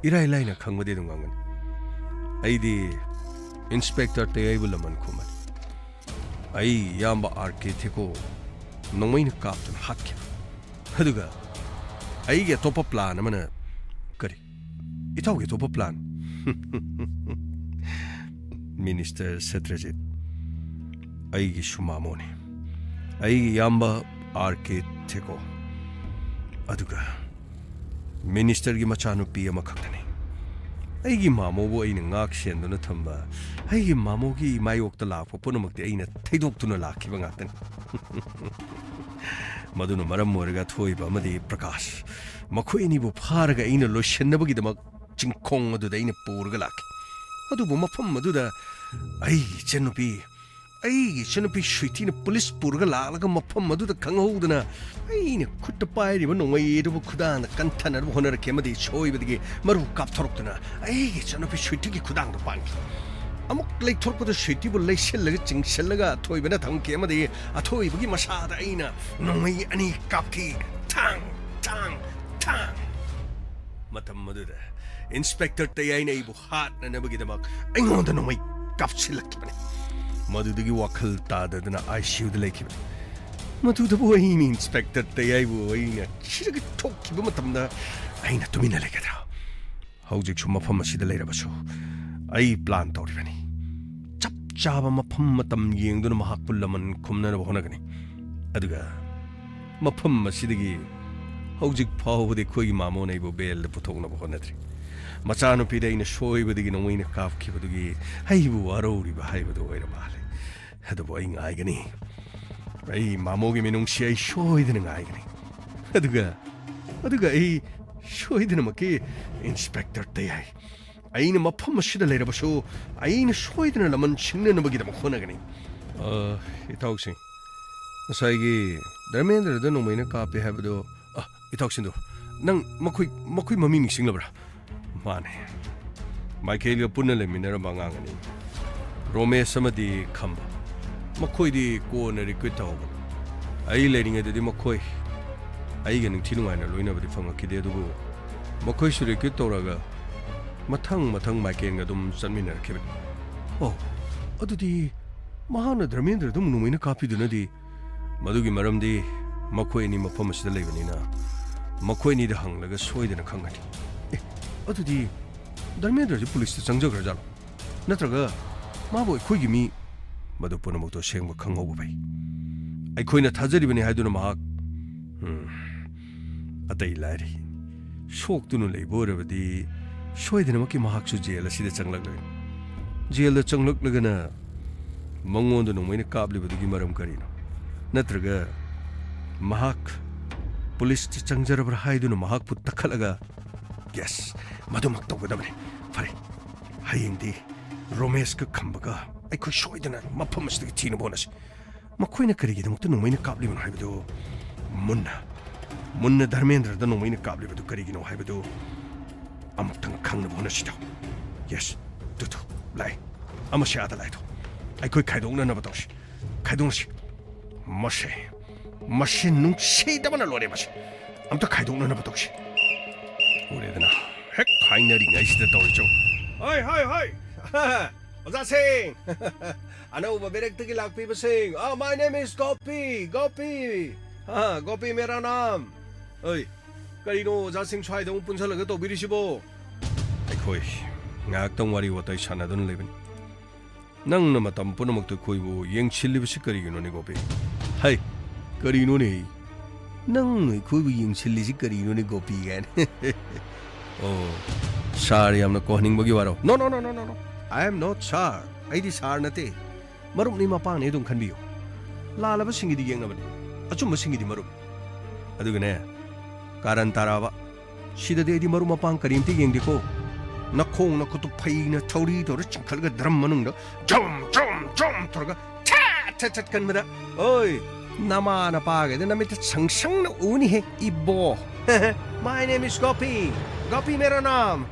ꯏꯔꯥꯏ ꯂꯥꯏꯅ ꯈꯪꯕꯗꯤ ꯑꯗꯨꯝ ꯉꯝꯒꯅꯤ꯫ ꯑꯩꯗꯤ ꯏꯟꯁꯄꯦꯛꯇꯔ ꯇꯌꯥꯏꯕꯨ ꯂꯃꯟ ꯈꯨꯝꯕꯅꯤ꯫ ꯑꯩ ꯏꯌꯥꯝꯕ ꯑꯥꯔ ꯀꯦ ꯊꯦꯀꯣ ꯅꯣꯡꯃꯩꯅ ꯀꯥꯞꯇꯨꯅ ꯍꯥꯠꯈꯤꯕ꯫ ꯑꯗꯨꯒ ꯑꯩꯒꯤ ꯑꯇꯣꯞꯄ ꯄ꯭ꯂꯥꯟ ꯑꯃꯅ ꯀꯔꯤ? ꯏꯇꯥꯎꯒꯤ ꯑꯇꯣꯞꯄ ꯄ꯭ꯂꯥꯟ? ꯃꯤꯅꯤꯁꯇꯔ ꯁꯇ꯭ꯔꯖꯤꯠ, ꯑꯩꯒꯤꯁꯨ ꯃꯥꯃꯣꯅꯤ꯫ ꯑꯩꯒꯤ ꯏꯌꯥꯝꯕ ꯑꯥꯔ ꯀꯦ ꯊꯦꯀꯣ, ꯑꯗꯨꯒ ꯃꯤꯅꯤꯁꯇꯔꯒꯤ ꯃꯆꯥꯅꯨꯄꯤ ꯑꯃꯈꯛꯇꯅꯤ꯫ ꯑꯩꯒꯤ ꯃꯥꯃꯣꯕꯨ ꯑꯩꯅ ꯉꯥꯛ ꯁꯦꯟꯗꯨꯅ ꯊꯝꯕ, ꯑꯩꯒꯤ ꯃꯥꯃꯣꯒꯤ ꯃꯥꯌꯣꯛꯇ ꯂꯥꯛꯄ ꯄꯨꯝꯅꯃꯛꯇꯤ ꯑꯩꯅ ꯊꯩꯗꯣꯛꯇꯨꯅ ꯂꯥꯛꯈꯤꯕ ꯉꯥꯛꯇꯅꯤ꯫ ꯃꯗꯨꯅ ꯃꯔꯝ ꯑꯣꯏꯔꯒ ꯑꯊꯣꯏꯕ ꯑꯃꯗꯤ ꯄ꯭ꯔꯀꯥꯁ ꯃꯈꯣꯏ ꯑꯅꯤꯕꯨ ꯐꯥꯔꯒ ꯑꯩꯅ ꯂꯣꯏꯁꯤꯟꯅꯕꯒꯤꯗꯃꯛ ꯆꯤꯡꯈꯣꯡ ꯑꯗꯨꯗ ꯑꯩꯅ ꯄꯨꯔꯒ ꯂꯥꯛꯈꯤ꯫ ꯑꯗꯨꯕꯨ ꯃꯐꯝ ꯑꯗꯨꯗ ꯑꯩꯒꯤ ꯏꯆꯟꯅꯨꯄꯤ, ꯑꯩꯒꯤ ꯏꯆꯟꯅꯨꯄꯤ ꯁ꯭ꯋꯤꯇꯤꯅ ꯄꯨꯂꯤꯁ ꯄꯨꯔꯒ ꯂꯥꯛꯂꯒ ꯃꯐꯝ ꯑꯗꯨꯗ ꯈꯪꯍꯧꯗꯅ ꯑꯩꯅ ꯈꯨꯠꯇ ꯄꯥꯏꯔꯤꯕ ꯅꯣꯡꯃꯩ ꯑꯗꯨꯕꯨ ꯈꯨꯗꯥꯡꯗ ꯀꯟꯊꯅꯕ ꯍꯣꯠꯅꯔꯛꯈꯤ ꯑꯃꯗꯤ ꯁꯣꯏꯕꯗꯒꯤ ꯃꯔꯨ ꯀꯥꯞꯊꯣꯔꯛꯇꯨꯅ ꯑꯩꯒꯤ ꯏꯆꯟꯅꯨꯄꯤ ꯁ꯭ꯋꯤꯇꯤꯒꯤ ꯈꯨꯗꯥꯡꯗ ꯄꯥꯟꯈꯤ꯫ ꯑꯃꯨꯛ ꯂꯩꯊꯣꯔꯛꯄꯗ ꯁ꯭ꯋꯤꯇꯤꯕꯨ ꯂꯩꯁꯤꯜꯂꯒ ꯆꯤꯡꯁꯤꯜꯂꯒ ꯑꯊꯣꯏꯕꯅ ꯊꯝꯈꯤ ꯑꯃꯗꯤ ꯑꯊꯣꯏꯕꯒꯤ ꯃꯁꯥꯗ ꯑꯩꯅ ꯅꯣꯡꯃꯩ ꯑꯅꯤ ꯀꯥꯞꯈꯤ꯫ ꯊꯥꯡ! ꯊꯥꯡ! ꯊꯥꯡ! ꯃꯇꯝ ꯑꯗꯨꯗ ꯏꯟꯁꯄꯦꯛꯇꯔ ꯇꯌꯥꯏꯅ ꯑꯩꯕꯨ ꯍꯥꯠꯅꯅꯕꯒꯤꯗꯃꯛ ꯑꯩꯉꯣꯟꯗ ꯅꯣꯡꯃꯩ ꯀꯥꯞꯁꯤꯜꯂꯛꯈꯤꯕꯅꯤ꯫ ꯃꯗꯨꯗꯒꯤ ꯋꯥꯈꯜ ꯇꯥꯗꯗꯅ ICUꯗ ꯂꯩꯈꯤꯕꯅꯤ꯫ ꯃꯗꯨꯗꯕꯨ ꯑꯩꯅ ꯏꯟꯁꯄꯦꯛꯇꯔ ꯇꯌꯥꯏꯕꯨ ꯑꯩꯅ ꯁꯤꯗꯒꯤ ꯊꯣꯛꯈꯤꯕ ꯃꯇꯝꯗ ꯑꯩꯅ ꯇꯨꯃꯤꯟꯅ ꯂꯩꯒꯗ꯭ꯔꯥ? ꯍꯧꯖꯤꯛꯁꯨ ꯃꯐꯝ ꯑꯁꯤꯗ ꯂꯩꯔꯕꯁꯨ ꯑꯩ ꯄ꯭ꯂꯥꯟ ꯇꯧꯔꯤꯕꯅꯤ꯫ ꯆꯞ ꯆꯥꯕ ꯃꯐꯝ ꯃꯇꯝ ꯌꯦꯡꯗꯨꯅ ꯃꯍꯥꯛꯄꯨ ꯂꯃꯟ ꯈꯨꯝꯅꯅꯕ ꯍꯣꯠꯅꯒꯅꯤ꯫ ꯑꯗꯨꯒ ꯃꯐꯝ ꯑꯁꯤꯗꯒꯤ ꯍꯧꯖꯤꯛ ꯐꯥꯎꯕꯗꯤ ꯑꯩꯈꯣꯏꯒꯤ ꯃꯥꯃꯣꯅ ꯑꯩꯕꯨ ꯕꯦꯜꯗ ꯄꯨꯊꯣꯛꯅꯕ ꯍꯣꯠꯅꯗ꯭ꯔꯤ꯫ ꯃꯆꯥꯅꯨꯄꯤꯗ ꯑꯩꯅ ꯁꯣꯏꯕꯗꯒꯤ ꯅꯣꯡꯃꯩꯅ ꯀꯥꯞꯈꯤꯕꯗꯨꯒꯤ ꯑꯩꯕꯨ ꯋꯥꯔꯧꯔꯤꯕ ꯍꯥꯏꯕꯗꯨ ꯑꯣꯏꯔ ꯃꯥꯜꯂꯦ꯫ ꯑꯗꯨꯕꯨ ꯑꯩ ꯉꯥꯏꯒꯅꯤ꯫ ꯑꯩ ꯃꯥꯃꯣꯒꯤ ꯃꯤꯅꯨꯡꯁꯤ ꯑꯩ ꯁꯣꯏꯗꯅ ꯉꯥꯏꯒꯅꯤ꯫ ꯑꯗꯨꯒ, ꯑꯗꯨꯒ ꯑꯩ ꯁꯣꯏꯗꯅꯃꯛꯀꯤ ꯏꯟꯁꯄꯦꯛꯇꯔ ꯇꯌꯥꯏ꯫ ꯑꯩꯅ ꯃꯐꯝ ꯑꯁꯤꯗ ꯂꯩꯔꯕꯁꯨ ꯑꯩꯅ ꯁꯣꯏꯗꯅ ꯂꯃꯟ ꯁꯤꯡꯅꯅꯕꯒꯤꯗꯃꯛ ꯍꯣꯠꯅꯒꯅꯤ꯫ ꯑ, ꯏꯇꯥꯎꯁꯤꯡ, ꯉꯁꯥꯏꯒꯤ ꯙꯔꯃꯦꯟꯗ꯭ꯔꯗ ꯅꯣꯡꯃꯩꯅ ꯀꯥꯞꯄꯦ ꯍꯥꯏꯕꯗꯣ, ꯑ, ꯏꯇꯥꯎꯁꯤꯡꯗꯣ, ꯅꯪ ꯃꯈꯣꯏ, ꯃꯈꯣꯏ ꯃꯃꯤꯡ ꯅꯤꯡꯁꯤꯡꯂꯕ꯭ꯔꯥ? ꯃꯥꯅꯦ꯫ ꯃꯥꯏꯀꯦꯜꯒ ꯄꯨꯟꯅ ꯂꯩꯃꯤꯟꯅꯔꯝꯕ ꯑꯉꯥꯡ ꯑꯅꯤ꯫ ꯔꯣꯃꯦꯁ ꯑꯃꯗꯤ ꯈꯝꯕ꯫ ꯃꯈꯣꯏꯗꯤ ꯀꯣꯟꯅ ꯔꯤꯀ꯭ꯔꯨꯠ ꯇꯧꯍꯧꯕꯅꯤ꯫ ꯑꯩ ꯂꯩꯔꯤꯉꯩꯗꯗꯤ ꯃꯈꯣꯏ ꯑꯩꯒ ꯅꯤꯡꯊꯤ ꯅꯨꯡꯉꯥꯏꯅ ꯂꯣꯏꯅꯕꯗꯤ ꯐꯪꯉꯛꯈꯤꯗꯦ, ꯑꯗꯨꯕꯨ ꯃꯈꯣꯏꯁꯨ ꯔꯤꯀ꯭ꯔꯨꯠ ꯇꯧꯔꯒ ꯃꯊꯪ ꯃꯊꯪ ꯃꯥꯏꯀꯦꯜꯒ ꯑꯗꯨꯝ ꯆꯠꯃꯤꯟꯅꯔꯛꯈꯤꯕꯅꯤ꯫ ꯑꯣ, ꯑꯗꯨꯗꯤ ꯃꯍꯥꯛꯅ ꯙꯔꯃꯦꯟꯗ꯭ꯔꯗꯨ ꯅꯣꯡꯃꯩꯅ ꯀꯥꯞꯄꯤꯗꯨꯅꯗꯤ? ꯃꯗꯨꯒꯤ ꯃꯔꯝꯗꯤ ꯃꯈꯣꯏ ꯑꯅꯤ ꯃꯐꯝ ꯑꯁꯤꯗ ꯂꯩꯕꯅꯤꯅ ꯃꯈꯣꯏ ꯑꯅꯤꯗ ꯍꯪꯂꯒ ꯁꯣꯏꯗꯅ ꯈꯪꯒꯅꯤ꯫ ꯑꯦ, ꯑꯗꯨꯗꯤ ꯙꯔꯃꯦꯟꯗ꯭ꯔꯁꯤ ꯄꯨꯂꯤꯁꯇ ꯆꯪꯖꯈ꯭ꯔꯖꯥꯠꯂꯣ? ꯅꯠꯇ꯭ꯔꯒ ꯃꯥꯕꯨ ꯑꯩꯈꯣꯏꯒꯤ ꯃꯤ? ꯃꯗꯨ ꯄꯨꯝꯅꯃꯛꯇꯨ ꯑꯁꯦꯡꯕ ꯈꯪꯍꯧꯕ ꯐꯩ꯫ ꯑꯩꯈꯣꯏꯅ ꯊꯥꯖꯔꯤꯕꯅꯤ ꯍꯥꯏꯗꯨꯅ ꯃꯍꯥꯛ, ꯎꯝ, ꯑꯇꯩ ꯂꯥꯏꯔꯤ, ꯁꯣꯛꯇꯨꯅ ꯂꯩꯕ ꯑꯣꯏꯔꯕꯗꯤ ꯁꯣꯏꯗꯅꯃꯛꯀꯤ ꯃꯍꯥꯛꯁꯨ ꯖꯦꯜ ꯑꯁꯤꯗ ꯆꯪꯂꯛꯂꯒꯅꯤ꯫ ꯖꯦꯜꯗ ꯆꯪꯂꯛꯂꯒꯅ ꯃꯉꯣꯟꯗ ꯅꯣꯡꯃꯩꯅ ꯀꯥꯞꯂꯤꯕꯗꯨꯒꯤ ꯃꯔꯝ ꯀꯔꯤꯅꯣ? ꯅꯠꯇ꯭ꯔꯒ ꯃꯍꯥꯛ ꯄꯨꯂꯤꯁꯇ ꯆꯪꯖꯔꯕ꯭ꯔꯥ ꯍꯥꯏꯗꯨꯅ ꯃꯍꯥꯛꯄꯨ ꯇꯛꯈꯠꯂꯒ, "ꯌꯦꯁ, ꯃꯗꯨꯃꯛ ꯇꯧꯒꯗꯕꯅꯤ꯫ ꯐꯔꯦ, ꯍꯌꯦꯡꯗꯤ ꯔꯣꯃꯦꯁꯀ ꯈꯝꯕꯒ ꯑꯩꯈꯣꯏ ꯁꯣꯏꯗꯅ ꯃꯐꯝ ꯑꯁꯤꯗꯒꯤ ꯊꯤꯅꯕ ꯍꯣꯠꯅꯁꯤ꯫ ꯃꯈꯣꯏꯅ ꯀꯔꯤꯒꯤꯗꯃꯛꯇ ꯅꯣꯡꯃꯩꯅ ꯀꯥꯞꯂꯤꯕꯅꯣ ꯍꯥꯏꯕꯗꯨ ꯃꯨꯟꯅ, ꯃꯨꯟꯅ ꯙꯔꯃꯦꯟꯗ꯭ꯔꯗ ꯅꯣꯡꯃꯩꯅ ꯀꯥꯞꯂꯤꯕꯗꯨ ꯀꯔꯤꯒꯤꯅꯣ ꯍꯥꯏꯕꯗꯨ ꯑꯃꯨꯛꯇꯪ ꯈꯪꯅꯕ ꯍꯣꯠꯅꯁꯤꯗꯣ꯫ ꯌꯦꯁ, ꯇꯨ, ꯇꯨ, ꯂꯥꯛꯑꯦ꯫ ꯑꯃꯁꯦ ꯑꯥꯗ ꯂꯥꯛꯑꯦꯗꯣ꯫ ꯑꯩꯈꯣꯏ ꯈꯥꯏꯗꯣꯛꯅꯅꯕ ꯇꯧꯁꯤ꯫ ꯈꯥꯏꯗꯣꯛꯅꯁꯤ꯫ ꯃꯁꯦ, ꯃꯁꯤ ꯅꯨꯡꯁꯤꯗꯕꯅ ꯂꯣꯏꯔꯦ ꯃꯁꯤ꯫ ꯑꯝꯇ ꯈꯥꯏꯗꯣꯛꯅꯅꯕ ꯇꯧꯁꯤ꯫ ꯎꯔꯦꯗꯅ, ꯍꯦꯛ ꯍꯥꯏꯅꯔꯤꯉꯩꯁꯤꯗ ꯇꯧꯔꯤꯁꯨ꯫ ꯍꯣꯏ, ꯍꯣꯏ, ꯍꯣꯏ꯫ ꯑꯣꯖꯥ ꯁꯤꯡ꯫ ꯑꯅꯧꯕ ꯕꯦꯔꯦꯛꯇꯒꯤ ꯂꯥꯛꯄꯤꯕꯁꯤꯡ꯫ ꯑꯥ, my name is ꯒꯣꯄꯤ, ꯒꯣꯄꯤ꯫ ꯑꯥ, ꯒꯣꯄꯤ ꯃꯦꯔꯥ ꯅꯥꯝ꯫ ꯑꯩ, ꯀꯔꯤꯅꯣ ꯑꯣꯖꯥꯁꯤꯡ ꯁ꯭ꯋꯥꯏꯗ ꯑꯃꯨꯛ ꯄꯨꯟꯁꯜꯂꯒ ꯇꯧꯕꯤꯔꯤꯁꯤꯕꯣ? ꯑꯩꯈꯣꯏ ꯉꯥꯏꯍꯥꯛꯇꯪ ꯋꯥꯔꯤ ꯋꯥꯇꯥꯏ ꯁꯥꯟꯅꯗꯨꯅ ꯂꯩꯕꯅꯤ꯫ ꯅꯪꯅ ꯃꯇꯝ ꯄꯨꯝꯅꯃꯛꯇ ꯑꯩꯈꯣꯏꯕꯨ ꯌꯦꯡꯁꯤꯜꯂꯤꯕꯁꯤ ꯀꯔꯤꯒꯤꯅꯣꯅꯦ, ꯒꯣꯄꯤ? ꯍꯩ, ꯀꯔꯤꯅꯣꯅꯦ? ꯅꯪꯅ ꯑꯩꯈꯣꯏꯕꯨ ꯌꯦꯡꯁꯤꯜꯂꯤꯁꯤ ꯀꯔꯤꯅꯣꯅꯦ, ꯒꯣꯄꯤ ꯀꯥꯏꯅ? ꯑꯣ, ꯁꯥꯔ ꯌꯥꯝꯅ ꯀꯣꯟꯍꯟꯅꯤꯡꯕꯒꯤ ꯋꯥꯔꯣ? No, no, no, no, no, no. I am not sir. ꯑꯩꯗꯤ ꯁꯥꯔ ꯅꯠꯇꯦ꯫ ꯃꯔꯨꯞꯅꯤ ꯃꯄꯥꯡꯅꯤ ꯑꯗꯨꯝ ꯈꯟꯕꯤꯌꯨ꯫ ꯂꯥꯜꯂꯕꯁꯤꯡꯒꯤꯗꯤ ꯌꯦꯛꯅꯕꯅꯤ, ꯑꯆꯨꯝꯕꯁꯤꯡꯒꯤꯗꯤ ꯃꯔꯨꯞ꯫ ꯑꯗꯨꯒꯅꯦ, ꯀꯥꯔꯟ ꯇꯥꯔꯛꯑꯕ꯫ ꯁꯤꯗꯗꯤ ꯑꯩꯗꯤ ꯃꯔꯨꯞ ꯃꯄꯥꯡ ꯀꯔꯤꯝꯇ ꯌꯦꯡꯗꯦꯀꯣ꯫ ꯅꯈꯣꯡ ꯅꯈꯨꯠꯇꯨ ꯐꯩꯅ ꯊꯧꯔꯤ ꯇꯧꯔ ꯆꯤꯡꯈꯠꯂꯒ ꯗ꯭ꯔꯝ ꯃꯅꯨꯡꯗ ꯖꯝ, ꯖꯝ, ꯖꯝ ꯇꯧꯔꯒ ꯊꯠ, ꯊꯠ, ꯊꯠ ꯀꯟꯕꯗ, ꯑꯣꯏ, ꯅꯃꯥ ꯅꯄꯥꯒꯩꯗ ꯅꯃꯤꯠꯇ ꯁꯪ ꯁꯪꯅ ꯎꯅꯤꯍꯦ, ꯏꯕꯣ꯫ My name is ꯒꯣꯄꯤ꯫ ꯒꯣꯄꯤ ꯃꯦꯔꯥ ꯅꯥꯝ꯫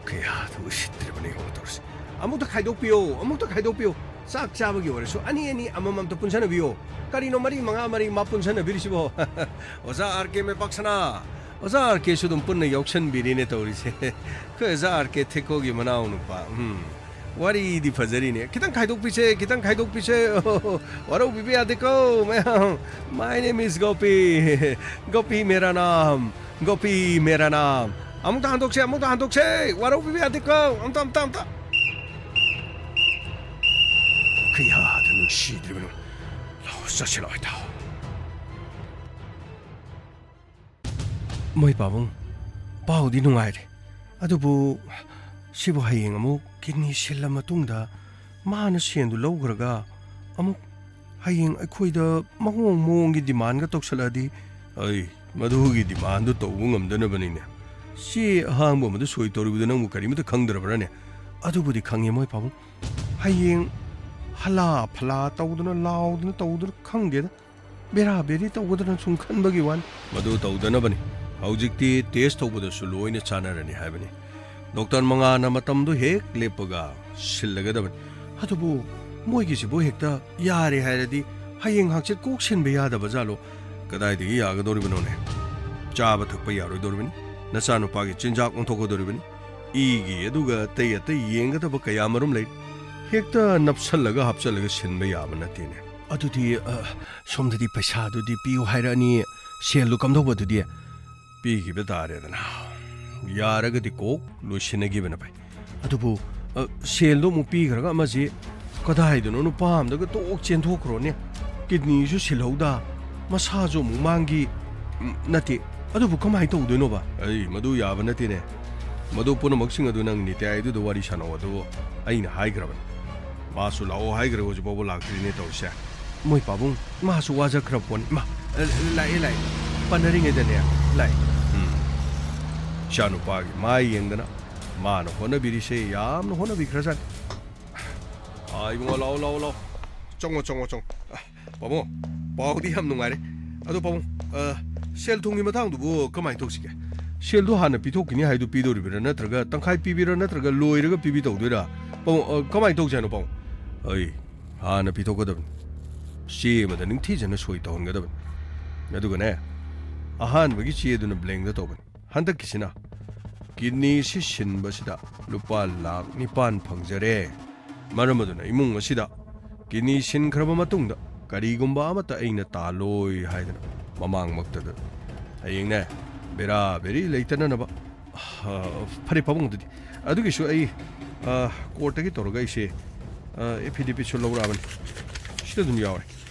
ꯀꯌꯥꯗ ꯎꯁꯤꯠꯇ꯭ꯔꯤꯕꯅꯤ ꯌꯦꯡꯉꯣ ꯇꯧꯔꯤꯁꯦ꯫ ꯑꯃꯨꯛꯇ ꯈꯥꯏꯗꯣꯛꯄꯤꯌꯣ, ꯑꯃꯨꯛꯇ ꯈꯥꯏꯗꯣꯛꯄꯤꯌꯣ꯫ ꯆꯥꯛ ꯆꯥꯕꯒꯤ ꯑꯣꯏꯔꯁꯨ ꯑꯅꯤ ꯑꯅꯤ ꯑꯃꯃꯝꯇ ꯄꯨꯟꯁꯟꯅꯕꯤꯌꯣ꯫ ꯀꯔꯤꯅꯣ ꯃꯔꯤ ꯃꯉꯥ ꯃꯔꯤ ꯃꯥ ꯄꯨꯟꯁꯟꯅꯕꯤꯔꯤꯁꯤꯕꯣ? ꯑꯣꯖꯥ ꯑꯥꯔ ꯀꯦ ꯃꯦꯄꯥꯛꯁꯅꯥ, ꯑꯣꯖꯥ ꯑꯥꯔ ꯀꯦꯁꯨ ꯑꯗꯨꯝ ꯄꯨꯟꯅ ꯌꯥꯎꯁꯟꯕꯤꯔꯤꯅꯦ ꯇꯧꯔꯤꯁꯦ꯫ ꯑꯩꯈꯣꯏ ꯑꯣꯖꯥ ꯑꯥꯔ ꯀꯦ ꯊꯦꯛꯀꯣꯒꯤ ꯃꯅꯥꯎ ꯅꯨꯄꯥ꯫ ꯎꯝ, ꯋꯥꯔꯤꯗꯤ ꯐꯖꯔꯤꯅꯦ꯫ ꯈꯤꯇꯪ ꯈꯥꯏꯗꯣꯛꯄꯤꯁꯦ, ꯈꯤꯇꯪ ꯈꯥꯏꯗꯣꯛꯄꯤꯁꯦ꯫ ꯋꯥꯔꯧꯕꯤꯕ ꯌꯥꯗꯦꯀꯣ ꯃꯌꯥꯝ꯫ My name is ꯒꯣꯄꯤ꯫ ꯒꯣꯄꯤ ꯃꯦꯔꯥ ꯅꯥꯝ꯫ ꯒꯣꯄꯤ ꯃꯦꯔꯥ ꯅꯥꯝ꯫ ꯑꯃꯨꯛꯇ ꯍꯟꯗꯣꯛꯁꯦ, ꯑꯃꯨꯛꯇ ꯍꯟꯗꯣꯛꯁꯦ꯫ ꯋꯥꯔꯧꯕꯤꯕ ꯌꯥꯗꯦꯀꯣ꯫ ꯑꯝꯇ, ꯑꯝꯇ, ꯑꯝꯇ꯫ ꯀꯌꯥꯗ ꯅꯨꯡꯁꯤꯗ꯭ꯔꯤꯕꯅꯣ꯫ ꯂꯥꯛꯑꯣ, ꯆꯠꯁꯤ ꯂꯥꯛꯑꯣ, ꯏꯇꯥꯎ꯫ ꯃꯣꯏ ꯄꯥꯕꯨꯡ, ꯄꯥꯎꯗꯤ ꯅꯨꯡꯉꯥꯏꯔꯦ꯫ ꯑꯗꯨꯕꯨ ꯁꯤꯕꯨ ꯍꯌꯦꯡ ꯑꯃꯨꯛ ꯀꯤꯗꯅꯤ ꯁꯤꯜꯂ ꯃꯇꯨꯡꯗ ꯃꯥꯅ ꯁꯦꯟꯗꯨ ꯂꯧꯈ꯭ꯔꯒ ꯑꯃꯨꯛ ꯍꯌꯦꯡ ꯑꯩꯈꯣꯏꯗ ꯃꯑꯣꯡ ꯃꯑꯣꯡꯒꯤ demandꯒ ꯇꯧꯁꯜꯂꯛꯑꯗꯤ? ꯑꯩ, ꯃꯗꯨꯒꯤ demandꯗꯨ ꯇꯧꯕ ꯉꯝꯗꯅꯕꯅꯤꯅꯦ꯫ ꯆꯦ ꯑꯍꯥꯡꯕ ꯑꯃꯗ ꯁꯣꯏ ꯇꯧꯔꯤꯕꯗꯨ ꯅꯪꯕꯨ ꯀꯔꯤꯃꯇ ꯈꯪꯗ꯭ꯔꯕ꯭ꯔꯥꯅꯦ? ꯑꯗꯨꯕꯨꯗꯤ ꯈꯪꯉꯦ, ꯃꯣꯏ ꯄꯥꯕꯨꯡ꯫ ꯍꯌꯦꯡ ꯍꯂꯥ ꯐꯂꯥ ꯇꯧꯗꯅ, ꯂꯥꯎꯗꯅ ꯇꯧꯗꯅ, ꯈꯪꯗꯦꯗ꯫ ꯕꯦꯔꯥ ꯕꯦꯔꯤ ꯇꯧꯒꯗ꯭ꯔꯅ ꯁꯨꯝ ꯈꯟꯕꯒꯤ ꯋꯥꯅꯤ꯫ ꯃꯗꯨ ꯇꯧꯗꯅꯕꯅꯤ꯫ ꯍꯧꯖꯤꯛꯇꯤ test ꯇꯧꯕꯗꯁꯨ ꯂꯣꯏꯅ ꯆꯥꯟꯅꯔꯅꯤ ꯍꯥꯏꯕꯅꯤ꯫ ꯗꯣꯛꯇꯔ ꯃꯉꯥꯅ ꯃꯇꯝꯗꯨ ꯍꯦꯛ ꯂꯦꯞꯄꯒ ꯁꯤꯜꯂꯒꯗꯕꯅꯤ꯫ ꯑꯗꯨꯕꯨ ꯃꯣꯏꯒꯤꯁꯤꯕꯨ ꯍꯦꯛꯇ ꯌꯥꯔꯦ ꯍꯥꯏꯔꯗꯤ ꯍꯌꯦꯡ ꯍꯪꯆꯤꯠ ꯀꯣꯛ ꯁꯤꯟꯕ ꯌꯥꯗꯕ ꯖꯥꯠꯂꯣ? ꯀꯗꯥꯏꯗꯒꯤ ꯌꯥꯒꯗꯧꯔꯤꯕꯅꯣꯅꯦ? ꯆꯥꯕ ꯊꯛꯄ ꯌꯥꯔꯣꯏꯗꯧꯔꯤꯕꯅꯤ꯫ ꯅꯆꯥꯅꯨꯄꯥꯒꯤ ꯆꯤꯟꯖꯥꯛ ꯑꯣꯟꯊꯣꯛꯀꯗꯧꯔꯤꯕꯅꯤ꯫ ꯏꯒꯤ ꯑꯗꯨꯒ ꯑꯇꯩ ꯑꯇꯩ ꯌꯦꯡꯒꯗꯕ ꯀꯌꯥ ꯃꯔꯨꯝ ꯂꯩ꯫ ꯍꯦꯛꯇ ꯅꯞꯁꯜꯂꯒ ꯍꯥꯞꯆꯜꯂꯒ ꯁꯤꯟꯕ ꯌꯥꯕ ꯅꯠꯇꯦꯅꯦ꯫ ꯑꯗꯨꯗꯤ, ꯑ, ꯁꯣꯝꯗꯗꯤ ꯄꯩꯁꯥꯗꯨꯗꯤ ꯄꯤꯌꯨ ꯍꯥꯏꯔꯛꯑꯅꯤ, ꯁꯦꯜꯗꯨ ꯀꯝꯗꯧꯕꯗꯨꯗꯤ? ꯄꯤꯈꯤꯕ ꯇꯥꯔꯦꯗꯅ꯫ ꯌꯥꯔꯒꯗꯤ ꯀꯣꯛ ꯂꯣꯏꯁꯤꯟꯅꯈꯤꯕꯅ ꯐꯩ꯫ ꯑꯗꯨꯕꯨ, ꯑ, ꯁꯦꯜꯗꯣ ꯑꯃꯨꯛ ꯄꯤꯈ꯭ꯔꯒ ꯑꯃꯁꯤ ꯀꯗꯥꯏꯗꯅꯣ ꯅꯨꯄꯥ ꯑꯝꯗꯒ ꯇꯣꯛ ꯆꯦꯟꯊꯣꯛꯈ꯭ꯔꯣꯅꯦ꯫ ꯀꯤꯗꯅꯤꯁꯨ ꯁꯤꯜꯍꯧꯗ, ꯃꯁꯥꯁꯨ ꯑꯃꯨꯛ ꯃꯥꯡꯈꯤ꯫ ꯎꯝ, ꯅꯠꯇꯦ, ꯑꯗꯨꯕꯨ ꯀꯃꯥꯏꯅ ꯇꯧꯗꯣꯏꯅꯣꯕ? ꯑꯩ, ꯃꯗꯨ ꯌꯥꯕ ꯅꯠꯇꯦꯅꯦ꯫ ꯃꯗꯨ ꯄꯨꯝꯅꯃꯛꯁꯤꯡ ꯑꯗꯨ ꯅꯪ ꯅꯤꯇ꯭ꯌꯥꯏꯗꯨꯗ ꯋꯥꯔꯤ ꯁꯥꯟꯅꯧ ꯑꯗꯨ ꯑꯩꯅ ꯍꯥꯏꯈ꯭ꯔꯕꯅꯤ꯫ ꯃꯥꯁꯨ ꯂꯥꯛꯑꯣ ꯍꯥꯏꯈ꯭ꯔꯒ ꯍꯧꯖꯤꯛ ꯐꯥꯎꯕ ꯂꯥꯛꯇ꯭ꯔꯤꯅꯦ ꯇꯧꯔꯤꯁꯦ꯫ ꯃꯣꯏ ꯄꯥꯕꯨꯡ, ꯃꯥꯁꯨ ꯋꯥꯖꯈ꯭ꯔ ꯄꯣꯠꯅꯤ꯫ ꯃꯥ, ꯑ, ꯂꯥꯛꯑꯦ, ꯂꯥꯛꯑꯦ꯫ ꯄꯟꯅꯔꯤꯉꯩꯗꯅꯦ, ꯂꯥꯛꯑꯦ꯫ ꯎꯝ꯫ ꯏꯆꯥꯅꯨꯄꯥꯒꯤ ꯃꯥꯏ ꯌꯦꯡꯗꯅ ꯃꯥꯅ ꯍꯣꯠꯅꯕꯤꯔꯤꯁꯦ ꯌꯥꯝꯅ ꯍꯣꯠꯅꯕꯤꯈ꯭ꯔꯖꯥꯠꯅꯤ꯫ ꯑꯥ, ꯏꯕꯨꯡꯉꯣ, ꯂꯥꯛꯑꯣ, ꯂꯥꯛꯑꯣ, ꯂꯥꯛꯑꯣ꯫ ꯆꯪꯉꯣ, ꯆꯪꯉꯣ, ꯆꯪꯉꯣ꯫ ꯑ, ꯄꯥꯕꯨꯡ, ꯄꯥꯎꯗꯤ ꯌꯥꯝ ꯅꯨꯡꯉꯥꯏꯔꯦ꯫ ꯑꯗꯣ ꯄꯥꯕꯨꯡ, ꯑ, ꯁꯦꯜ ꯊꯨꯝꯒꯤ ꯃꯇꯥꯡꯗꯨꯕꯨ ꯀꯃꯥꯏꯅ ꯇꯧꯁꯤꯒꯦ? ꯁꯦꯜꯗꯨ ꯍꯥꯟꯅ ꯄꯤꯊꯣꯛꯈꯤꯅꯤ ꯍꯥꯏꯗꯨ ꯄꯤꯗꯣꯔꯤꯕ꯭ꯔꯥ, ꯅꯠꯇ꯭ꯔꯒ ꯇꯪꯈꯥꯏ ꯄꯤꯕꯤꯔꯥ, ꯅꯠꯇ꯭ꯔꯒ ꯂꯣꯏꯔꯒ ꯄꯤꯕꯤ ꯇꯧꯗꯣꯏꯔꯥ? ꯄꯥꯕꯨꯡ, ꯑ, ꯀꯃꯥꯏꯅ ꯇꯧꯁꯦ ꯍꯥꯏꯅꯣ ꯄꯥꯕꯨꯡ? ꯑꯩ, ꯍꯥꯟꯅ ꯄꯤꯊꯣꯛꯀꯗꯕꯅꯤ꯫ ꯆꯦ ꯑꯃꯗ ꯅꯤꯡꯊꯤꯖꯅ ꯁꯣꯏ ꯇꯧꯍꯟꯒꯗꯕꯅꯤ꯫ ꯑꯗꯨꯒꯅꯦ, ꯑꯍꯥꯟꯕꯒꯤ ꯆꯦꯗꯨꯅ ꯕ꯭ꯂꯦꯡꯗ ꯇꯧꯕꯅꯤ꯫ ꯍꯟꯗꯛꯀꯤꯁꯤꯅ ꯀꯤꯗꯅꯤꯁꯤ ꯁꯤꯟꯕꯁꯤꯗ ꯂꯨꯄꯥ ꯂꯥꯈ ꯅꯤꯄꯥꯟ ꯐꯪꯖꯔꯦ꯫ ꯃꯔꯝ ꯑꯗꯨꯅ ꯏꯃꯨꯡ ꯑꯁꯤꯗ ꯀꯤꯗꯅꯤ ꯁꯤꯟꯈ꯭ꯔꯕ ꯃꯇꯨꯡꯗ ꯀꯔꯤꯒꯨꯝꯕ ꯑꯃꯠꯇ ꯑꯩꯅ ꯇꯥꯜꯂꯣꯏ ꯍꯥꯏꯗꯅ ꯃꯃꯥꯡꯃꯛꯇꯗ ꯍꯌꯦꯡꯅꯦ ꯕꯦꯔꯥ ꯕꯦꯔꯤ ꯂꯩꯇꯅꯅꯕ꯫ ꯑ, ꯐꯔꯦ ꯄꯥꯕꯨꯡ, ꯑꯗꯨꯗꯤ ꯑꯗꯨꯒꯤꯁꯨ ꯑꯩ, ꯑ, ꯀꯣꯔꯠꯇꯒꯤ ꯇꯧꯔꯒ ꯑꯩꯁꯦ, ꯑ, ꯑꯦꯐꯤꯗꯦꯕꯤꯠꯁꯨ ꯂꯧꯔꯛꯑꯕꯅꯤ꯫ ꯁꯤꯗ ꯑꯗꯨꯝ ꯌꯥꯎꯔꯦ꯫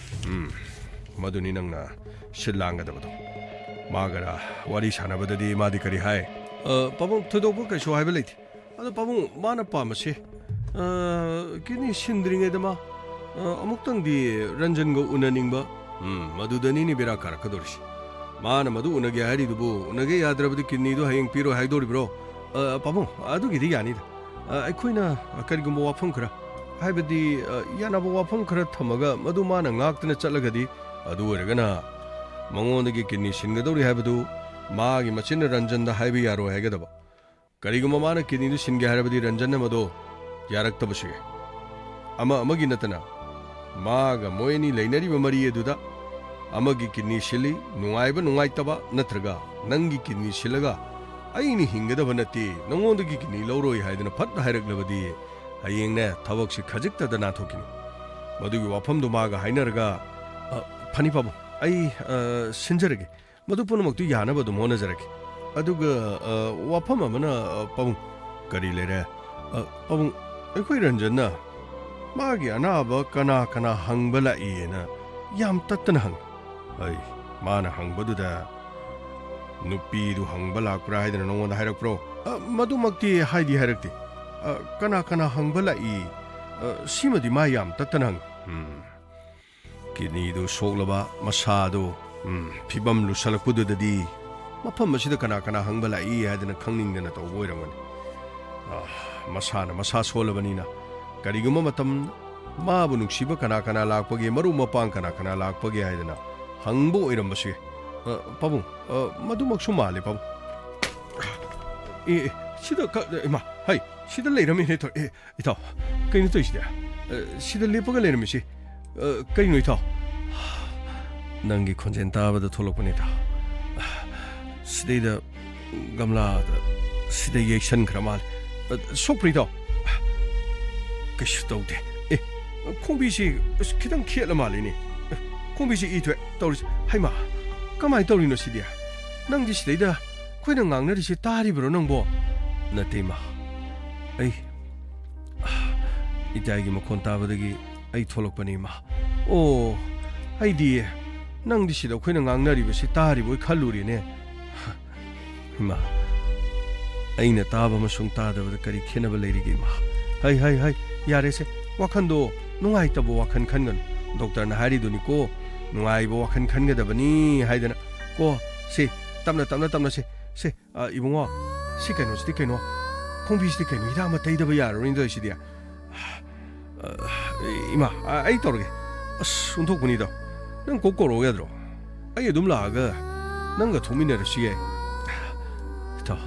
ꯎꯝ, ꯃꯗꯨꯅꯤ ꯅꯪꯅ ꯁꯤꯜ ꯂꯥꯡꯒꯗꯕꯗꯣ꯫ ꯃꯥꯒꯔ ꯋꯥꯔꯤ ꯁꯥꯟꯅꯕꯗꯗꯤ ꯃꯥꯗꯤ ꯀꯔꯤ ꯍꯥꯏ? ꯑ, ꯄꯥꯕꯨꯡ, ꯊꯣꯏꯗꯣꯛꯄ ꯀꯩꯁꯨ ꯍꯥꯏꯕ ꯂꯩꯇꯦ꯫ ꯑꯗꯣ ꯄꯥꯕꯨꯡ, ꯃꯥꯅ ꯄꯥꯝꯕꯁꯦ, ꯑ, ꯀꯤꯗꯅꯤ ꯁꯤꯟꯗ꯭ꯔꯤꯉꯩꯗ ꯃꯥ ꯑ, ꯑꯃꯨꯛꯇꯪꯗꯤ ꯔꯟꯖꯟꯒ ꯎꯅꯅꯤꯡꯕ꯫ ꯎꯝ, ꯃꯗꯨꯗꯅꯤꯅꯦ ꯕꯦꯔꯥ ꯀꯥꯔꯛꯀꯗꯧꯔꯤꯁꯤ꯫ ꯃꯥꯅ ꯃꯗꯨ ꯎꯅꯒꯦ ꯍꯥꯏꯔꯤꯗꯨꯕꯨ, ꯎꯅꯒꯦ ꯌꯥꯗ꯭ꯔꯕꯗꯤ ꯀꯤꯗꯅꯤꯗꯨ ꯍꯌꯦꯡ ꯄꯤꯔꯣꯏ ꯍꯥꯏꯗꯣꯔꯤꯕ꯭ꯔꯣ? ꯑ, ꯄꯥꯕꯨꯡ, ꯑꯗꯨꯒꯤꯗꯤ ꯌꯥꯅꯤꯗ꯫ ꯑ, ꯑꯩꯈꯣꯏꯅ ꯀꯔꯤꯒꯨꯝꯕ ꯋꯥꯐꯝ ꯈꯔ, ꯍꯥꯏꯕꯗꯤ, ꯑ, ꯌꯥꯅꯕ ꯋꯥꯐꯝ ꯈꯔ ꯊꯝꯃꯒ ꯃꯗꯨ ꯃꯥꯅ ꯉꯥꯛꯇꯅ ꯆꯠꯂꯒꯗꯤ, ꯑꯗꯨ ꯑꯣꯏꯔꯒꯅ ꯃꯉꯣꯟꯗꯒꯤ ꯀꯤꯗꯅꯤ ꯁꯤꯟꯒꯗꯧꯔꯤ ꯍꯥꯏꯕꯗꯨ ꯃꯥꯒꯤ ꯃꯆꯤꯟꯅ ꯔꯟꯖꯟꯗ ꯍꯥꯏꯕ ꯌꯥꯔꯣꯏ ꯍꯥꯏꯒꯗꯕ꯫ ꯀꯔꯤꯒꯨꯝꯕ ꯃꯥꯅ ꯀꯤꯗꯅꯤꯗꯨ ꯁꯤꯟꯒꯦ ꯍꯥꯏꯔꯕꯗꯤ ꯔꯟꯖꯟꯅ ꯃꯗꯨ ꯌꯥꯔꯛꯇꯕꯁꯨ ꯌꯥꯏ꯫ ꯑꯃ ꯑꯃꯒꯤ ꯅꯠꯇꯅ ꯃꯥꯒ ꯃꯣꯏ ꯑꯅꯤ ꯂꯩꯅꯔꯤꯕ ꯃꯔꯤ ꯑꯗꯨꯗ ꯑꯃꯒꯤ ꯀꯤꯗꯅꯤ ꯁꯤꯜꯂꯤ, ꯅꯨꯡꯉꯥꯏꯕ ꯅꯨꯡꯉꯥꯏꯇꯕ, ꯅꯠꯇ꯭ꯔꯒ ꯅꯪꯒꯤ ꯀꯤꯗꯅꯤ ꯁꯤꯜꯂꯒ ꯑꯩꯅ ꯍꯤꯡꯒꯗꯕ ꯅꯠꯇꯦ, ꯅꯉꯣꯟꯗꯒꯤ ꯀꯤꯗꯅꯤ ꯂꯧꯔꯣꯏ ꯍꯥꯏꯗꯅ ꯐꯠ ꯍꯥꯏꯔꯛꯂꯕꯗꯤ ꯍꯌꯦꯡꯅꯦ ꯊꯕꯛꯁꯤ ꯈꯖꯤꯛꯇꯗ ꯅꯥꯟꯊꯣꯛꯈꯤꯅꯤ꯫ ꯃꯗꯨꯒꯤ ꯋꯥꯐꯝꯗꯨ ꯃꯥꯒ ꯍꯥꯏꯅꯔꯒ, ꯑ, ꯐꯅꯤ ꯄꯥꯕꯨꯡ, ꯑꯩ, ꯑ, ꯁꯤꯟꯖꯔꯒꯦ꯫ ꯃꯗꯨ ꯄꯨꯝꯅꯃꯛꯇꯨ ꯌꯥꯅꯕ ꯑꯗꯨꯝ ꯍꯣꯠꯅꯖꯔꯛꯀꯦ꯫ ꯑꯗꯨꯒ, ꯑ, ꯋꯥꯐꯝ ꯑꯃꯅ, ꯑ, ꯄꯥꯕꯨꯡ, ꯀꯔꯤ ꯂꯩꯔꯦ? ꯑ, ꯄꯥꯕꯨꯡ, ꯑꯩꯈꯣꯏ ꯔꯟꯖꯟꯅ ꯃꯥꯒꯤ ꯑꯅꯥꯕ ꯀꯅꯥ ꯀꯅꯥ ꯍꯪꯕ ꯂꯥꯛꯏꯅ ꯌꯥꯝ ꯇꯠꯇꯅ ꯍꯪꯉꯤ꯫ ꯑꯩ, ꯃꯥꯅ ꯍꯪꯕꯗꯨꯗ ꯅꯨꯄꯤꯗꯨ ꯍꯪꯕ ꯂꯥꯛꯄ꯭ꯔꯥ ꯍꯥꯏꯗꯅ ꯅꯉꯣꯟꯗ ꯍꯥꯏꯔꯛꯄ꯭ꯔꯣ? ꯑ, ꯃꯗꯨꯃꯛꯇꯤ ꯍꯥꯏꯗꯤ ꯍꯥꯏꯔꯛꯇꯦ꯫ ꯑ, ꯀꯅꯥ ꯀꯅꯥ ꯍꯪꯕ ꯂꯥꯛꯏ? ꯑ, ꯁꯤꯃꯗꯤ ꯃꯥ ꯌꯥꯝ ꯇꯠꯇꯅ ꯍꯪꯉꯤ꯫ ꯎꯝ꯫ ꯀꯤꯗꯅꯤꯗꯨ ꯁꯣꯛꯂꯕ, ꯃꯁꯥꯗꯨ, ꯎꯝ, ꯐꯤꯕꯝ ꯂꯨꯁꯜꯂꯛꯄꯗꯨꯗꯗꯤ ꯃꯐꯝ ꯑꯁꯤꯗ ꯀꯅꯥ ꯀꯅꯥ ꯍꯪꯕ ꯂꯥꯛꯏ ꯍꯥꯏꯗꯅ ꯈꯪꯅꯤꯡꯗꯅ ꯇꯧꯕ ꯑꯣꯏꯔꯝꯒꯅꯤ꯫ ꯑ, ꯃꯁꯥꯅ ꯃꯁꯥ ꯁꯣꯜꯂꯕꯅꯤꯅ ꯀꯔꯤꯒꯨꯝꯕ ꯃꯇꯝ ꯃꯥꯕꯨ ꯅꯨꯡꯁꯤꯕ ꯀꯅꯥ ꯀꯅꯥ ꯂꯥꯛꯄꯒꯦ, ꯃꯔꯨꯞ ꯃꯄꯥꯡ ꯀꯅꯥ ꯀꯅꯥ ꯂꯥꯛꯄꯒꯦ ꯍꯥꯏꯗꯅ ꯍꯪꯕ ꯑꯣꯏꯔꯝꯕꯁꯨ ꯌꯥꯏ꯫ ꯑ, ꯄꯥꯕꯨꯡ, ꯑ, ꯃꯗꯨꯃꯛꯁꯨ ꯃꯥꯜꯂꯦ, ꯄꯥꯕꯨꯡ꯫ ꯑꯦ, ꯑꯦ, ꯁꯤꯗ ꯈ-, ꯏꯃꯥ, ꯍꯩ, ꯁꯤꯗ ꯂꯩꯔꯝꯃꯤꯅꯦ, ꯊꯣꯏ-, ꯑꯦ, ꯏꯇꯥꯎ, ꯀꯩꯅꯣ ꯇꯧꯔꯤꯁꯤꯗꯤ? ꯑ, ꯁꯤꯗ ꯂꯦꯞꯄꯒ ꯂꯩꯔꯝꯃꯤꯁꯤ? ꯑ, ꯀꯩꯅꯣ, ꯏꯇꯥꯎ? ꯅꯪꯒꯤ ꯈꯣꯟꯖꯦꯜ ꯇꯥꯕꯗ ꯊꯣꯛꯂꯛꯄꯅꯤ, ꯏꯇꯥꯎ꯫ ꯁꯤꯗꯩꯗ ꯒꯝꯂꯥꯗ ꯁꯤꯗ ꯌꯩꯁꯟꯈ꯭ꯔ ꯃꯥꯜꯂꯦ꯫ ꯑ, ꯁꯣꯛꯄ꯭ꯔꯥ, ꯏꯇꯥꯎ? ꯀꯩꯁꯨ ꯇꯧꯗꯦ꯫ ꯑꯦ, ꯈꯣꯡꯕꯤꯁꯤ ꯑꯁ ꯈꯤꯇꯪ ꯈꯦꯠꯂ ꯃꯥꯜꯂꯤꯅꯦ꯫ ꯑ, ꯈꯣꯡꯕꯤꯁꯤ ꯏ ꯊꯣꯛꯑꯦ ꯇꯧꯔꯤꯁꯤ꯫ ꯍꯩꯃꯥ, ꯀꯃꯥꯏꯅ ꯇꯧꯔꯤꯅꯣ ꯁꯤꯗꯤ? ꯅꯪꯗꯤ ꯁꯤꯗꯩꯗ ꯑꯩꯈꯣꯏꯅ ꯉꯥꯡꯅꯔꯤꯁꯤ ꯇꯥꯔꯤꯕ꯭ꯔꯣ ꯅꯪꯕꯣ? ꯅꯠꯇꯦ, ꯏꯃꯥ꯫ ꯑꯩ, ꯏꯇꯥꯏꯒꯤ ꯃꯈꯣꯟ ꯇꯥꯕꯗꯒꯤ ꯑꯩ ꯊꯣꯛꯂꯛꯄꯅꯤ, ꯏꯃꯥ꯫ ꯑꯣ, ꯑꯩꯗꯤ ꯅꯪꯗꯤ ꯁꯤꯗ ꯑꯩꯈꯣꯏꯅ ꯉꯥꯡꯅꯔꯤꯕꯁꯤ ꯇꯥꯔꯤꯕꯣꯏ ꯈꯜꯂꯨꯔꯦꯅꯦ꯫ ꯏꯃꯥ, ꯑꯩꯅ ꯇꯥꯕ ꯑꯃꯁꯨꯡ ꯇꯥꯗꯕꯗ ꯀꯔꯤ ꯈꯦꯠꯅꯕ ꯂꯩꯔꯤꯒꯦ, ꯏꯃꯥ? ꯍꯩ, ꯍꯩ, ꯍꯩ, ꯌꯥꯔꯦꯁꯦ꯫ ꯋꯥꯈꯟꯗꯣ ꯅꯨꯡꯉꯥꯏꯇꯕ ꯋꯥꯈꯜ ꯈꯟꯒꯅꯨ꯫ ꯗꯣꯛꯇꯔꯅ ꯍꯥꯏꯔꯤꯗꯨꯅꯤꯀꯣ, ꯅꯨꯡꯉꯥꯏꯕ ꯋꯥꯈꯜ ꯈꯟꯒꯗꯕꯅꯤ ꯍꯥꯏꯗꯅ꯫ ꯀꯣ, ꯁꯤ, ꯇꯞꯅ, ꯇꯞꯅ, ꯇꯞꯅ ꯁꯤ, ꯁꯤ, ꯑ, ꯏꯕꯨꯡꯉꯣ, ꯁꯤ ꯀꯩꯅꯣꯁꯤꯗꯤ ꯀꯩꯅꯣ? ꯈꯣꯡꯕꯤꯁꯤꯗꯤ ꯀꯩꯅꯣ? ꯍꯤꯗꯥꯛ ꯑꯃ ꯇꯩꯗꯕ ꯌꯥꯔꯔꯣꯏꯅꯦ ꯇꯧꯔꯤꯁꯤꯗꯤ꯫ ꯑ, ꯏꯃꯥ, ꯑ, ꯑꯩ ꯇꯧꯔꯒꯦ꯫ ꯑꯁ, ꯑꯣꯟꯊꯣꯛꯄꯅꯤꯗꯣ꯫ ꯅꯪ ꯀꯣꯛ ꯀꯧꯔꯛꯑꯣ ꯌꯥꯗ꯭ꯔꯣ? ꯑꯩ ꯑꯗꯨꯝ ꯂꯥꯛꯑꯒ ꯅꯪꯒ ꯊꯣꯛꯃꯤꯟꯅꯔꯁꯨ ꯌꯥꯏ꯫ ꯏꯇꯥꯎ,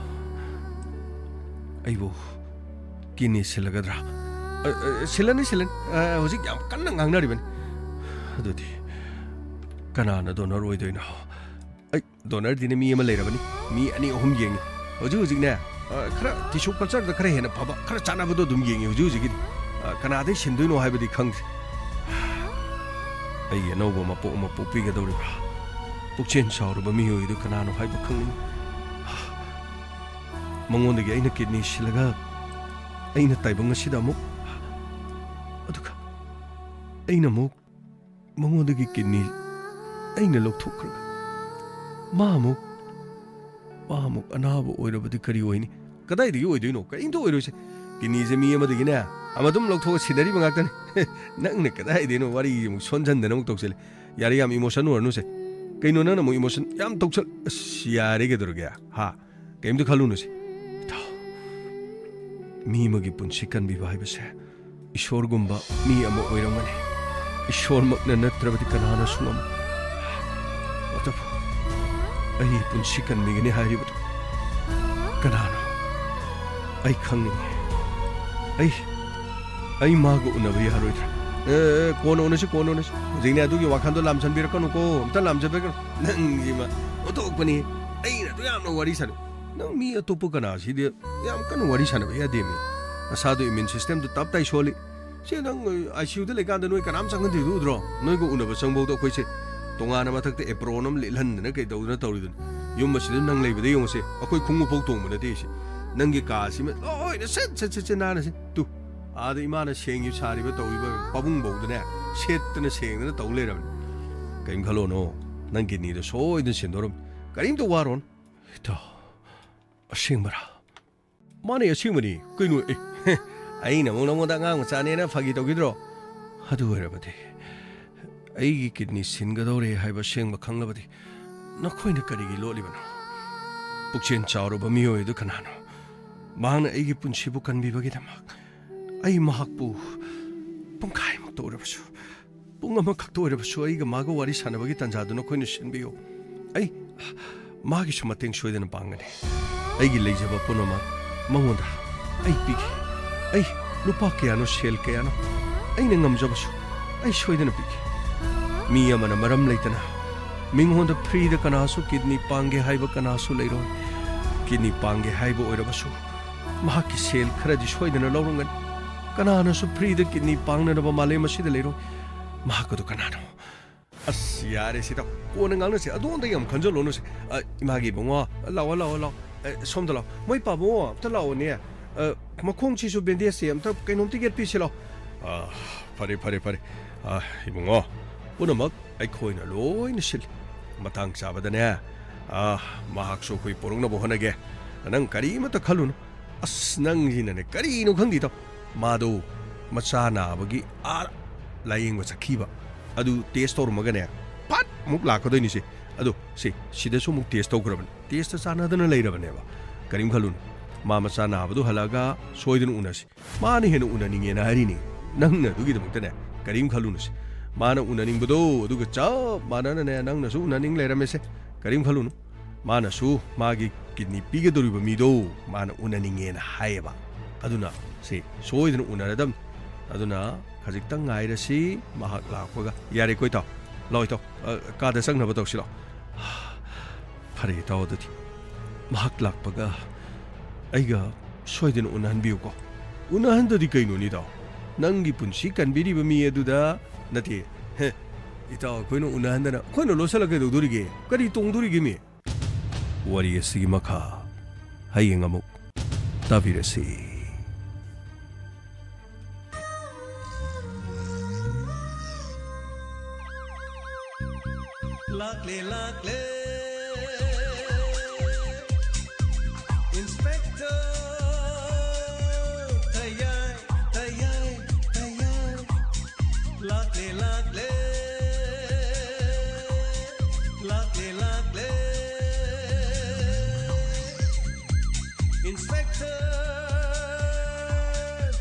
ꯑꯩꯕꯨ ꯀꯤꯗꯅꯤ ꯁꯤꯜꯂꯒꯗ꯭ꯔꯥ? ꯑ, ꯑ, ꯁꯤꯜꯂꯅꯤ, ꯁꯤꯜꯂꯅꯤ꯫ ꯑ, ꯍꯧꯖꯤꯛ ꯌꯥꯝ ꯀꯟꯅ ꯉꯥꯡꯅꯔꯤꯕꯅꯤ꯫ ꯑꯗꯨꯗꯤ ꯀꯅꯥꯅ ꯗꯣꯅꯔ ꯑꯣꯏꯗꯣꯏꯅꯣ? ꯑꯩ ꯗꯣꯅꯔꯗꯤꯅꯦ ꯃꯤ ꯑꯃ ꯂꯩꯔꯕꯅꯤ꯫ ꯃꯤ ꯑꯅꯤ ꯑꯍꯨꯝ ꯌꯦꯡꯉꯤ꯫ ꯍꯧꯖꯤꯛ ꯍꯧꯖꯤꯛꯅꯦ, ꯑ, ꯈꯔ ꯇꯤꯁꯨ ꯀꯜꯆꯔꯗ ꯈꯔ ꯍꯦꯟꯅ ꯐꯕ, ꯈꯔ ꯆꯥꯟꯅꯕꯗꯣ ꯑꯗꯨꯝ ꯌꯦꯡꯉꯤ ꯍꯧꯖꯤꯛ ꯍꯧꯖꯤꯛꯀꯤꯗꯤ꯫ ꯑ, ꯀꯅꯥꯗꯩ ꯁꯤꯟꯗꯣꯏꯅꯣ ꯍꯥꯏꯕꯗꯤ ꯈꯪꯗ꯭ꯔꯤ꯫ ꯑꯩꯒꯤ ꯑꯅꯧꯕ ꯃꯄꯣꯛ ꯑꯃ ꯄꯣꯛꯄꯤꯒꯗꯧꯔꯤꯕ꯭ꯔꯥ? ꯄꯨꯛꯆꯦꯜ ꯆꯥꯎꯔꯕ ꯃꯤꯑꯣꯏꯗꯨ ꯀꯅꯥꯅꯣ ꯍꯥꯏꯕ ꯈꯪꯅꯤꯡꯏ꯫ ꯃꯉꯣꯟꯗꯒꯤ ꯑꯩꯅ ꯀꯤꯗꯅꯤ ꯁꯤꯜꯂꯒ ꯑꯩꯅ ꯇꯥꯏꯕꯪ ꯑꯁꯤꯗ ꯑꯃꯨꯛ, ꯑꯗꯨꯒ ꯑꯩꯅ ꯑꯃꯨꯛ ꯃꯉꯣꯟꯗꯒꯤ ꯀꯤꯗꯅꯤ ꯑꯩꯅ ꯂꯧꯊꯣꯛꯈ꯭ꯔꯒ ꯃꯥ ꯑꯃꯨꯛ, ꯃꯥ ꯑꯃꯨꯛ ꯑꯅꯥꯕ ꯑꯣꯏꯔꯕꯗꯤ ꯀꯔꯤ ꯑꯣꯏꯅꯤ? ꯀꯗꯥꯏꯗꯒꯤ ꯑꯣꯏꯗꯣꯏꯅꯣ? ꯀꯔꯤꯝꯇ ꯑꯣꯏꯔꯣꯏꯁꯦ꯫ ꯀꯤꯗꯅꯤꯁꯦ ꯃꯤ ꯑꯃꯗꯒꯤꯅꯦ ꯑꯃ ꯑꯗꯨꯝ ꯂꯧꯊꯣꯛꯑ ꯁꯤꯟꯅꯔꯤꯕ ꯉꯥꯛꯇꯅꯤ꯫ ꯅꯪꯅ ꯀꯗꯥꯏꯗꯩꯅꯣ ꯋꯥꯔꯤꯁꯦ ꯑꯃꯨꯛ ꯁꯣꯟꯖꯟꯗꯅ ꯑꯃꯨꯛ ꯇꯧꯁꯜꯂꯦ꯫ ꯌꯥꯔꯦ, ꯌꯥꯝ ꯏꯃꯣꯁꯟ ꯑꯣꯏꯔꯅꯨꯁꯦ꯫ ꯀꯩꯅꯣ ꯅꯪꯅ ꯑꯃꯨꯛ ꯏꯃꯣꯁꯟ ꯌꯥꯝ ꯇꯧꯁꯜ-, ꯑꯁ, ꯌꯥꯔꯦ, ꯀꯩꯗꯧꯔꯒꯦ? ꯍꯥ? ꯀꯩꯝꯇ ꯈꯜꯂꯨꯅꯨꯁꯦ꯫ ꯏꯇꯥꯎ, ꯃꯤ ꯑꯃꯒꯤ ꯄꯨꯟꯁꯤ ꯀꯟꯕꯤꯕ ꯍꯥꯏꯕꯁꯦ ꯏꯁꯣꯔꯒꯨꯝꯕ ꯃꯤ ꯑꯃ ꯑꯣꯏꯔꯝꯒꯅꯤ꯫ ꯏꯁꯣꯔꯃꯛꯅ ꯅꯠꯇ꯭ꯔꯕꯗꯤ ꯀꯅꯥꯅꯁꯨ ꯉꯝꯃꯣꯏ꯫ ꯑꯗꯨꯕꯨ ꯑꯩꯒꯤ ꯄꯨꯟꯁꯤ ꯀꯟꯕꯤꯒꯅꯤ ꯍꯥꯏꯔꯤꯕꯗꯨ ꯀꯅꯥꯅꯣ? ꯑꯩ ꯈꯪꯅꯤꯡꯉꯤ꯫ ꯑꯩ, ꯑꯩ ꯃꯥꯒ ꯎꯅꯕ ꯌꯥꯔꯣꯏꯗ꯭ꯔꯥ? ꯑꯦ, ꯑꯦ, ꯀꯣꯟꯅ ꯎꯅꯁꯤ, ꯀꯣꯟꯅ ꯎꯅꯁꯤ꯫ ꯍꯧꯖꯤꯛꯅꯦ ꯑꯗꯨꯒꯤ ꯋꯥꯈꯜꯗꯣ ꯂꯥꯝꯁꯟꯕꯤꯔꯛꯀꯅꯨꯀꯣ, ꯑꯝꯇ ꯂꯥꯝꯁꯟꯕꯤꯔꯛꯀꯅꯨ꯫ ꯅꯪꯁꯤꯃ ꯑꯣꯟꯊꯣꯛꯄꯅꯤ꯫ ꯑꯩꯅ ꯑꯗꯨ ꯌꯥꯝꯅ ꯋꯥꯔꯤ ꯁꯥꯟꯅꯩ꯫ ꯅꯪ ꯃꯤ ꯑꯇꯣꯞꯄ ꯀꯅꯥꯁꯤꯗꯤ ꯌꯥꯝ ꯀꯟꯅ ꯋꯥꯔꯤ ꯁꯥꯟꯅꯕ ꯌꯥꯗꯦꯃꯤ꯫ ꯅꯁꯥꯗꯣ ꯏꯃ꯭ꯌꯨꯟ ꯁꯤꯁꯇꯦꯝꯗꯣ ꯇꯞ ꯇꯥꯏ ꯁꯣꯜꯂꯤ꯫ ꯁꯤ ꯅꯪ ꯑꯥꯏ ꯁꯤ ꯌꯨꯗ ꯂꯩꯀꯥꯟꯗ ꯅꯣꯏ ꯀꯅꯥꯝ ꯆꯪꯍꯟꯗ꯭ꯔꯤꯗꯨ ꯎꯗ꯭ꯔꯣ? ꯅꯣꯏꯒ ꯎꯅꯕ ꯆꯪꯕꯧꯗ ꯑꯩꯈꯣꯏꯁꯦ ꯇꯣꯉꯥꯟꯅ ꯃꯊꯛꯇ ꯑꯦꯄ꯭ꯔꯣꯟ ꯑꯃ ꯂꯤꯠꯍꯟꯗꯅ ꯀꯩꯗꯧꯗꯅ ꯇꯧꯔꯤꯗꯨꯅꯤ꯫ ꯌꯨꯝ ꯑꯁꯤꯗ ꯅꯪ ꯂꯩꯕꯗ ꯌꯦꯡꯉꯨꯁꯦ, ꯑꯩꯈꯣꯏ ꯈꯣꯡꯎꯞ ꯐꯥꯎ ꯇꯣꯡꯕ ꯅꯠꯇꯦ ꯁꯤ꯫ ꯅꯪꯒꯤ ꯀꯥꯁꯤꯃ ꯂꯣꯏꯅ ꯁꯠ ꯁꯠ ꯁꯠ ꯁꯠ ꯅꯥꯟꯅꯁꯦ꯫ ꯇꯨ, ꯑꯥꯗ ꯏꯃꯥꯅ ꯁꯦꯡꯉꯤ ꯁꯥꯔꯤꯕ ꯇꯧꯔꯤꯕ ꯄꯥꯕꯨꯡꯐꯧꯗꯅꯦ ꯁꯦꯠꯇꯅ ꯁꯦꯡꯗꯅ ꯇꯧ ꯂꯩꯔꯕꯅꯤ꯫ ꯀꯩꯝ ꯈꯜꯂꯨꯅꯣ, ꯅꯪ ꯀꯤꯗꯅꯤꯗꯣ ꯁꯣꯏꯗꯅ ꯁꯤꯟꯗꯣꯔꯝꯅꯤ꯫ ꯀꯔꯤꯝꯇ ꯋꯥꯔꯣꯅꯨ꯫ ꯏꯇꯥꯎ, ꯑꯁꯦꯡꯕꯔꯥ? ꯃꯥꯅꯦ, ꯑꯁꯦꯡꯕꯅꯤ꯫ ꯀꯩꯅꯣ, ꯑꯦ, ꯑꯩꯅ ꯑꯃꯨꯛ ꯅꯉꯣꯟꯗ ꯑꯉꯥꯡ ꯃꯆꯥꯅꯦꯅ ꯐꯥꯒꯤ ꯇꯧꯈꯤꯗ꯭ꯔꯣ? ꯑꯗꯨ ꯑꯣꯏꯔꯕꯗꯤ ꯑꯩꯒꯤ ꯀꯤꯗꯅꯤ ꯁꯤꯟꯒꯗꯧꯔꯦ ꯍꯥꯏꯕ ꯑꯁꯦꯡꯕ ꯈꯪꯂꯕꯗꯤ ꯅꯈꯣꯏꯅ ꯀꯔꯤꯒꯤ ꯂꯣꯠꯂꯤꯕꯅꯣ? ꯄꯨꯛꯆꯦꯜ ꯆꯥꯎꯔꯕ ꯃꯤꯑꯣꯏ ꯑꯗꯨ ꯀꯅꯥꯅꯣ? ꯃꯍꯥꯛꯅ ꯑꯩꯒꯤ ꯄꯨꯟꯁꯤꯕꯨ ꯀꯟꯕꯤꯕꯒꯤꯗꯃꯛ ꯑꯩ ꯃꯍꯥꯛꯄꯨ ꯄꯨꯡꯈꯥꯏꯃꯨꯛꯇ ꯑꯣꯏꯔꯕꯁꯨ, ꯄꯨꯡ ꯑꯃꯈꯛꯇ ꯑꯣꯏꯔꯕꯁꯨ ꯑꯩꯒ ꯃꯥꯒ ꯋꯥꯔꯤ ꯁꯥꯟꯅꯕꯒꯤ ꯇꯥꯟꯖꯥꯗꯨ ꯅꯈꯣꯏꯅ ꯁꯤꯟꯕꯤꯌꯨ꯫ ꯑꯩ ꯃꯥꯒꯤꯁꯨ ꯃꯇꯦꯡ ꯁꯣꯏꯗꯅ ꯄꯥꯡꯒꯅꯤ꯫ ꯑꯩꯒꯤ ꯂꯩꯖꯕ ꯄꯨꯝꯅꯃꯛ ꯃꯉꯣꯟꯗ ꯑꯩ ꯄꯤꯒꯦ꯫ ꯑꯩ ꯂꯨꯄꯥ ꯀꯌꯥꯅꯣ, ꯁꯦꯜ ꯀꯌꯥꯅꯣ, ꯑꯩꯅ ꯉꯝꯖꯕꯁꯨ ꯑꯩ ꯁꯣꯏꯗꯅ ꯄꯤꯒꯦ꯫ ꯃꯤ ꯑꯃꯅ ꯃꯔꯝ ꯂꯩꯇꯅ ꯃꯤꯉꯣꯟꯗ ꯐ꯭ꯔꯤꯗ ꯀꯅꯥꯁꯨ ꯀꯤꯗꯅꯤ ꯄꯥꯡꯒꯦ ꯍꯥꯏꯕ ꯀꯅꯥꯁꯨ ꯂꯩꯔꯣꯏ꯫ ꯀꯤꯗꯅꯤ ꯄꯥꯡꯒꯦ ꯍꯥꯏꯕ ꯑꯣꯏꯔꯕꯁꯨ ꯃꯍꯥꯛꯀꯤ ꯁꯦꯜ ꯈꯔꯗꯤ ꯁꯣꯏꯗꯅ ꯂꯧꯔꯝꯒꯅꯤ꯫ ꯀꯅꯥꯅꯁꯨ ꯐ꯭ꯔꯤꯗ ꯀꯤꯗꯅꯤ ꯄꯥꯡꯅꯅꯕ ꯃꯥꯂꯦꯝ ꯑꯁꯤꯗ ꯂꯩꯔꯣꯏ꯫ ꯃꯍꯥꯛ ꯑꯗꯨ ꯀꯅꯥꯅꯣ? ꯑꯁ, ꯌꯥꯔꯦ ꯁꯤꯗ, ꯀꯣꯟꯅ ꯉꯥꯡꯅꯁꯦ꯫ ꯑꯗꯣꯝꯗ ꯌꯥꯝ ꯈꯟꯖꯜꯂꯣꯅꯨꯁꯦ꯫ ꯑ, ꯏꯃꯥꯒꯤ ꯏꯕꯨꯡꯉꯣ, ꯂꯥꯛꯑꯣ, ꯂꯥꯛꯑꯣ, ꯂꯥꯛꯑꯣ꯫ ꯑꯦ, ꯁꯣꯝꯗ ꯂꯥꯛꯑꯣ꯫ ꯃꯣꯏ ꯄꯥꯕꯨꯡꯉꯣ, ꯑꯝꯇ ꯂꯥꯛꯑꯣꯅꯦ꯫ ꯑ, ꯃꯈꯣꯡꯁꯤꯁꯨ ꯕꯦꯟꯗꯦꯖꯁꯦ ꯑꯝꯇ ꯀꯩꯅꯣꯝꯇ ꯌꯦꯠꯄꯤꯁꯤ ꯂꯥꯛꯑꯣ꯫ ꯑ, ꯐꯔꯦ, ꯐꯔꯦ, ꯐꯔꯦ꯫ ꯑ, ꯏꯕꯨꯡꯉꯣ, ꯄꯨꯝꯅꯃꯛ ꯑꯩꯈꯣꯏꯅ ꯂꯣꯏꯅ ꯁꯤꯜꯂꯤ꯫ ꯃꯇꯥꯡ ꯆꯥꯕꯗꯅꯦ, ꯑ, ꯃꯍꯥꯛꯁꯨ ꯑꯩꯈꯣꯏ ꯄꯨꯔꯛꯅꯕ ꯍꯣꯠꯅꯒꯦ꯫ ꯅꯪ ꯀꯔꯤꯃꯠꯇ ꯈꯜꯂꯨꯅꯨ꯫ ꯑꯁ, ꯅꯪꯁꯤꯅꯅꯦ, ꯀꯔꯤꯅꯣ ꯈꯪꯗꯦ, ꯏꯇꯥꯎ꯫ ꯃꯥꯗꯣ ꯃꯆꯥ ꯅꯥꯕꯒꯤ ꯑꯥ ꯂꯥꯌꯦꯡꯕ ꯆꯠꯈꯤꯕ꯫ ꯑꯗꯨ ꯇꯦꯁ ꯇꯧꯔꯝꯃꯒꯅꯦ, ꯐꯠ ꯑꯃꯨꯛ ꯂꯥꯛꯀꯗꯣꯏꯅꯤꯁꯦ꯫ ꯑꯗꯣ ꯁꯤ, ꯁꯤꯗꯁꯨ ꯑꯃꯨꯛ ꯇꯦꯁ ꯇꯧꯈ꯭ꯔꯕꯅꯤ꯫ ꯇꯦꯁꯇ ꯆꯥꯟꯅꯗꯅ ꯂꯩꯔꯕꯅꯦꯕ꯫ ꯀꯔꯤꯝ ꯈꯜꯂꯨꯅꯨ꯫ ꯃꯥ ꯃꯆꯥ ꯅꯥꯕꯗꯣ ꯍꯜꯂꯛꯑꯒ ꯁꯣꯏꯗꯅ ꯎꯅꯁꯤ꯫ ꯃꯥꯅ ꯍꯦꯟꯅ ꯎꯅꯅꯤꯡꯉꯦꯅ ꯍꯥꯏꯔꯤꯅꯤ꯫ ꯅꯪꯅ ꯑꯗꯨꯒꯤꯗꯃꯛꯇꯅꯦ ꯀꯔꯤꯝ ꯈꯜꯂꯨꯅꯨꯁꯦ꯫ ꯃꯥꯅ ꯎꯅꯅꯤꯡꯕꯗꯣ ꯑꯗꯨꯒ ꯆꯞ ꯃꯥꯟꯅꯅꯅꯦ ꯅꯪꯅꯁꯨ ꯎꯅꯅꯤꯡ ꯂꯩꯔꯝꯃꯦꯁꯦ꯫ ꯀꯔꯤꯝ ꯈꯜꯂꯨꯅꯨ꯫ ꯃꯥꯅꯁꯨ ꯃꯥꯒꯤ ꯀꯤꯗꯅꯤ ꯄꯤꯒꯗꯧꯔꯤꯕ ꯃꯤꯗꯣ ꯃꯥꯅ ꯎꯅꯅꯤꯡꯉꯦꯅ ꯍꯥꯏꯌꯦꯕ꯫ ꯑꯗꯨꯅ ꯁꯤ ꯁꯣꯏꯗꯅ ꯎꯅꯔꯗꯝꯅꯤ꯫ ꯑꯗꯨꯅ ꯈꯖꯤꯛꯇꯪ ꯉꯥꯏꯔꯁꯤ, ꯃꯍꯥꯛ ꯂꯥꯛꯄꯒ꯫ ꯌꯥꯔꯦꯀꯣ, ꯏꯇꯥꯎ? ꯂꯥꯛꯑꯣ, ꯏꯇꯥꯎ꯫ ꯑ, ꯀꯥꯗ ꯆꯪꯅꯕ ꯇꯧꯁꯤ, ꯂꯥꯛꯑꯣ꯫ ꯐꯔꯦ, ꯏꯇꯥꯎ, ꯑꯗꯨꯗꯤ ꯃꯍꯥꯛ ꯂꯥꯛꯄꯒ ꯑꯩꯒ ꯁꯣꯏꯗꯅ ꯎꯅꯍꯟꯕꯤꯌꯨꯀꯣ꯫ ꯎꯅꯍꯟꯗꯗꯤ ꯀꯩꯅꯣꯅꯦ, ꯏꯇꯥꯎ? ꯅꯪꯒꯤ ꯄꯨꯟꯁꯤ ꯀꯟꯕꯤꯔꯤꯕ ꯃꯤ ꯑꯗꯨꯗ ꯅꯠꯇꯦ꯫ ꯍꯦ, ꯏꯇꯥꯎ, ꯑꯩꯈꯣꯏꯅ ꯎꯅꯍꯟꯗꯅ ꯑꯩꯈꯣꯏꯅ ꯂꯣꯠꯁꯤꯜꯂ ꯀꯩꯗꯧꯗꯣꯔꯤꯒꯦ? ꯀꯔꯤ ꯇꯣꯡꯗꯣꯔꯤꯒꯦ, ꯃꯤ? ꯋꯥꯔꯤ ꯑꯁꯤꯒꯤ ꯃꯈꯥ ꯍꯌꯦꯡ ꯑꯃꯨꯛ ꯇꯥꯕꯤꯔꯁꯤ꯫ ꯂꯥꯛꯂꯦ, ꯂꯥꯛꯂꯦ, Inspector ꯇꯌꯥꯏ, ꯇꯌꯥꯏ, ꯇꯌꯥꯏ꯫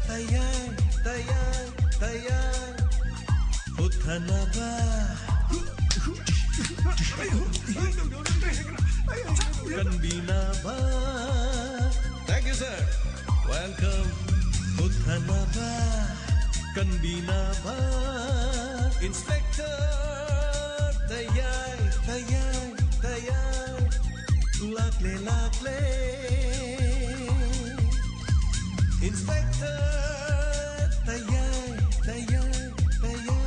ꯇꯌꯥꯏ, ꯇꯌꯥꯏ, ꯇꯌꯥꯏ, ꯄꯨꯊꯅꯕ, ꯀꯟꯕꯤꯅꯕ꯫ Thank you, sir. Welcome. ꯄꯨꯊꯅꯕ, ꯀꯟꯕꯤꯅꯕ, Inspector ꯇꯌꯥꯏ, ꯇꯌꯥꯏ, ꯇꯌꯥꯏ, ꯂꯥꯛꯂꯦ, ꯂꯥꯛꯂꯦ꯫ Inspector ꯇꯌꯥꯏ, ꯇꯌꯥꯏ, ꯇꯌꯥꯏ꯫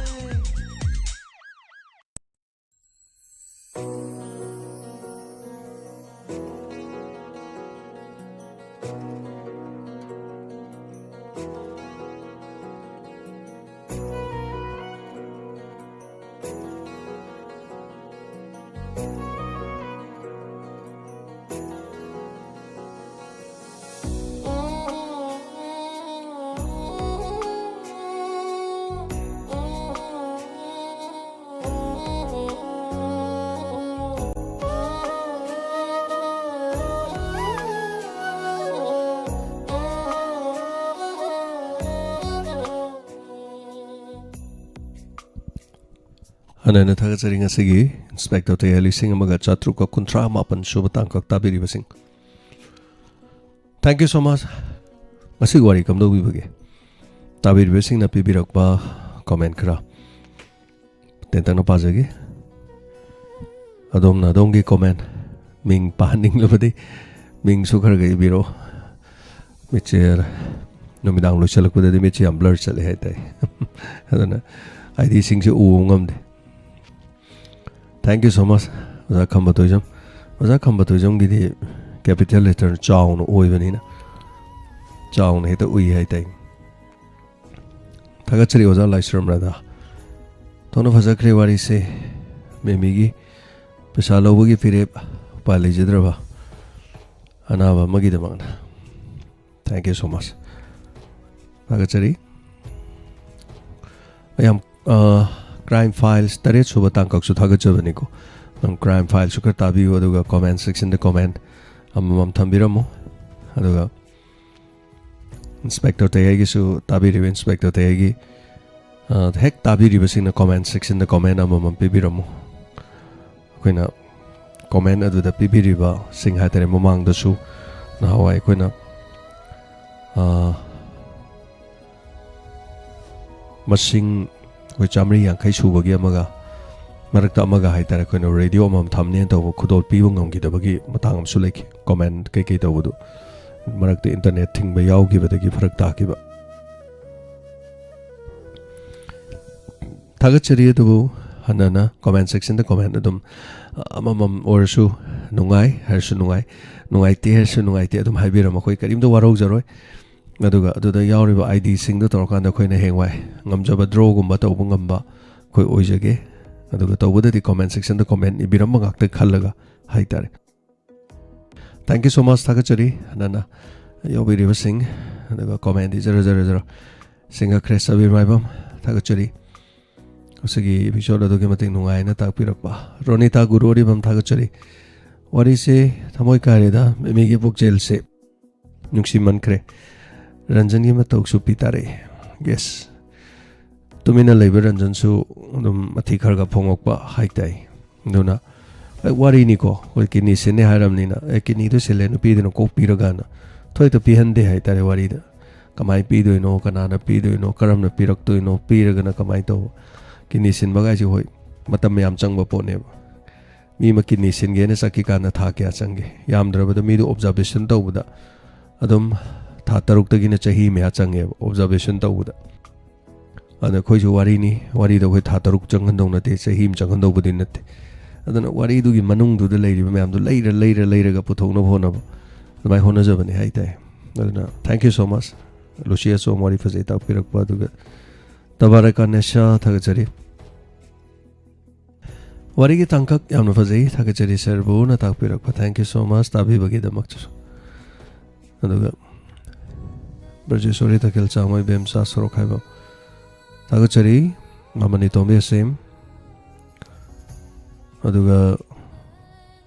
ꯍꯟꯅ ꯍꯟꯅ ꯊꯥꯒꯠꯆꯔꯤ, ꯉꯁꯤꯒꯤ ꯏꯟꯁꯄꯦꯛꯇꯔ ꯇꯌꯥꯏ ꯂꯤꯁꯤꯡ ꯑꯃꯒ ꯆꯥꯇ꯭ꯔꯨꯛꯀ ꯀꯨꯟꯊ꯭ꯔꯥ ꯃꯥꯄꯟ ꯁꯨꯕ ꯇꯥꯡꯀꯛ ꯇꯥꯕꯤꯔꯤꯕꯁꯤꯡ꯫ Thank you so much. ꯉꯁꯤꯒꯤ ꯋꯥꯔꯤ ꯀꯝꯗꯧꯕꯤꯕꯒꯦ? ꯇꯥꯕꯤꯔꯤꯕꯁꯤꯡꯅ ꯄꯤꯕꯤꯔꯛꯄ ꯀꯣꯃꯦꯟ ꯈꯔ ꯇꯦꯟꯇꯛꯅ ꯄꯥꯖꯒꯦ꯫ ꯑꯗꯣꯝꯅ ꯑꯗꯣꯝꯒꯤ ꯀꯣꯃꯦꯟ, ꯃꯤꯡ ꯄꯥꯍꯟꯅꯤꯡꯂꯕꯗꯤ ꯃꯤꯡꯁꯨ ꯈꯔ ꯈꯔ ꯏꯕꯤꯔꯛꯑꯣ꯫ ꯃꯤꯠꯁꯦ ꯅꯨꯃꯤꯗꯥꯡ ꯂꯣꯏꯁꯤꯜꯂꯛꯄꯗꯗꯤ ꯃꯤꯠꯁꯦ ꯌꯥꯝ ꯕ꯭ꯂꯔ ꯆꯠꯂꯦ ꯍꯥꯏꯇꯥꯔꯦ꯫ ꯑꯗꯨꯅ ꯑꯥꯏꯗꯤꯁꯤꯡꯁꯦ ꯎꯕ ꯉꯝꯗꯦ꯫ Thank you so much, ꯑꯣꯖꯥ ꯈꯝꯕ ꯊꯣꯏꯖꯝ꯫ ꯑꯣꯖꯥ ꯈꯝꯕ ꯊꯣꯏꯖꯝꯒꯤꯗꯤ ꯀꯦꯄꯤꯇꯦꯜ ꯂꯦꯇꯔ ꯆꯥꯎꯅ ꯑꯣꯏꯕꯅꯤꯅ ꯆꯥꯎꯅ ꯍꯦꯛꯇ ꯎꯏ ꯍꯥꯏꯇꯥꯏ꯫ ꯊꯥꯒꯠꯆꯔꯤ ꯑꯣꯖꯥ ꯂꯥꯏꯁ꯭ꯔꯝ ꯔꯥꯙꯥ꯫ ꯊꯣꯛꯅ ꯐꯖꯈ꯭ꯔꯦ ꯋꯥꯔꯤꯁꯦ꯫ ꯃꯦꯃꯤꯒꯤ ꯄꯩꯁꯥ ꯂꯧꯕꯒꯤ ꯐꯤꯔꯦꯞ ꯎꯄꯥꯏ ꯂꯩꯖꯗ꯭ꯔꯕ ꯑꯅꯥꯕ ꯑꯃꯒꯤꯗꯃꯛꯅ꯫ Thank you so much. ꯊꯥꯒꯠꯆꯔꯤ꯫ ꯌꯥꯝ, ꯑ, ꯀ꯭ꯔꯥꯏꯝ ꯐꯥꯏꯜꯁ ꯇꯔꯦꯠ ꯁꯨꯕ ꯇꯥꯡꯀꯛꯁꯨ ꯊꯥꯒꯠꯆꯕꯅꯤꯀꯣ꯫ ꯅꯪ ꯀ꯭ꯔꯥꯏꯝ ꯐꯥꯏꯜꯁꯨ ꯈꯔ ꯇꯥꯕꯤꯌꯨ, ꯑꯗꯨꯒ ꯀꯣꯃꯦꯟ ꯁꯦꯛꯁꯟꯗ ꯀꯣꯃꯦꯟ ꯑꯃꯃꯝ ꯊꯝꯕꯤꯔꯝꯃꯨ꯫ ꯑꯗꯨꯒ ꯏꯟꯁꯄꯦꯛꯇꯔ ꯇꯌꯥꯏꯒꯤꯁꯨ ꯇꯥꯕꯤꯔꯤꯕ ꯏꯟꯁꯄꯦꯛꯇꯔ ꯇꯌꯥꯏꯒꯤ, ꯑ, ꯍꯦꯛ ꯇꯥꯕꯤꯔꯤꯕꯁꯤꯡꯅ ꯀꯣꯃꯦꯟ ꯁꯦꯛꯁꯟꯗ ꯀꯣꯃꯦꯟ ꯑꯃꯃꯝ ꯄꯤꯕꯤꯔꯝꯃꯨ꯫ ꯑꯩꯈꯣꯏꯅ ꯀꯣꯃꯦꯟ ꯑꯗꯨꯗ ꯄꯤꯕꯤꯔꯤꯕꯁꯤꯡ ꯍꯥꯏꯇꯥꯔꯦ, ꯃꯃꯥꯡꯗꯁꯨ ꯅꯍꯥꯟꯋꯥꯏ ꯑꯩꯈꯣꯏꯅ, ꯑ, ꯃꯁꯤꯡ ꯑꯩꯈꯣꯏ ꯆꯥꯃꯔꯤ ꯌꯥꯡꯈꯩ ꯁꯨꯕꯒꯤ ꯑꯃꯒ, ꯃꯔꯛꯇ ꯑꯃꯒ ꯍꯥꯏꯇꯥꯔꯦ, ꯑꯩꯈꯣꯏꯅ ꯔꯦꯗꯤꯑꯣ ꯑꯃꯃꯝ ꯊꯝꯅꯦꯅ ꯇꯧꯕ ꯈꯨꯗꯣꯜ ꯄꯤꯕ ꯉꯝꯈꯤꯗꯕꯒꯤ ꯃꯇꯥꯡ ꯑꯃꯁꯨ ꯂꯩꯈꯤ꯫ ꯀꯣꯃꯦꯟ ꯀꯩꯀꯩ ꯇꯧꯕꯗꯨ ꯃꯔꯛꯇ ꯏꯟꯇꯔꯅꯦꯠ ꯊꯤꯡꯕ ꯌꯥꯎꯈꯤꯕꯗꯒꯤ ꯐꯔꯛ ꯇꯥꯈꯤꯕ꯫ ꯊꯥꯒꯠꯆꯔꯤ꯫ ꯑꯗꯨꯕꯨ ꯍꯟꯅꯅ ꯀꯣꯃꯦꯟ ꯁꯦꯛꯁꯟꯗ ꯀꯣꯃꯦꯟ ꯑꯗꯨꯝ ꯑꯃꯃꯝ ꯑꯣꯏꯔꯁꯨ, ꯅꯨꯡꯉꯥꯏ ꯍꯥꯏꯔꯁꯨ ꯅꯨꯡꯉꯥꯏ, ꯅꯨꯡꯉꯥꯏꯇꯦ ꯍꯥꯏꯔꯁꯨ ꯅꯨꯡꯉꯥꯏꯇꯦ, ꯑꯗꯨꯝ ꯍꯥꯏꯕꯤꯔꯝꯃꯨ, ꯑꯩꯈꯣꯏ ꯀꯔꯤꯝꯇ ꯋꯥꯔꯧꯖꯔꯣꯏ꯫ ꯑꯗꯨꯒ ꯑꯗꯨꯗ ꯌꯥꯎꯔꯤꯕ ꯑꯥꯏ ꯗꯤꯁꯤꯡꯗꯣ ꯇꯧꯔꯀꯥꯟꯗ ꯑꯩꯈꯣꯏꯅ ꯍꯌꯦꯡꯋꯥꯏ ꯉꯝꯖꯕ ꯗ꯭ꯔꯣꯒꯨꯝꯕ ꯇꯧꯕ ꯉꯝꯕ ꯑꯩꯈꯣꯏ ꯑꯣꯏꯖꯒꯦ꯫ ꯑꯗꯨꯒ ꯇꯧꯕꯗꯗꯤ ꯀꯣꯃꯦꯟ ꯁꯦꯛꯁꯟꯗ ꯀꯣꯃꯦꯟ ꯏꯕꯤꯔꯝꯕ ꯉꯥꯛꯇ ꯈꯜꯂꯒ ꯍꯥꯏꯇꯥꯔꯦ꯫ Thank you so much, ꯊꯥꯒꯠꯆꯔꯤ ꯅꯅ ꯌꯥꯎꯕꯤꯔꯤꯕꯁꯤꯡ꯫ ꯑꯗꯨꯒ ꯀꯣꯃꯦꯟꯗꯤ ꯖꯔ ꯖꯔ ꯖꯔ ꯁꯤꯡꯒꯠꯈ꯭ꯔꯦ꯫ ꯁꯕꯤꯔ ꯃꯥꯏꯕꯝ, ꯊꯥꯒꯠꯆꯔꯤ꯫ ꯉꯁꯤꯒꯤ ꯏꯄꯤꯁꯣꯗ ꯑꯗꯨꯛꯀꯤ ꯃꯇꯤꯛ ꯅꯨꯡꯉꯥꯏꯅ ꯇꯥꯛꯄꯤꯔꯛꯄ꯫ ꯔꯣꯅꯤꯇꯥ ꯒꯨꯔꯨ ꯑꯔꯤꯕꯝ, ꯊꯥꯒꯠꯆꯔꯤ꯫ ꯋꯥꯔꯤꯁꯦ ꯊꯃꯣꯏ ꯀꯥꯏꯔꯦꯗ, ꯃꯤꯃꯤꯒꯤ ꯄꯨꯛꯆꯦꯜꯁꯦ ꯅꯨꯡꯁꯤꯃꯟꯈ꯭ꯔꯦ꯫ ꯔꯟꯖꯟꯒꯤ ꯃꯇꯧꯁꯨ ꯄꯤ ꯇꯥꯔꯛꯑꯦ꯫ ꯌꯦꯁ꯫ ꯇꯨꯃꯤꯟꯅ ꯂꯩꯕ ꯔꯟꯖꯟꯁꯨ ꯑꯗꯨꯝ ꯃꯊꯤ ꯈꯔ ꯈꯔ ꯐꯣꯡꯉꯛꯄ ꯍꯥꯏꯇꯥꯏ꯫ ꯑꯗꯨꯅ, ꯑꯩ ꯋꯥꯔꯤꯅꯤꯀꯣ, ꯑꯩꯈꯣꯏ ꯀꯤꯗꯅꯤ ꯁꯤꯟꯅꯤ ꯍꯥꯏꯔꯕꯅꯤꯅ, "ꯑꯦ, ꯀꯤꯗꯅꯤꯗꯨ ꯁꯤꯜꯂꯦ, ꯅꯨꯄꯤꯗꯨꯅ ꯀꯣꯛ ꯄꯤꯔꯒꯅ" ꯊꯣꯏꯗ ꯄꯤꯍꯟꯗꯦ ꯍꯥꯏꯇꯥꯔꯦ ꯋꯥꯔꯤꯗ꯫ ꯀꯃꯥꯏꯅ ꯄꯤꯗꯣꯏꯅꯣ, ꯀꯅꯥꯅ ꯄꯤꯗꯣꯏꯅꯣ, ꯀꯔꯝꯅ ꯄꯤꯔꯛꯇꯣꯏꯅꯣ, ꯄꯤꯔꯒꯅ ꯀꯃꯥꯏꯅ ꯇꯧꯕ? ꯀꯤꯗꯅꯤ ꯁꯤꯟꯕ ꯀꯥꯏꯁꯦ, ꯍꯣꯏ, ꯃꯇꯝ ꯌꯥꯝ ꯆꯪꯕ ꯄꯣꯠꯅꯦꯕ꯫ ꯃꯤ ꯑꯃ ꯀꯤꯗꯅꯤ ꯁꯤꯟꯒꯦꯅ ꯆꯠꯈꯤ ꯀꯥꯟꯗ ꯊꯥ ꯀꯌꯥ ꯆꯪꯒꯦ? ꯌꯥꯝꯗ꯭ꯔꯕꯗ ꯃꯤꯗꯨ ꯑꯣꯕꯖꯥꯔꯕꯦꯁꯟ ꯇꯧꯕꯗ ꯑꯗꯨꯝ ꯊꯥ ꯇꯔꯨꯛꯇꯒꯤꯅ ꯆꯍꯤ ꯃꯌꯥ ꯆꯪꯉꯦꯕ ꯑꯣꯕꯖꯥꯔꯕꯦꯁꯟ ꯇꯧꯕꯗ꯫ ꯑꯗ ꯑꯩꯈꯣꯏꯁꯨ ꯋꯥꯔꯤꯅꯤ, ꯋꯥꯔꯤꯗ ꯑꯩꯈꯣꯏ ꯊꯥ ꯇꯔꯨꯛ ꯆꯪꯍꯟꯗꯧ ꯅꯠꯇꯦ, ꯆꯍꯤ ꯑꯃ ꯆꯪꯍꯟꯗꯧꯕꯗꯤ ꯅꯠꯇꯦ꯫ ꯑꯗꯨꯅ ꯋꯥꯔꯤꯗꯨꯒꯤ ꯃꯅꯨꯡꯗꯨꯗ ꯂꯩꯔꯤꯕ ꯃꯌꯥꯝꯗꯣ ꯂꯩꯔ, ꯂꯩꯔ, ꯂꯩꯔꯒ ꯄꯨꯊꯣꯛꯅꯕ ꯍꯣꯠꯅꯕ, ꯑꯗꯨꯃꯥꯏꯅ ꯍꯣꯠꯅꯖꯕꯅꯤ ꯍꯥꯏꯇꯥꯔꯦ꯫ ꯑꯗꯨꯅ thank you so much, Lucy Achom, ꯋꯥꯔꯤ ꯐꯖꯩ ꯇꯥꯛꯄꯤꯔꯛꯄ꯫ ꯑꯗꯨꯒ ꯇꯕꯥꯔꯀꯥꯅꯦꯁꯥ, ꯊꯥꯒꯠꯆꯔꯤ꯫ ꯋꯥꯔꯤꯒꯤ ꯇꯥꯡꯀꯛ ꯌꯥꯝꯅ ꯐꯖꯩ, ꯊꯥꯒꯠꯆꯔꯤ ꯁꯔꯕꯨꯅ ꯇꯥꯛꯄꯤꯔꯛꯄ꯫ Thank you so much, ꯇꯥꯕꯤꯕꯒꯤꯗꯃꯛꯇꯁꯨ꯫ ꯑꯗꯨꯒ ꯕ꯭ꯔꯖꯦꯁꯣꯔꯤ ꯇꯈꯦꯜ ꯆꯥꯡꯃꯩ ꯕꯦꯝꯆꯥ ꯁꯣꯔꯣꯛ ꯍꯥꯏꯕ, ꯊꯥꯒꯠꯆꯔꯤ꯫ ꯃꯃꯅꯤ ꯇꯣꯝꯕꯤ ꯑꯁꯦꯝ꯫ ꯑꯗꯨꯒ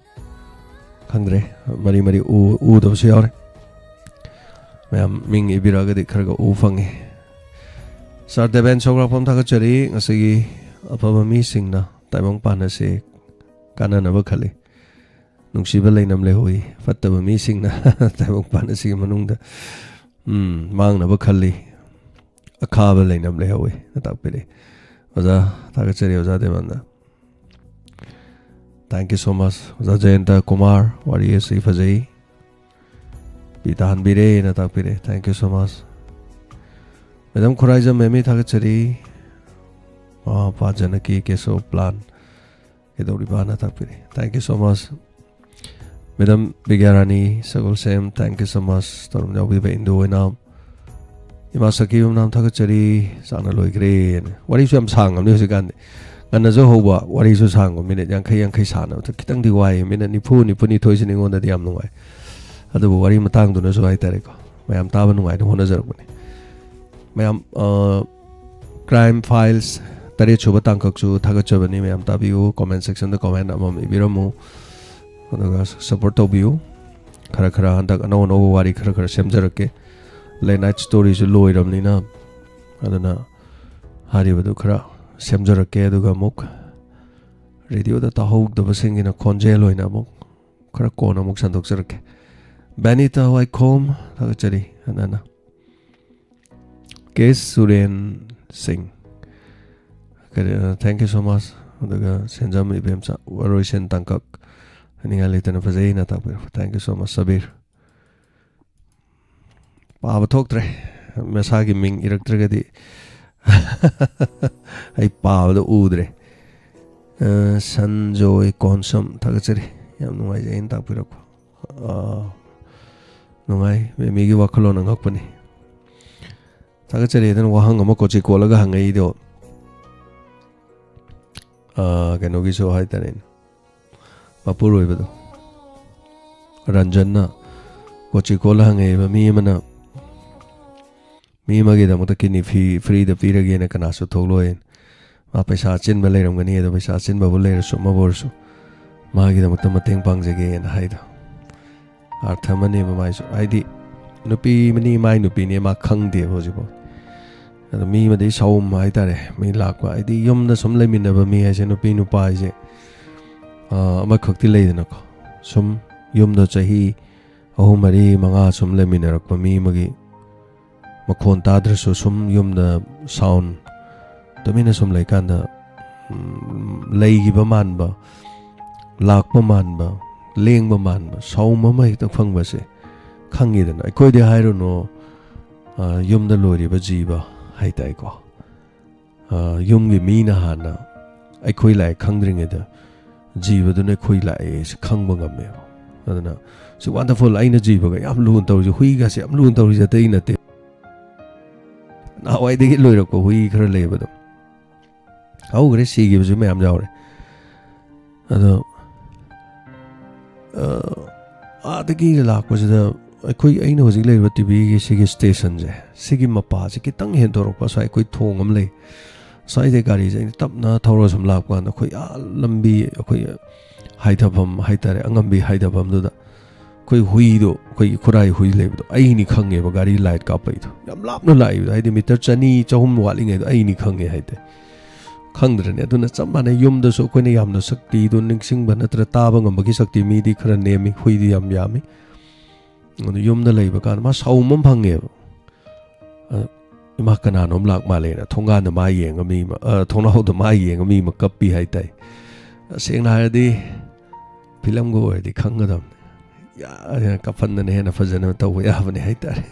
ꯈꯪꯗ꯭ꯔꯦ, ꯃꯔꯤ ꯃꯔꯤ ꯎ-, ꯎꯗꯕꯁꯨ ꯌꯥꯎꯔꯦ꯫ ꯃꯌꯥꯝ ꯃꯤꯡ ꯏꯕꯤꯔꯛꯑꯒꯗꯤ ꯈꯔꯒ ꯎ ꯐꯪꯉꯤ꯫ ꯁꯥꯔ ꯗꯦꯕꯦꯟ ꯁꯧꯒ꯭ꯔꯥꯛꯄꯝ ꯊꯥꯒꯠꯆꯔꯤ꯫ ꯉꯁꯤꯒꯤ ꯑꯐꯕ ꯃꯤꯁꯤꯡꯅ ꯇꯥꯏꯕꯪ ꯄꯥꯟ ꯑꯁꯤ ꯀꯥꯟꯅꯅꯕ ꯈꯜꯂꯤ꯫ ꯅꯨꯡꯁꯤꯕ ꯂꯩꯅꯝ ꯂꯩꯍꯧꯏ꯫ ꯐꯠꯇꯕ ꯃꯤꯁꯤꯡꯅ ꯇꯥꯏꯕꯪ ꯄꯥꯟ ꯑꯁꯤꯒꯤ ꯃꯅꯨꯡꯗ, ꯎꯝ, ꯃꯥꯡꯅꯕ ꯈꯜꯂꯤ꯫ ꯑꯈꯥꯕ ꯂꯩꯅꯝ ꯂꯩꯍꯧꯏ ꯅ ꯇꯥꯛꯄꯤꯔꯛꯏ꯫ ꯑꯣꯖꯥ, ꯊꯥꯒꯠꯆꯔꯤ ꯑꯣꯖꯥ ꯗꯦꯕꯟꯗ꯫ Thank you so much꯫ ꯑꯣꯖꯥ ꯖꯌꯟꯇ ꯀꯨꯃꯥꯔ, ꯋꯥꯔꯤ ꯑꯁꯤ ꯐꯖꯩ꯫ ꯄꯤ ꯇꯥꯍꯟꯕꯤꯔꯦꯅ ꯇꯥꯛꯄꯤꯔꯦ꯫ Thank you so much꯫ Madam Khuraijam Memi ꯊꯥꯒꯠꯆꯔꯤ꯫ ꯃꯃꯥ ꯃꯄꯥ ꯖꯅꯀꯤ ꯀꯦꯁꯣ ꯄ꯭ꯂꯥꯟ ꯀꯩꯗꯧꯔꯤꯕꯅ ꯇꯥꯛꯄꯤꯔꯦ꯫ Thank you so much꯫ Madam Bigyarani Sagolsem, thank you so much꯫ ꯇꯧꯔꯝ ꯌꯥꯎꯕꯤꯕ ꯏꯟꯗꯨ ꯑꯣꯏꯅꯥꯝ, ꯏꯃꯥ ꯁꯈꯤ ꯌꯨꯝꯅꯥꯝ ꯊꯥꯒꯠꯆꯔꯤ꯫ ꯆꯥꯛꯅ ꯂꯣꯏꯈ꯭ꯔꯦꯅ꯫ ꯋꯥꯔꯤꯁꯨ ꯌꯥꯝ ꯁꯥꯡꯉꯕꯅꯤ ꯍꯧꯖꯤꯛꯀꯥꯟꯗꯤ꯫ ꯉꯟꯅꯁꯨ ꯍꯧꯕ, ꯋꯥꯔꯤꯁꯨ ꯁꯥꯡꯕ, ꯃꯤꯅꯤꯠ ꯌꯥꯡꯈꯩ, ꯌꯥꯡꯈꯩ ꯁꯥꯟꯅꯕꯗ ꯈꯤꯇꯪꯗꯤ ꯋꯥꯏ꯫ ꯃꯤꯅꯤꯠ ꯅꯤꯐꯨ, ꯅꯤꯐꯨ ꯅꯤꯊꯣꯏꯁꯤꯅ ꯑꯩꯉꯣꯟꯗꯗꯤ ꯌꯥꯝ ꯅꯨꯡꯉꯥꯏ꯫ ꯑꯗꯨꯕꯨ ꯋꯥꯔꯤ ꯃꯇꯥꯡꯗꯨꯅꯁꯨ ꯍꯥꯏꯇꯥꯔꯦꯀꯣ, ꯃꯌꯥꯝ ꯇꯥꯕ ꯅꯨꯡꯉꯥꯏꯅꯕ ꯍꯣꯠꯅꯖꯔꯛꯄꯅꯤ꯫ ꯃꯌꯥꯝ, ꯑ, Crime Files ꯇꯔꯦꯠ ꯁꯨꯕ ꯇꯥꯡꯀꯛꯁꯨ ꯊꯥꯒꯠꯆꯕꯅꯤ꯫ ꯃꯌꯥꯝ ꯇꯥꯕꯤꯌꯨ, comment section ꯗ comment ꯑꯃꯃꯝ ꯏꯕꯤꯔꯝꯃꯨ, ꯑꯗꯨꯒ support ꯇꯧꯕꯤꯌꯨ꯫ ꯈꯔ ꯈꯔ ꯍꯟꯗꯛ ꯑꯅꯧ ꯑꯅꯧꯕ ꯋꯥꯔꯤ ꯈꯔ ꯈꯔ ꯁꯦꯝꯖꯔꯛꯀꯦ꯫ Late night story ꯁꯨ ꯂꯣꯏꯔꯕꯅꯤꯅ, ꯑꯗꯨꯅ ꯍꯥꯏꯔꯤꯕꯗꯨ ꯈꯔ ꯁꯦꯝꯖꯔꯛꯀꯦ꯫ ꯑꯗꯨꯒ ꯑꯃꯨꯛ radio ꯗ ꯇꯥꯍꯧꯗꯕꯁꯤꯡꯒꯤꯅ ꯈꯣꯟꯖꯦꯜ ꯑꯣꯏꯅ ꯑꯃꯨꯛ ꯈꯔ ꯀꯣꯟꯅ ꯑꯃꯨꯛ ꯁꯟꯗꯣꯛꯆꯔꯛꯀꯦ꯫ ꯕꯦꯅꯤꯇꯥ ꯋꯥꯏꯈꯣꯝ ꯊꯥꯒꯠꯆꯔꯤ꯫ ꯍꯟꯅ ꯍꯟꯅ꯫ ꯀꯦ ꯁꯨꯔꯦꯟ ꯁꯤꯡ, ꯀꯔꯤ, thank you so much꯫ ꯑꯗꯨꯒ ꯁꯦꯟꯖꯝ ꯏꯕꯦꯝꯆꯥ, ꯋꯥꯔꯣꯏꯁꯦꯟ ꯇꯥꯡꯀꯛ ꯍꯥꯏꯅꯤꯡꯉꯥꯏ ꯂꯩꯇꯅ ꯐꯖꯩꯅ ꯇꯥꯛꯄꯤꯔꯛꯄ, thank you so much Sabir. ꯄꯥꯕ ꯊꯣꯛꯇ꯭ꯔꯦ, ꯃꯁꯥꯒꯤ ꯃꯤꯡ ꯏꯔꯛꯇ꯭ꯔꯒꯗꯤ꯫ ꯑꯩ ꯄꯥꯕꯗ ꯎꯗ꯭ꯔꯦ꯫ ꯑ, ꯁꯟꯖꯣꯏ ꯀꯣꯟꯁꯝ ꯊꯥꯒꯠꯆꯔꯤ, ꯌꯥꯝ ꯅꯨꯡꯉꯥꯏꯖꯩ ꯑꯩꯅ ꯇꯥꯛꯄꯤꯔꯛꯄ꯫ ꯑ, ꯅꯨꯡꯉꯥꯏ, ꯃꯦꯃꯤꯒꯤ ꯋꯥꯈꯜꯂꯣꯟ ꯑꯉꯛꯄꯅꯤ꯫ ꯊꯥꯒꯠꯆꯔꯤ꯫ ꯑꯗꯨꯅ ꯋꯥꯍꯪ ꯑꯃ ꯀꯣꯆꯤ ꯀꯣꯠꯂꯒ ꯍꯪꯉꯛꯏꯗꯣ, ꯑ, ꯀꯩꯅꯣꯒꯤꯁꯨ ꯍꯥꯏꯇꯥꯔꯦꯅꯦ, ꯃꯄꯨꯔꯣꯏꯕꯗꯣ ꯔꯟꯖꯟꯅ ꯀꯣꯆꯤ ꯀꯣꯠꯂ ꯍꯪꯉꯛꯑꯦꯕ꯫ ꯃꯤ ꯑꯃꯅ, ꯃꯤ ꯑꯃꯒꯤꯗꯃꯛꯇ kidney free, free ꯗ ꯄꯤꯔꯒꯦꯅ ꯀꯅꯥꯁꯨ ꯊꯣꯛꯂꯣꯏ꯫ ꯃꯥ ꯄꯩꯁꯥ ꯑꯆꯤꯟꯕ ꯂꯩꯔꯝꯒꯅꯤ, ꯑꯗꯣ ꯄꯩꯁꯥ ꯑꯆꯤꯟꯕꯕꯨ ꯂꯩꯔꯁꯨ ꯑꯃꯕꯨ ꯑꯣꯏꯔꯁꯨ ꯃꯥꯒꯤꯗꯃꯛꯇ ꯃꯇꯦꯡ ꯄꯥꯡꯖꯒꯦꯅ ꯍꯥꯏꯗꯣ꯫ ꯑꯥꯔꯊ ꯑꯃꯅꯦꯕ ꯃꯥꯏꯁꯨ, ꯍꯥꯏꯗꯤ ꯅꯨꯄꯤ ꯑꯃꯅꯤ, ꯃꯥꯏ ꯅꯨꯄꯤꯅꯤ, ꯃꯥ ꯈꯪꯗꯦꯕ ꯍꯧꯖꯤꯛꯐꯥꯎ꯫ ꯑꯗꯣ ꯃꯤ ꯑꯃꯗꯤ ꯁꯥꯎꯝ ꯍꯥꯏꯇꯥꯔꯦ, ꯃꯤ ꯂꯥꯛꯄ, ꯍꯥꯏꯗꯤ ꯌꯨꯝꯗ ꯁꯨꯝ ꯂꯩꯃꯤꯟꯅꯕ ꯃꯤ ꯍꯥꯏꯁꯦ, ꯅꯨꯄꯤ ꯅꯨꯄꯥ ꯍꯥꯏꯁꯦ, ꯑ, ꯑꯃꯈꯛꯇꯤ ꯂꯩꯗꯅꯀꯣ꯫ ꯁꯨꯝ ꯌꯨꯝꯗ ꯆꯍꯤ ꯑꯍꯨꯝ, ꯃꯔꯤ, ꯃꯉꯥ ꯁꯨꯝ ꯂꯩꯃꯤꯟꯅꯔꯛꯄ ꯃꯤ ꯑꯃꯒꯤ ꯃꯈꯣꯟ ꯇꯥꯗ꯭ꯔꯁꯨ ꯁꯨꯝ ꯌꯨꯝꯗ ꯁꯥꯎꯟ ꯇꯨꯃꯤꯟꯅ ꯁꯨꯝ ꯂꯩꯀꯥꯟꯗ, ꯎꯝ, ꯂꯩꯈꯤꯕ ꯃꯥꯟꯕ, ꯂꯥꯛꯄ ꯃꯥꯟꯕ, ꯂꯦꯡꯕ ꯃꯥꯟꯕ ꯁꯥꯎꯝ ꯑꯃ ꯍꯦꯛꯇ ꯐꯪꯕꯁꯦ ꯈꯪꯉꯤꯗꯅ꯫ ꯑꯩꯈꯣꯏꯗꯤ ꯍꯥꯏꯔꯨꯅꯨ, ꯑ, ꯌꯨꯝꯗ ꯂꯣꯏꯔꯤꯕ ꯖꯤꯕ ꯍꯥꯏꯇꯥꯔꯦꯀꯣ꯫ ꯑ, ꯌꯨꯝꯒꯤ ꯃꯤꯅ ꯍꯥꯟꯅ ꯑꯩꯈꯣꯏ ꯂꯥꯛꯑꯦ ꯈꯪꯗ꯭ꯔꯤꯉꯩꯗ ꯖꯤꯕꯗꯨꯅ ꯑꯩꯈꯣꯏ ꯂꯥꯛꯑꯦ ꯁꯤ ꯈꯪꯕ ꯉꯝꯃꯦꯕ꯫ ꯑꯗꯨꯅ ꯁꯤ ꯋꯥꯟꯗꯔꯐꯨꯜ꯫ ꯑꯩꯅ ꯖꯤꯕꯒ ꯌꯥꯝ ꯂꯨꯅ ꯇꯧꯔꯤꯁꯦ, ꯍꯨꯏꯒꯁꯦ ꯌꯥꯝ ꯂꯨꯅ ꯇꯧꯔꯤꯁꯦ ꯑꯇꯩ ꯅꯠꯇꯦ꯫ ꯅꯍꯥꯟꯋꯥꯏꯗꯒꯤ ꯂꯣꯏꯔꯛꯄ ꯍꯨꯏ ꯈꯔ ꯂꯩꯌꯦꯕ ꯑꯗꯨꯝ꯫ ꯍꯧꯈ꯭ꯔꯦ, ꯁꯤꯈꯤꯕꯁꯨ ꯃꯌꯥꯝ ꯌꯥꯎꯔꯦ꯫ ꯑꯗꯣ, ꯑ, ꯑꯥꯗꯒꯤ ꯂꯥꯛꯄꯁꯤꯗ ꯑꯩꯈꯣꯏ, ꯑꯩꯅ ꯍꯧꯖꯤꯛ ꯂꯩꯔꯤꯕ ꯇꯤ ꯚꯤꯒꯤ ꯁꯤꯒꯤ ꯁ꯭ꯇꯦꯁꯟꯁꯦ, ꯁꯤꯒꯤ ꯃꯄꯥꯁꯦ ꯈꯤꯇꯪ ꯍꯦꯟꯗꯣꯔꯛꯄ ꯁ꯭ꯋꯥꯏ ꯑꯩꯈꯣꯏ ꯊꯣꯡ ꯑꯃ ꯂꯩ꯫ ꯁ꯭ꯋꯥꯏꯗꯩ ꯒꯥꯔꯤꯁꯦ ꯑꯩꯅ ꯇꯞꯅ ꯊꯧꯔꯒ ꯁꯨꯝ ꯂꯥꯛꯄ ꯀꯥꯟꯗ ꯑꯩꯈꯣꯏ, ꯑꯥ, ꯂꯝꯕꯤ, ꯑꯩꯈꯣꯏ ꯍꯥꯏꯊꯐꯝ ꯍꯥꯏꯇꯥꯔꯦ, ꯑꯉꯝꯕꯤ ꯍꯥꯏꯊꯐꯝꯗꯨꯗ ꯑꯩꯈꯣꯏ ꯍꯨꯏꯗꯣ, ꯑꯩꯈꯣꯏꯒꯤ ꯈꯨꯔꯥꯏ ꯍꯨꯏ ꯂꯩꯕꯗꯣ, ꯑꯩꯅꯤ ꯈꯪꯉꯦꯕ ꯒꯥꯔꯤ ꯂꯥꯏꯠ ꯀꯥꯞꯄꯩꯗꯣ꯫ ꯌꯥꯝ ꯂꯥꯞꯅ ꯂꯥꯛꯏꯕꯗꯣ, ꯍꯥꯏꯗꯤ ꯃꯤꯇꯔ ꯆꯅꯤ, ꯆꯍꯨꯝ ꯋꯥꯠꯂꯤꯉꯩꯗꯣ ꯑꯩꯅꯤ ꯈꯪꯉꯦ ꯍꯥꯏꯇꯥꯔꯦ꯫ ꯈꯪꯗ꯭ꯔꯅꯦ? ꯑꯗꯨꯅ ꯆꯞ ꯃꯥꯟꯅꯩ꯫ ꯌꯨꯝꯗꯁꯨ ꯑꯩꯈꯣꯏꯅ ꯌꯥꯝꯅ ꯁꯛꯇꯤꯗꯣ ꯅꯤꯡꯁꯤꯡꯕ ꯅꯠꯇ꯭ꯔ ꯇꯥꯕ ꯉꯝꯕꯒꯤ ꯁꯛꯇꯤ ꯃꯤꯗꯤ ꯈꯔ ꯅꯦꯝꯃꯤ, ꯍꯨꯏꯗꯤ ꯌꯥꯝ ꯌꯥꯝꯃꯤ꯫ ꯑꯗꯨ ꯌꯨꯝꯗ ꯂꯩꯕ ꯀꯥꯟꯗ ꯃꯥ ꯁꯥꯎꯝ ꯑꯃ ꯐꯪꯉꯦꯕ꯫ ꯑ, "ꯏꯃꯥ, ꯀꯅꯥꯅꯣꯝ ꯂꯥꯛ ꯃꯥꯜꯂꯦꯅ" ꯊꯣꯡꯒꯥꯟꯗ ꯃꯥ ꯌꯦꯡꯉ ꯃꯤ ꯑꯃ, ꯑ, ꯊꯣꯡꯅꯥꯎꯗ ꯃꯥ ꯌꯦꯡꯉ ꯃꯤ ꯑꯃ ꯀꯞꯄꯤ ꯍꯥꯏꯇꯥꯏ꯫ ꯁꯦꯡꯅ ꯍꯥꯏꯔꯗꯤ ꯐꯤꯂꯝꯒ ꯑꯣꯏꯔꯗꯤ ꯈꯪꯒꯗꯕꯅꯤ꯫ ꯌꯥ-, ꯀꯥꯞꯍꯟꯗꯅ ꯍꯦꯟꯅ ꯐꯖꯅ ꯇꯧꯕ ꯌꯥꯕꯅꯤ ꯍꯥꯏꯇꯥꯔꯦ꯫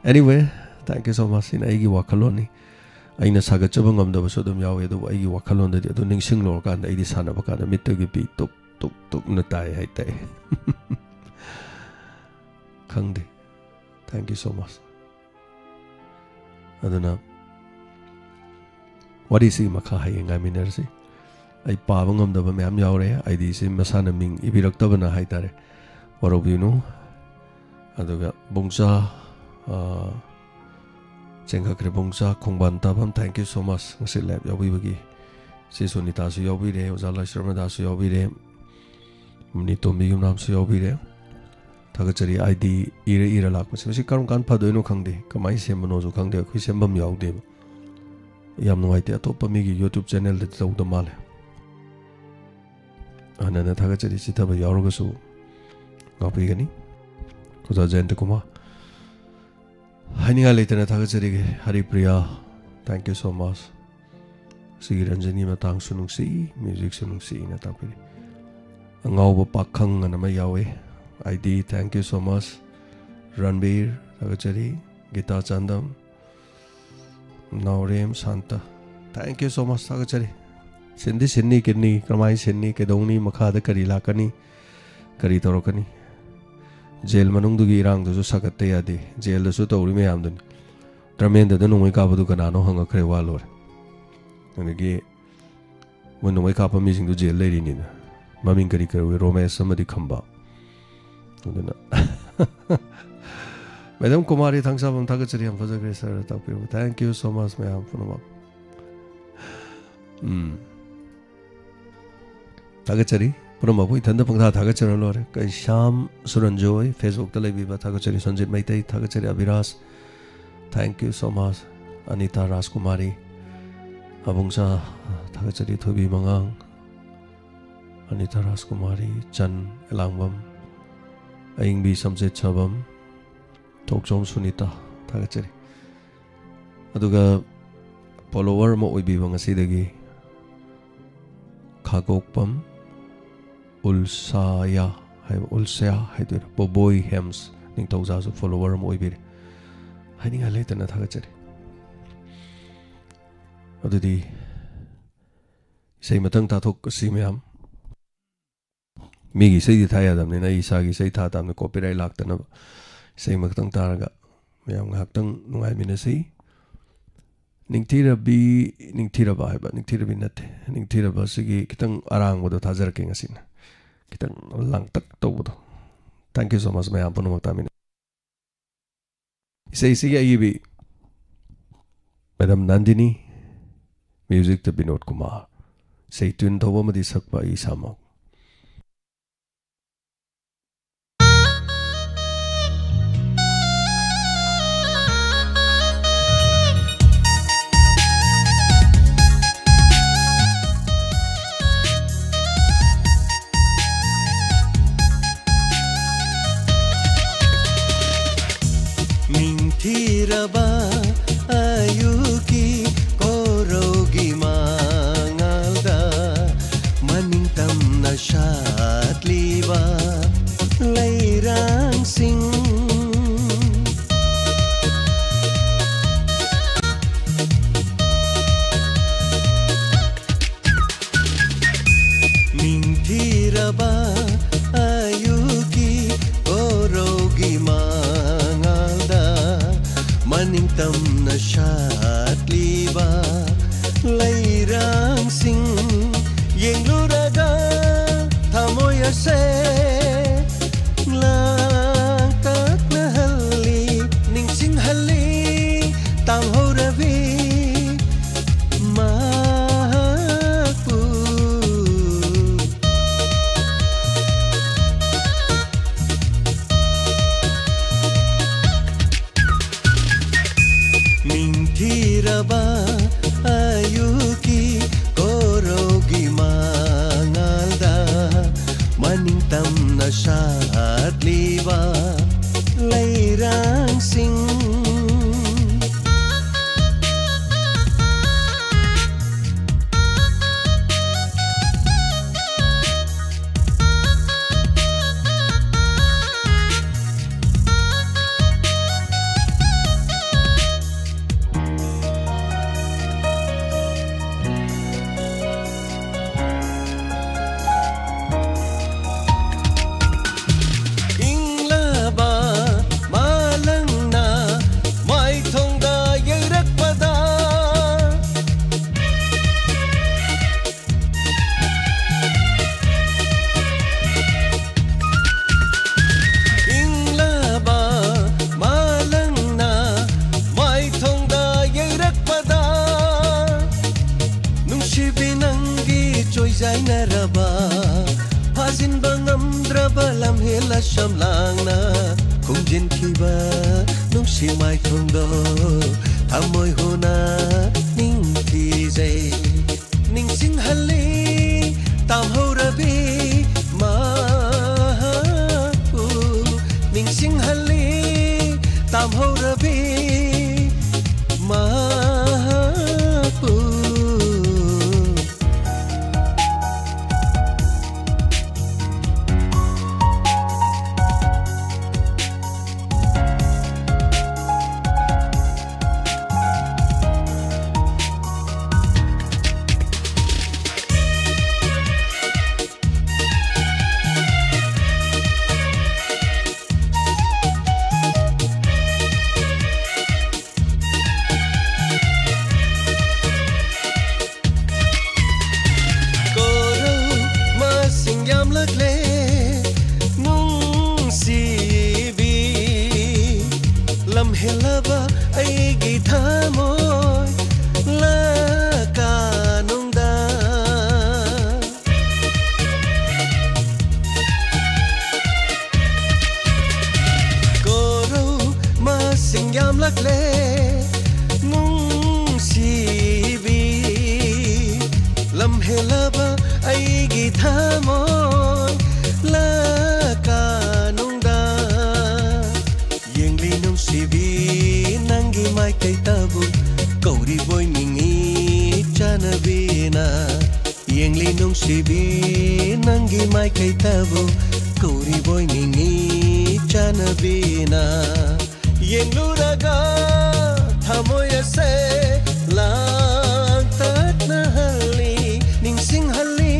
Anyway, thank you so much꯫ ꯁꯤꯅ ꯑꯩꯒꯤ ꯋꯥꯈꯜꯂꯣꯟꯅꯤ꯫ ꯑꯩꯅ ꯁꯥꯒꯠꯆꯕ ꯉꯝꯗꯕꯁꯨ ꯑꯗꯨꯝ ꯌꯥꯎꯋꯤ, ꯑꯗꯨꯕꯨ ꯑꯩꯒꯤ ꯋꯥꯈꯜꯂꯣꯟꯗꯗꯤ ꯑꯗꯨ ꯅꯤꯡꯁꯤꯡꯂꯨꯔꯀꯥꯟꯗ ꯑꯩꯗꯤ ꯁꯥꯟꯅꯕ ꯀꯥꯟꯗ ꯃꯤꯠꯇꯒꯤ ꯄꯤ ꯇꯨꯞ ꯇꯨꯞ ꯇꯨꯞꯅ ꯇꯥꯏ ꯍꯥꯏꯇꯥꯏ꯫ ꯈꯪꯗꯦ꯫ Thank you so much꯫ ꯑꯗꯨꯅ ꯋꯥꯔꯤꯁꯤꯒꯤ ꯃꯈꯥ ꯍꯌꯦꯡ ꯉꯥꯏꯃꯤꯟꯅꯔꯁꯤ꯫ ꯑꯩ ꯄꯥꯕ ꯉꯝꯗꯕ ꯃꯌꯥꯝ ꯌꯥꯎꯔꯦ, ꯑꯥꯏ ꯗꯤꯁꯤ ꯃꯁꯥꯅ ꯃꯤꯡ ꯏꯕꯤꯔꯛꯇꯕꯅ ꯍꯥꯏꯇꯥꯔꯦ, ꯋꯥꯔꯧꯕꯤꯅꯨ꯫ ꯑꯗꯨꯒ ꯕꯨꯡꯆꯥ, ꯑ, ꯆꯦꯟꯈꯠꯈ꯭ꯔꯦ ꯕꯨꯡꯆꯥ ꯈꯣꯡꯕꯥꯟ ꯇꯥꯐꯝ, thank you so much ꯉꯁꯤ ꯂꯥꯏꯚ ꯌꯥꯎꯕꯤꯕꯒꯤ꯫ ꯆꯦ ꯁꯣꯅꯤꯇꯥꯁꯨ ꯌꯥꯎꯕꯤꯔꯦ, ꯑꯣꯖꯥ ꯂꯥꯏꯁ꯭ꯔꯝ ꯔꯥꯙꯥꯁꯨ ꯌꯥꯎꯕꯤꯔꯦ, ꯃꯅꯤꯇꯣꯝꯕꯤ ꯌꯨꯝꯅꯥꯝꯁꯨ ꯌꯥꯎꯕꯤꯔꯦ꯫ ꯊꯥꯒꯠꯆꯔꯤ꯫ ꯑꯥꯏ ꯗꯤ ꯏꯔ ꯏꯔ ꯂꯥꯛꯄꯁꯦ ꯍꯧꯖꯤꯛ ꯀꯔꯝ ꯀꯥꯟ ꯐꯗꯣꯏꯅꯣ ꯈꯪꯗꯦ, ꯀꯃꯥꯏꯅ ꯁꯦꯝꯕꯅꯣꯁꯨ ꯈꯪꯗꯦ, ꯑꯩꯈꯣꯏ ꯁꯦꯝꯐꯝ ꯌꯥꯎꯗꯦꯕ꯫ ꯌꯥꯝ ꯅꯨꯡꯉꯥꯏꯇꯦ, ꯑꯇꯣꯞꯄ ꯃꯤꯒꯤ YouTube ꯆꯦꯅꯦꯜꯗꯗꯤ ꯇꯧꯗ ꯃꯥꯜꯂꯦ꯫ ꯍꯥꯟꯅꯅ ꯊꯥꯒꯠꯆꯔꯤ, ꯆꯤꯊꯕ ꯌꯥꯎꯔꯒꯁꯨ ꯉꯥꯛꯄꯤꯒꯅꯤ꯫ ꯑꯣꯖꯥ ꯖꯌꯟꯇ ꯀꯨꯃꯥꯔ, ꯍꯥꯏꯅꯤꯡꯉꯥꯏ ꯂꯩꯇꯅ ꯊꯥꯒꯠꯆꯔꯤꯒꯦ꯫ Haripriya, thank you so much꯫ ꯁꯤꯒꯤ ꯔꯟꯖꯟꯒꯤ ꯃꯇꯥꯡꯁꯨ ꯅꯨꯡꯁꯤ, ꯃ꯭ꯌꯨꯖꯤꯛꯁꯨ ꯅꯨꯡꯁꯤꯅ ꯇꯥꯛꯄꯤꯔꯤ꯫ ꯑꯉꯥꯎꯕ ꯄꯥꯈꯪ ꯑꯅ ꯑꯃ ꯌꯥꯎꯋꯤ, I D thank you so much꯫ Ranbir, ꯊꯥꯒꯠꯆꯔꯤ꯫ Gita Chandam, Naorem Shanta, thank you so much, ꯊꯥꯒꯠꯆꯔꯤ꯫ ꯁꯤꯟꯗꯤ ꯁꯤꯟꯅꯤ, ꯀꯤꯟꯅꯤ, ꯀꯔꯝꯍꯥꯏꯅ ꯁꯤꯟꯅꯤ, ꯀꯩꯗꯧꯅꯤ, ꯃꯈꯥꯗ ꯀꯔꯤ ꯂꯥꯛꯀꯅꯤ, ꯀꯔꯤ ꯇꯧꯔꯛꯀꯅꯤ? ꯖꯦꯜ ꯃꯅꯨꯡꯗꯨꯒꯤ ꯏꯔꯥꯡꯗꯨꯁꯨ ꯁꯥꯒꯠꯇ ꯌꯥꯗꯦ꯫ ꯖꯦꯜꯗꯁꯨ ꯇꯧꯔꯤ ꯃꯌꯥꯝꯗꯨꯅꯤ꯫ ꯇꯔꯃꯦꯟꯗꯗ ꯅꯣꯡꯃꯩ ꯀꯥꯞꯄꯗꯨ ꯀꯅꯥꯅꯣ ꯍꯪꯉ ꯈꯔ ꯋꯥ ꯂꯣꯏꯔꯦ꯫ ꯑꯗꯒꯤ ꯃꯣꯏ ꯅꯣꯡꯃꯩ ꯀꯥꯞꯄ ꯃꯤꯁꯤꯡꯗꯨ ꯖꯦꯜ ꯂꯩꯔꯤꯅꯤꯅ꯫ ꯃꯃꯤꯡ ꯀꯔꯤ ꯀꯔꯤ ꯑꯣꯏ? ꯔꯣꯃꯦꯁ ꯑꯃꯗꯤ ꯈꯝꯕ꯫ ꯑꯗꯨꯅ ꯃꯦꯗꯥꯝ ꯀꯨꯃꯥꯔꯤ ꯊꯥꯡꯁꯥꯕꯝ, ꯊꯥꯒꯠꯆꯔꯤ, ꯌꯥꯝ ꯐꯖꯈ꯭ꯔꯦ ꯁꯥꯔ ꯇꯥꯛꯄꯤꯔꯕ꯫ Thank you so much ꯃꯌꯥꯝ ꯄꯨꯝꯅꯃꯛ꯫ ꯎꯝ꯫ ꯊꯥꯒꯠꯆꯔꯤ꯫ ꯄꯨꯝꯅꯃꯛꯄꯨ ꯏꯊꯟꯗ ꯄꯪꯊꯥ ꯊꯥꯒꯠꯆꯔ ꯂꯣꯏꯔꯦ꯫ ꯀꯩꯁꯥꯝ ꯁꯨꯔꯟꯖꯣꯏ, Facebook ꯇ ꯂꯩꯕꯤꯕ, ꯊꯥꯒꯠꯆꯔꯤ꯫ ꯁꯟꯖꯤꯠ ꯃꯩꯇꯩ, ꯊꯥꯒꯠꯆꯔꯤ꯫ ꯑꯕꯤꯔꯥꯖ, thank you so much꯫ Anita ꯔꯥꯖꯀꯨꯃꯥꯔꯤ, ꯑꯕꯨꯡꯁꯥ, ꯊꯥꯒꯠꯆꯔꯤ꯫ ꯊꯣꯏꯕꯤ ꯃꯉꯥꯡ, ꯑꯅꯤꯇꯥ ꯔꯥꯖꯀꯨꯃꯥꯔꯤ, ꯆꯟ ꯑꯦꯂꯥꯡꯕꯝ, ꯑꯌꯤꯡꯕꯤ ꯁꯝꯆꯦꯠ ꯁꯥꯕꯝ, ꯊꯣꯛꯆꯣꯝ ꯁꯨꯅꯤꯇꯥ, ꯊꯥꯒꯠꯆꯔꯤ꯫ ꯑꯗꯨꯒ follower ꯑꯃ ꯑꯣꯏꯕꯤꯕ ꯉꯁꯤꯗꯒꯤ ꯈꯥꯒꯣꯛꯄꯝ ꯎꯜꯁꯥꯌꯥ ꯍꯥꯏꯕ, ꯎꯜꯁꯥꯌꯥ ꯍꯥꯏꯗꯣꯏꯔꯥ, ꯕꯣꯕꯣꯏ ꯍꯦꯝꯁ ꯅꯤꯡꯊꯧꯖꯥꯁꯨ follower ꯑꯃ ꯑꯣꯏꯕꯤꯔꯦ꯫ ꯍꯥꯏꯅꯤꯡꯉꯥꯏ ꯂꯩꯇꯅ ꯊꯥꯒꯠꯆꯔꯤ꯫ ꯑꯗꯨꯗꯤ ꯏꯁꯩ ꯃꯊꯪ ꯇꯥꯊꯣꯛꯑꯁꯤ ꯃꯌꯥꯝ꯫ ꯃꯤꯒꯤ ꯏꯁꯩꯗꯤ ꯊꯥ ꯌꯥꯗꯕꯅꯤꯅ ꯑꯩ ꯏꯁꯥꯒꯤ ꯏꯁꯩ ꯊꯥ ꯇꯥꯕꯅꯤ, copyright ꯂꯥꯛꯇꯅꯕ꯫ ꯏꯁꯩ ꯑꯃꯈꯛꯇꯪ ꯇꯥꯔꯒ ꯃꯌꯥꯝ ꯉꯥꯏꯍꯥꯛꯇꯪ ꯅꯨꯡꯉꯥꯏꯃꯤꯟꯅꯁꯤ꯫ ꯅꯤꯡꯊꯤꯔꯕꯤ, ꯅꯤꯡꯊꯤꯔꯕ ꯍꯥꯏꯕ, ꯅꯤꯡꯊꯤꯔꯕꯤ ꯅꯠꯇꯦ, ꯅꯤꯡꯊꯤꯔꯕ ꯑꯁꯤꯒꯤ ꯈꯤꯇꯪ ꯑꯔꯥꯡꯕꯗꯣ ꯊꯥꯖꯔꯛꯀꯦ ꯉꯁꯤꯅ, ꯈꯤꯇꯪ ꯂꯥꯡꯇꯛ ꯇꯧꯕꯗꯣ꯫ Thank you so much ꯃꯌꯥꯝ ꯄꯨꯝꯅꯃꯛ ꯇꯥꯃꯤꯟꯅ꯫ ꯏꯁꯩꯁꯤꯒꯤ ꯑꯏꯕꯤ ꯃꯦꯗꯥꯝ ꯅꯟꯗꯤꯅꯤ, ꯃ꯭ꯌꯨꯖꯤꯛꯇ ꯕꯤꯅꯣꯗ ꯀꯨꯃꯥꯔ, ꯏꯁꯩ ꯇ꯭ꯌꯨꯟ ꯇꯧꯕ ꯑꯃꯗꯤ ꯁꯛꯄ ꯑꯩ ꯏꯁꯥꯃꯛ꯫ ꯔꯕ ꯑꯌꯨꯛꯀꯤ ꯀꯣꯔꯧꯒꯤ ꯃꯉꯥꯜꯗ ꯃꯅꯤꯡꯇꯝꯅ ꯁꯥꯠꯂꯤꯕ ꯂꯩꯔꯥꯡꯁꯤꯡ ꯌꯦꯡꯂꯨꯔꯒ ꯊꯃꯣꯏ ꯑꯁꯦ ꯂꯥꯡꯇꯛꯅꯍꯜꯂꯤ, ꯅꯤꯡꯁꯤꯡꯍꯜꯂꯤ ꯇꯥꯝꯍꯧꯔꯕꯤ ꯃꯍꯥꯛꯄꯨ꯫ ꯅꯤꯡꯊꯤꯔꯕ ꯑꯌꯨꯛꯀꯤ ꯀꯣꯔꯧꯒꯤ ꯃꯉꯥꯜꯗ ꯃꯅꯤꯡꯇꯝꯅ ꯁꯥꯠꯂꯤꯕ ꯂꯩꯔꯥꯡꯁꯤꯡ꯫ ꯏꯪꯂꯕ ꯃꯥꯂꯪꯅ ꯃꯥꯏꯊꯣꯡꯗ ꯌꯩꯔꯛꯄꯗ, ꯏꯪꯂꯕ ꯃꯥꯂꯪꯅ ꯃꯥꯏꯊꯣꯡꯗ ꯌꯩꯔꯛꯄꯗ, ꯅꯨꯡꯁꯤꯕꯤ ꯅꯪꯒꯤ ꯆꯣꯏꯖꯥꯏꯅꯔꯕ, ꯐꯥꯖꯤꯟꯕ ꯉꯝꯗ꯭ꯔꯕ ꯂꯝꯍꯦꯜ ꯑꯁꯝ ꯂꯥꯡꯅ ꯈꯨꯝꯖꯤꯟꯈꯤꯕ ꯅꯨꯡꯁꯤ ꯃꯥꯏꯊꯣꯡꯗꯣ ꯊꯃꯣꯏ ꯍꯨꯅ ꯅꯤꯡꯊꯤꯖꯩ꯫ ꯅꯤꯡꯁꯤꯡꯍꯜꯂꯤ ꯇꯥꯝꯍꯧꯔꯕꯤ ꯃꯍꯥꯛꯄꯨ, ꯅꯤꯡꯁꯤꯡꯍꯜꯂꯤ ꯇꯥꯝꯍꯧꯔꯕꯤ ꯃꯍꯥꯛꯄꯨ꯫ ꯑꯩꯒꯤ ꯊꯃꯣꯏ ꯂꯀꯥꯅꯨꯡꯗ꯫ ꯀꯣꯔꯧ ꯃꯁꯤꯡ ꯌꯥꯝꯂꯛꯂꯦ ꯅꯨꯡꯁꯤꯕꯤ꯫ ꯂꯝꯍꯦꯜꯂꯕ ꯑꯩꯒꯤ ꯊꯃꯣꯏ ꯂꯀꯥꯅꯨꯡꯗ꯫ ꯌꯦꯡꯂꯤ ꯅꯨꯡꯁꯤꯕꯤ ꯅꯪꯒꯤ ꯃꯥꯏꯀꯩꯇꯕꯨ ꯀꯧꯔꯤꯕꯣꯏ ꯅꯤꯡꯉꯤ ꯆꯥꯅꯕꯤꯅ꯫ ꯌꯦꯡꯂꯤ ꯅꯨꯡꯁꯤꯕꯤ ꯅꯪꯒꯤ ꯃꯥꯏꯀꯩꯇꯕꯨ ꯀꯧꯔꯤꯕꯣꯏ ꯅꯤꯡꯉꯤ ꯆꯥꯅꯕꯤꯅ꯫ ꯌꯦꯡꯂꯨꯔꯒ ꯊꯃꯣꯏ ꯑꯁꯦ ꯂꯥꯡꯇꯛꯅꯍꯜꯂꯤ, ꯅꯤꯡꯁꯤꯡꯍꯜꯂꯤ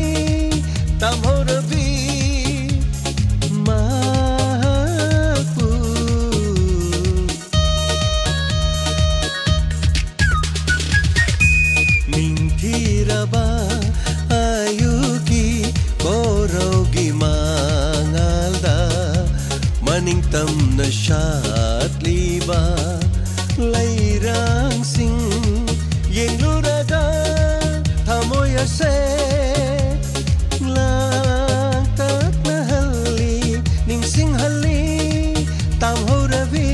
ꯇꯥꯝꯍꯧꯔꯕꯤ ꯃꯍꯥꯛꯄꯨ꯫ ꯅꯤꯡꯊꯤꯔꯕ ꯑꯌꯨꯛꯀꯤ ꯀꯣꯔꯧꯒꯤ ꯃꯉꯥꯜꯗ ꯃꯅꯤꯡꯇꯝꯅ ꯁꯥꯠꯂꯤꯕ ꯂꯩꯔꯥꯡꯁꯤꯡ ꯌꯦꯡꯂꯨꯔꯒ ꯊꯃꯣꯏ ꯑꯁꯦ ꯂꯥꯡꯇꯛꯅꯍꯜꯂꯤ, ꯅꯤꯡꯁꯤꯡꯍꯜꯂꯤ ꯇꯥꯝꯍꯧꯔꯕꯤ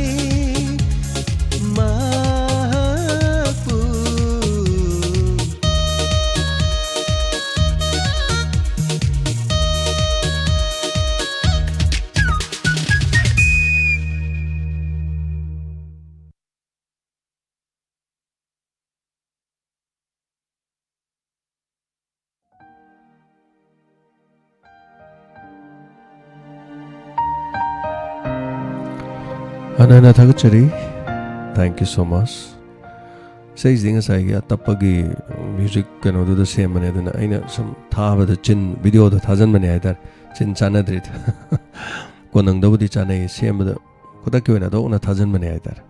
ꯃꯍꯥꯛꯄꯨ꯫ ꯍꯥꯟꯅ ꯍꯥꯟꯅ ꯊꯥꯒꯠꯆꯔꯤ꯫ Thank you so much꯫ ꯏꯁꯩꯁꯤꯗꯤ ꯉꯁꯥꯏꯒꯤ ꯑꯇꯞꯄꯒꯤ ꯃ꯭ꯌꯨꯖꯤꯛ ꯀꯩꯅꯣꯗꯨꯗ ꯁꯦꯝꯕꯅꯦ, ꯑꯗꯨꯅ ꯑꯩꯅ ꯁꯨꯝ ꯊꯥꯕꯗ ꯆꯤꯟ, ꯚꯤꯗꯤꯑꯣꯗ ꯊꯥꯖꯤꯟꯕꯅꯦ ꯍꯥꯏꯇꯥꯔꯦ, ꯆꯤꯟ ꯆꯥꯟꯅꯗ꯭ꯔꯤꯗ꯫ ꯀꯣꯟꯅꯪꯗꯕꯨꯗꯤ ꯆꯥꯟꯅꯩ, ꯁꯦꯝꯕꯗ ꯈꯨꯗꯛꯀꯤ ꯑꯣꯏꯅ ꯊꯣꯛꯅ ꯊꯥꯖꯤꯟꯕꯅꯦ ꯍꯥꯏꯇꯥꯔꯦ꯫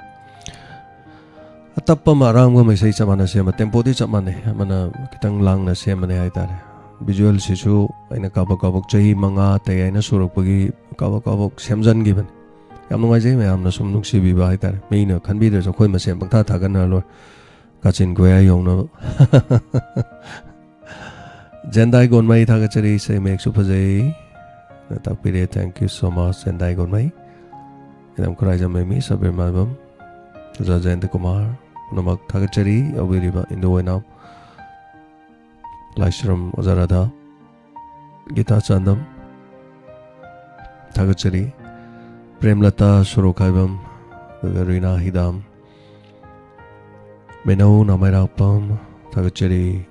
ꯑꯇꯞꯄ ꯑꯃ, ꯑꯔꯥꯡꯕ ꯑꯃ ꯏꯁꯩ ꯆꯞ ꯃꯥꯟꯅ ꯁꯦꯝꯕ, ꯇꯦꯝꯄꯣꯗꯤ ꯆꯞ ꯃꯥꯟꯅꯩ, ꯑꯃꯅ ꯈꯤꯇꯪ ꯂꯥꯡꯅ ꯁꯦꯝꯕꯅꯦ ꯍꯥꯏꯇꯥꯔꯦ꯫ ꯚꯤꯖꯨꯋꯦꯜꯁꯤꯁꯨ ꯑꯩꯅ ꯀꯥꯕꯛ ꯀꯥꯕꯛ ꯆꯍꯤ ꯃꯉꯥ ꯇꯔꯦꯠ ꯍꯥꯏꯅ ꯁꯨꯔꯛꯄꯒꯤ ꯀꯥꯕꯛ ꯀꯥꯕꯛ ꯁꯦꯝꯖꯟꯈꯤꯕꯅꯤ꯫ ꯌꯥꯝ ꯅꯨꯡꯉꯥꯏꯖꯩ, ꯃꯌꯥꯝꯅ ꯁꯨꯝ ꯅꯨꯡꯁꯤꯕꯤꯕ ꯍꯥꯏꯇꯥꯔꯦ꯫ ꯃꯤꯅ ꯈꯟꯕꯤꯗ꯭ꯔꯁꯨ ꯑꯩꯈꯣꯏ ꯃꯁꯦꯟ ꯄꯪꯊꯥ ꯊꯥꯒꯠꯅꯔ ꯂꯣꯏꯔꯦ꯫ ꯀꯥꯆꯤꯟ ꯀꯣꯌꯥ ꯌꯧꯅꯕ꯫ ꯖꯦꯟꯗꯥꯏ ꯒꯣꯟꯃꯩ ꯊꯥꯒꯠꯆꯔꯤ, ꯏꯁꯩ ꯃꯌꯦꯛꯁꯨ ꯐꯖꯩ꯫ ꯇꯥꯛꯄꯤꯔꯦ, thank you so much, ꯖꯦꯟꯗꯥꯏ ꯒꯣꯟꯃꯩ꯫ ꯏꯅꯝ Khuraijam ꯃꯦꯃꯤ, Sabir ꯃꯥꯏꯕꯝ, ꯑꯣꯖꯥ ꯖꯌꯟꯇ ꯀꯨꯃꯥꯔ, ꯄꯨꯝꯅꯃꯛ ꯊꯥꯒꯠꯆꯔꯤ꯫ ꯌꯥꯎꯕꯤꯔꯤꯕ ꯏꯟꯗꯣ ꯑꯣꯏꯅꯥꯝ, ꯂꯥꯏꯁ꯭ꯔꯝ ꯑꯣꯖꯥ ꯔꯥꯙꯥ, ꯒꯤꯇꯥ ꯆꯥꯟꯗꯝ, ꯊꯥꯒꯠꯆꯔꯤ꯫ ꯄ꯭ꯔꯦꯝꯂꯇꯥ ꯁꯣꯔꯣꯛꯈꯥꯏꯕꯝ, ꯑꯗꯨꯒ ꯔꯤꯅꯥ ꯍꯤꯗꯥꯝ, ꯃꯦꯅꯧ ꯅꯥꯃꯩꯔꯥꯛꯄꯝ, ꯊꯥꯒꯠꯆꯔꯤ꯫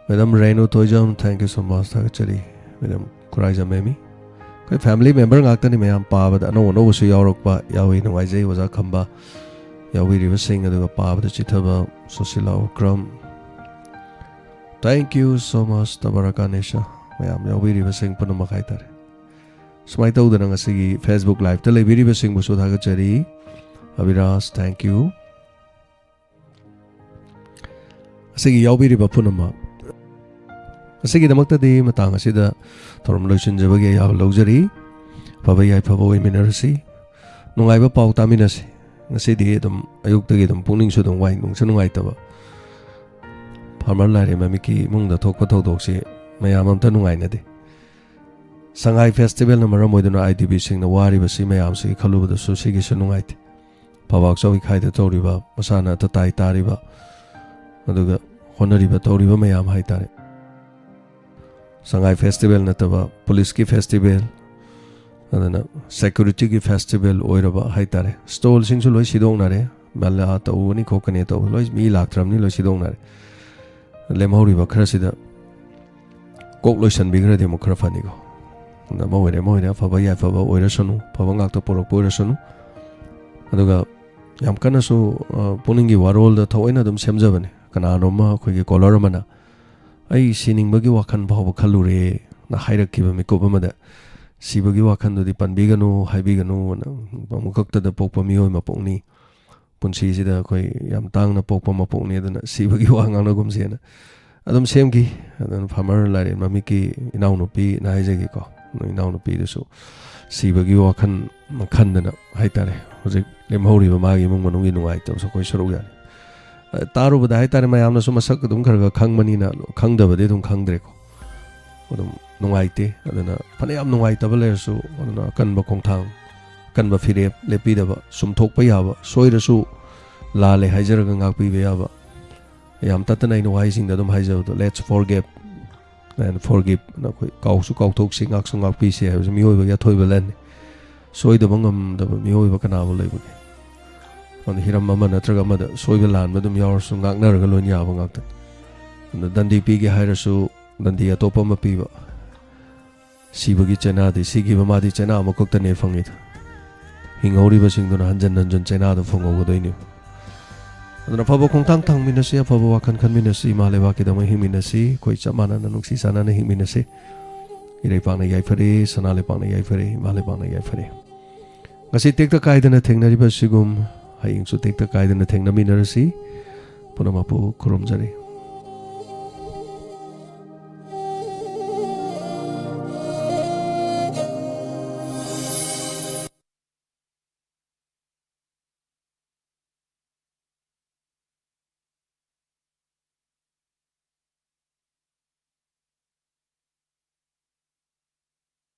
Madam Renu Thoijam, thank you so much, ꯊꯥꯒꯠꯆꯔꯤ꯫ ꯃꯦꯗꯥꯝ ꯈꯨꯔꯥꯏꯖꯝ ꯃꯦꯃꯤ, ꯑꯩꯈꯣꯏ family member ꯉꯥꯛꯇꯅꯤ, ꯃꯌꯥꯝ ꯄꯥꯕꯗ ꯑꯅꯧ ꯑꯅꯧꯕꯁꯨ ꯌꯥꯎꯔꯛꯄ ꯌꯥꯎꯏ, ꯅꯨꯡꯉꯥꯏꯖꯩ꯫ ꯑꯣꯖꯥ ꯈꯝꯕ ꯌꯥꯎꯕꯤꯔꯤꯕꯁꯤꯡ, ꯑꯗꯨꯒ ꯄꯥꯕꯗ ꯆꯤꯊꯕ Sushila ꯎꯀ꯭ꯔꯝ, thank you so much, ꯇꯕꯔꯀꯥꯅꯤꯁꯥ, ꯃꯌꯥꯝ ꯌꯥꯎꯕꯤꯔꯤꯕꯁꯤꯡ ꯄꯨꯝꯅꯃꯛ ꯍꯥꯏꯇꯥꯔꯦ꯫ ꯁꯨꯃꯥꯏꯅ ꯇꯧꯗꯅ ꯉꯁꯤꯒꯤ Facebook liveꯇ ꯂꯩꯕꯤꯔꯤꯕꯁꯤꯡꯕꯨꯁꯨ ꯊꯥꯒꯠꯆꯔꯤ꯫ ꯑꯕꯤꯔꯥꯖ, thank you꯫ ꯑꯁꯤꯒꯤ ꯌꯥꯎꯕꯤꯔꯤꯕ ꯄꯨꯝꯅꯃꯛ, ꯑꯁꯤꯒꯤꯗꯃꯛꯇꯗꯤ ꯃꯇꯥꯡ ꯑꯁꯤꯗ ꯊꯧꯔꯝ ꯂꯣꯏꯁꯤꯟꯖꯕꯒꯤ ꯑꯌꯥꯕ ꯂꯧꯖꯔꯤ꯫ ꯐꯕ ꯌꯥꯏꯐꯕ ꯑꯣꯏꯃꯤꯟꯅꯔꯁꯤ, ꯅꯨꯡꯉꯥꯏꯕ ꯄꯥꯎ ꯇꯥꯃꯤꯟꯅꯁꯤ꯫ ꯉꯁꯤꯗꯤ ꯑꯗꯨꯝ ꯑꯌꯨꯛꯇꯒꯤ ꯑꯗꯨꯝ ꯄꯨꯛꯅꯤꯡꯁꯨ ꯑꯗꯨꯝ ꯋꯥꯏ, ꯅꯨꯡꯁꯨ ꯅꯨꯡꯉꯥꯏꯇꯕ꯫ ꯐꯥꯔꯃꯔ ꯂꯥꯏꯔꯦꯝ ꯃꯃꯤꯠꯀꯤ ꯏꯃꯨꯡꯗ ꯊꯣꯛꯄ ꯊꯧꯗꯣꯛꯁꯤ ꯃꯌꯥꯝ ꯑꯝꯇ ꯅꯨꯡꯉꯥꯏꯅꯗꯦ꯫ ꯁꯉꯥꯏ ꯐꯦꯁꯇꯤꯚꯦꯜꯅ ꯃꯔꯝ ꯑꯣꯏꯗꯨꯅ ꯑꯥꯏ ꯗꯤ ꯕꯤꯁꯤꯡꯅ ꯋꯥꯔꯤꯕꯁꯤ ꯃꯌꯥꯝꯁꯤ ꯈꯜꯂꯨꯕꯗꯁꯨ ꯁꯤꯒꯤꯁꯨ ꯅꯨꯡꯉꯥꯏꯇꯦ꯫ ꯐꯧꯕꯥꯛ ꯆꯥꯎꯏꯈꯥꯏꯗ ꯇꯧꯔꯤꯕ, ꯃꯁꯥꯅ ꯑꯇ ꯇꯥꯏ ꯇꯥꯔꯤꯕ, ꯑꯗꯨꯒ ꯍꯣꯠꯅꯔꯤꯕ ꯇꯧꯔꯤꯕ ꯃꯌꯥꯝ ꯍꯥꯏꯇꯥꯔꯦ꯫ ꯁꯉꯥꯏ ꯐꯦꯁꯇꯤꯚꯦꯜ ꯅꯠꯇꯕ ꯄꯨꯂꯤꯁꯀꯤ ꯐꯦꯁꯇꯤꯚꯦꯜ, ꯑꯗꯨꯅ ꯁꯦꯀ꯭ꯌꯨꯔꯤꯇꯤꯒꯤ ꯐꯦꯁꯇꯤꯚꯦꯜ ꯑꯣꯏꯔꯕ ꯍꯥꯏꯇꯥꯔꯦ꯫ ꯁ꯭ꯇꯣꯜꯁꯤꯡꯁꯨ ꯂꯣꯏ ꯁꯤꯗꯣꯛꯅꯔꯦ, ꯃꯦꯂꯥ ꯇꯧꯒꯅꯤ ꯈꯣꯠꯀꯅꯤ ꯇꯧꯕ ꯂꯣꯏ, ꯃꯤ ꯂꯥꯛꯇ꯭ꯔꯕꯅꯤ, ꯂꯣꯏ ꯁꯤꯗꯣꯛꯅꯔꯦ꯫ ꯂꯦꯝꯍꯧꯔꯤꯕ ꯈꯔꯁꯤꯗ ꯀꯣꯛ ꯂꯣꯏꯁꯟꯕꯤꯈ꯭ꯔꯗꯤ ꯑꯃꯨꯛ ꯈꯔ ꯐꯅꯤꯀꯣ꯫ ꯑꯃ ꯑꯣꯏꯔꯦ, ꯑꯃ ꯑꯣꯏꯔꯦ, ꯑꯐꯕ ꯌꯥꯏꯐꯕ ꯑꯣꯏꯔꯁꯅꯨ, ꯑꯐꯕ ꯉꯥꯛꯇ ꯄꯨꯔꯛꯄ ꯑꯣꯏꯔꯁꯅꯨ꯫ ꯑꯗꯨꯒ ꯌꯥꯝ ꯀꯟꯅꯁꯨ, ꯑ, ꯄꯨꯛꯅꯤꯡꯒꯤ ꯋꯥꯔꯣꯜꯗ ꯊꯑꯣꯏꯅ ꯑꯗꯨꯝ ꯁꯦꯝꯖꯕꯅꯦ꯫ ꯀꯅꯥꯅꯣꯝꯃ ꯑꯩꯈꯣꯏꯒꯤ ꯀꯣꯂꯔ ꯑꯃꯅ, "ꯑꯩ ꯁꯤꯅꯤꯡꯕꯒꯤ ꯋꯥꯈꯜ ꯐꯥꯎꯕ ꯈꯜꯂꯨꯔꯦꯅ" ꯍꯥꯏꯔꯛꯈꯤꯕ ꯃꯤꯀꯨꯞ ꯑꯃꯗ, "ꯁꯤꯕꯒꯤ ꯋꯥꯈꯜꯗꯨꯗꯤ ꯄꯟꯕꯤꯒꯅꯨ, ꯍꯥꯏꯕꯤꯒꯅꯨꯅ, ꯑꯃꯨꯛꯈꯛꯇꯗ ꯄꯣꯛꯄ ꯃꯤꯑꯣꯏ ꯃꯄꯣꯛꯅꯤ, ꯄꯨꯟꯁꯤꯁꯤꯗ ꯑꯩꯈꯣꯏ ꯌꯥꯝ ꯇꯥꯡꯅ ꯄꯣꯛꯄ ꯃꯄꯣꯛꯅꯤ, ꯑꯗꯨꯅ ꯁꯤꯕꯒꯤ ꯋꯥ ꯉꯥꯡꯅꯒꯨꯝꯁꯦꯅ" ꯑꯗꯨꯝ ꯁꯦꯝꯈꯤ꯫ ꯑꯗꯨꯅ ꯐꯥꯔꯃꯔ ꯂꯥꯏꯔꯦꯟ ꯃꯃꯤꯠꯀꯤ ꯏꯅꯥꯎꯅꯨꯄꯤꯅ ꯍꯥꯏꯖꯒꯦꯀꯣ, ꯏꯅꯥꯎꯅꯨꯄꯤꯗꯨꯁꯨ ꯁꯤꯕꯒꯤ ꯋꯥꯈꯜ ꯈꯟꯗꯅ ꯍꯥꯏꯇꯥꯔꯦ, ꯍꯧꯖꯤꯛ ꯂꯦꯝꯍꯧꯔꯤꯕ ꯃꯥꯒꯤ ꯏꯃꯨꯡ ꯃꯅꯨꯡꯒꯤ ꯅꯨꯡꯉꯥꯏꯇꯕꯁꯨ ꯑꯩꯈꯣꯏ ꯁꯔꯨꯛ ꯌꯥꯔꯤ꯫ ꯑ, ꯇꯥꯔꯨꯕꯗ ꯍꯥꯏꯇꯥꯔꯦ, ꯃꯌꯥꯝꯅꯁꯨ ꯃꯁꯛ ꯑꯗꯨꯝ ꯈꯔ ꯈꯔ ꯈꯪꯕꯅꯤꯅ, ꯈꯪꯗꯕꯗꯤ ꯑꯗꯨꯝ ꯈꯪꯗ꯭ꯔꯦꯀꯣ꯫ ꯑꯗꯨꯝ ꯅꯨꯡꯉꯥꯏꯇꯦ꯫ ꯑꯗꯨꯅ ꯐꯅꯌꯥꯝ ꯅꯨꯡꯉꯥꯏꯇꯕ ꯂꯩꯔꯁꯨ, ꯑꯗꯨꯅ ꯑꯀꯟꯕ ꯈꯣꯡꯊꯥꯡ, ꯑꯀꯟꯕ ꯐꯤꯔꯦꯞ ꯂꯦꯞꯄꯤꯗꯕ, ꯆꯨꯝꯊꯣꯛꯄ ꯌꯥꯕ, ꯁꯣꯏꯔꯁꯨ ꯂꯥꯜꯂꯦ ꯍꯥꯏꯖꯔꯒ ꯉꯥꯛꯄꯤꯕ ꯌꯥꯕ꯫ ꯌꯥꯝ ꯇꯠꯇꯅ ꯑꯩꯅ ꯋꯥꯍꯩꯁꯤꯡꯗ ꯑꯗꯨꯝ ꯍꯥꯏꯖꯕꯗꯣ, "Let's forgive and forgive"꯫ ꯑꯩꯈꯣꯏ ꯀꯥꯎꯁꯨ ꯀꯥꯎꯊꯣꯛꯁꯤ, ꯉꯥꯛꯁꯨ ꯉꯥꯛꯄꯤꯁꯤ ꯍꯥꯏꯕꯁꯤ ꯃꯤꯑꯣꯏꯕꯒꯤ ꯑꯊꯣꯏꯕ ꯂꯟꯅꯤ꯫ ꯁꯣꯏꯗꯕ ꯉꯝꯗꯕ ꯃꯤꯑꯣꯏꯕ ꯀꯅꯥꯕꯨ ꯂꯩꯕꯒꯦ? ꯑꯗꯨꯅ ꯍꯤꯔꯝ ꯑꯃ ꯅꯠꯇ꯭ꯔꯒ ꯑꯃꯗ ꯁꯣꯏꯕ ꯂꯥꯟꯕ ꯑꯗꯨꯝ ꯌꯥꯎꯔꯁꯨ, ꯉꯥꯛꯅꯔꯒ ꯂꯣꯏꯅ ꯌꯥꯕ ꯉꯥꯛꯇꯅꯤ꯫ ꯑꯗꯨꯅ ꯗꯟꯗꯤ ꯄꯤꯒꯦ ꯍꯥꯏꯔꯁꯨ, ꯗꯟꯗꯤ ꯑꯇꯣꯞꯄ ꯑꯃ ꯄꯤꯕ꯫ ꯁꯤꯕꯒꯤ ꯆꯩꯅꯥꯗꯤ, ꯁꯤꯈꯤꯕ ꯃꯥꯗꯤ ꯆꯩꯅꯥ ꯑꯃꯈꯛꯇꯅꯦ ꯐꯪꯉꯤꯗꯣ꯫ ꯍꯤꯡꯍꯧꯔꯤꯕꯁꯤꯡꯗꯨꯅ ꯍꯟꯖꯟ ꯍꯟꯖꯟ ꯆꯩꯅꯥꯗꯣ ꯐꯪꯍꯧꯒꯗꯣꯏꯅꯦ꯫ ꯑꯗꯨꯅ ꯑꯐꯕ ꯈꯣꯡꯊꯥꯡ ꯊꯥꯡꯃꯤꯟꯅꯁꯤ, ꯑꯐꯕ ꯋꯥꯈꯜ ꯈꯟꯃꯤꯟꯅꯁꯤ, ꯏꯃꯥ ꯂꯩꯕꯥꯛꯀꯤꯗꯃꯛ ꯍꯤꯡꯃꯤꯟꯅꯁꯤ, ꯑꯩꯈꯣꯏ ꯆꯞ ꯃꯥꯟꯅꯅ ꯅꯨꯡꯁꯤ ꯆꯥꯟꯅꯅ ꯍꯤꯡꯃꯤꯟꯅꯁꯤ꯫ ꯏꯔꯩꯄꯥꯛꯅ ꯌꯥꯏꯐꯔꯦ, ꯁꯅꯥ ꯂꯩꯄꯥꯛꯅ ꯌꯥꯏꯐꯔꯦ, ꯏꯃꯥ ꯂꯩꯕꯥꯛꯅ ꯌꯥꯏꯐꯔꯦ꯫ ꯉꯁꯤ ꯇꯦꯛꯇ ꯀꯥꯏꯗꯅ ꯊꯦꯡꯅꯔꯤꯕ ꯑꯁꯤꯒꯨꯝ ꯍꯌꯦꯡꯁꯨ ꯇꯦꯛꯇ ꯀꯥꯏꯗꯅ ꯊꯦꯡꯅꯃꯤꯟꯅꯔꯁꯤ꯫ ꯄꯨꯝꯅꯃꯛꯄꯨ ꯈꯨꯔꯨꯝꯖꯔꯤ꯫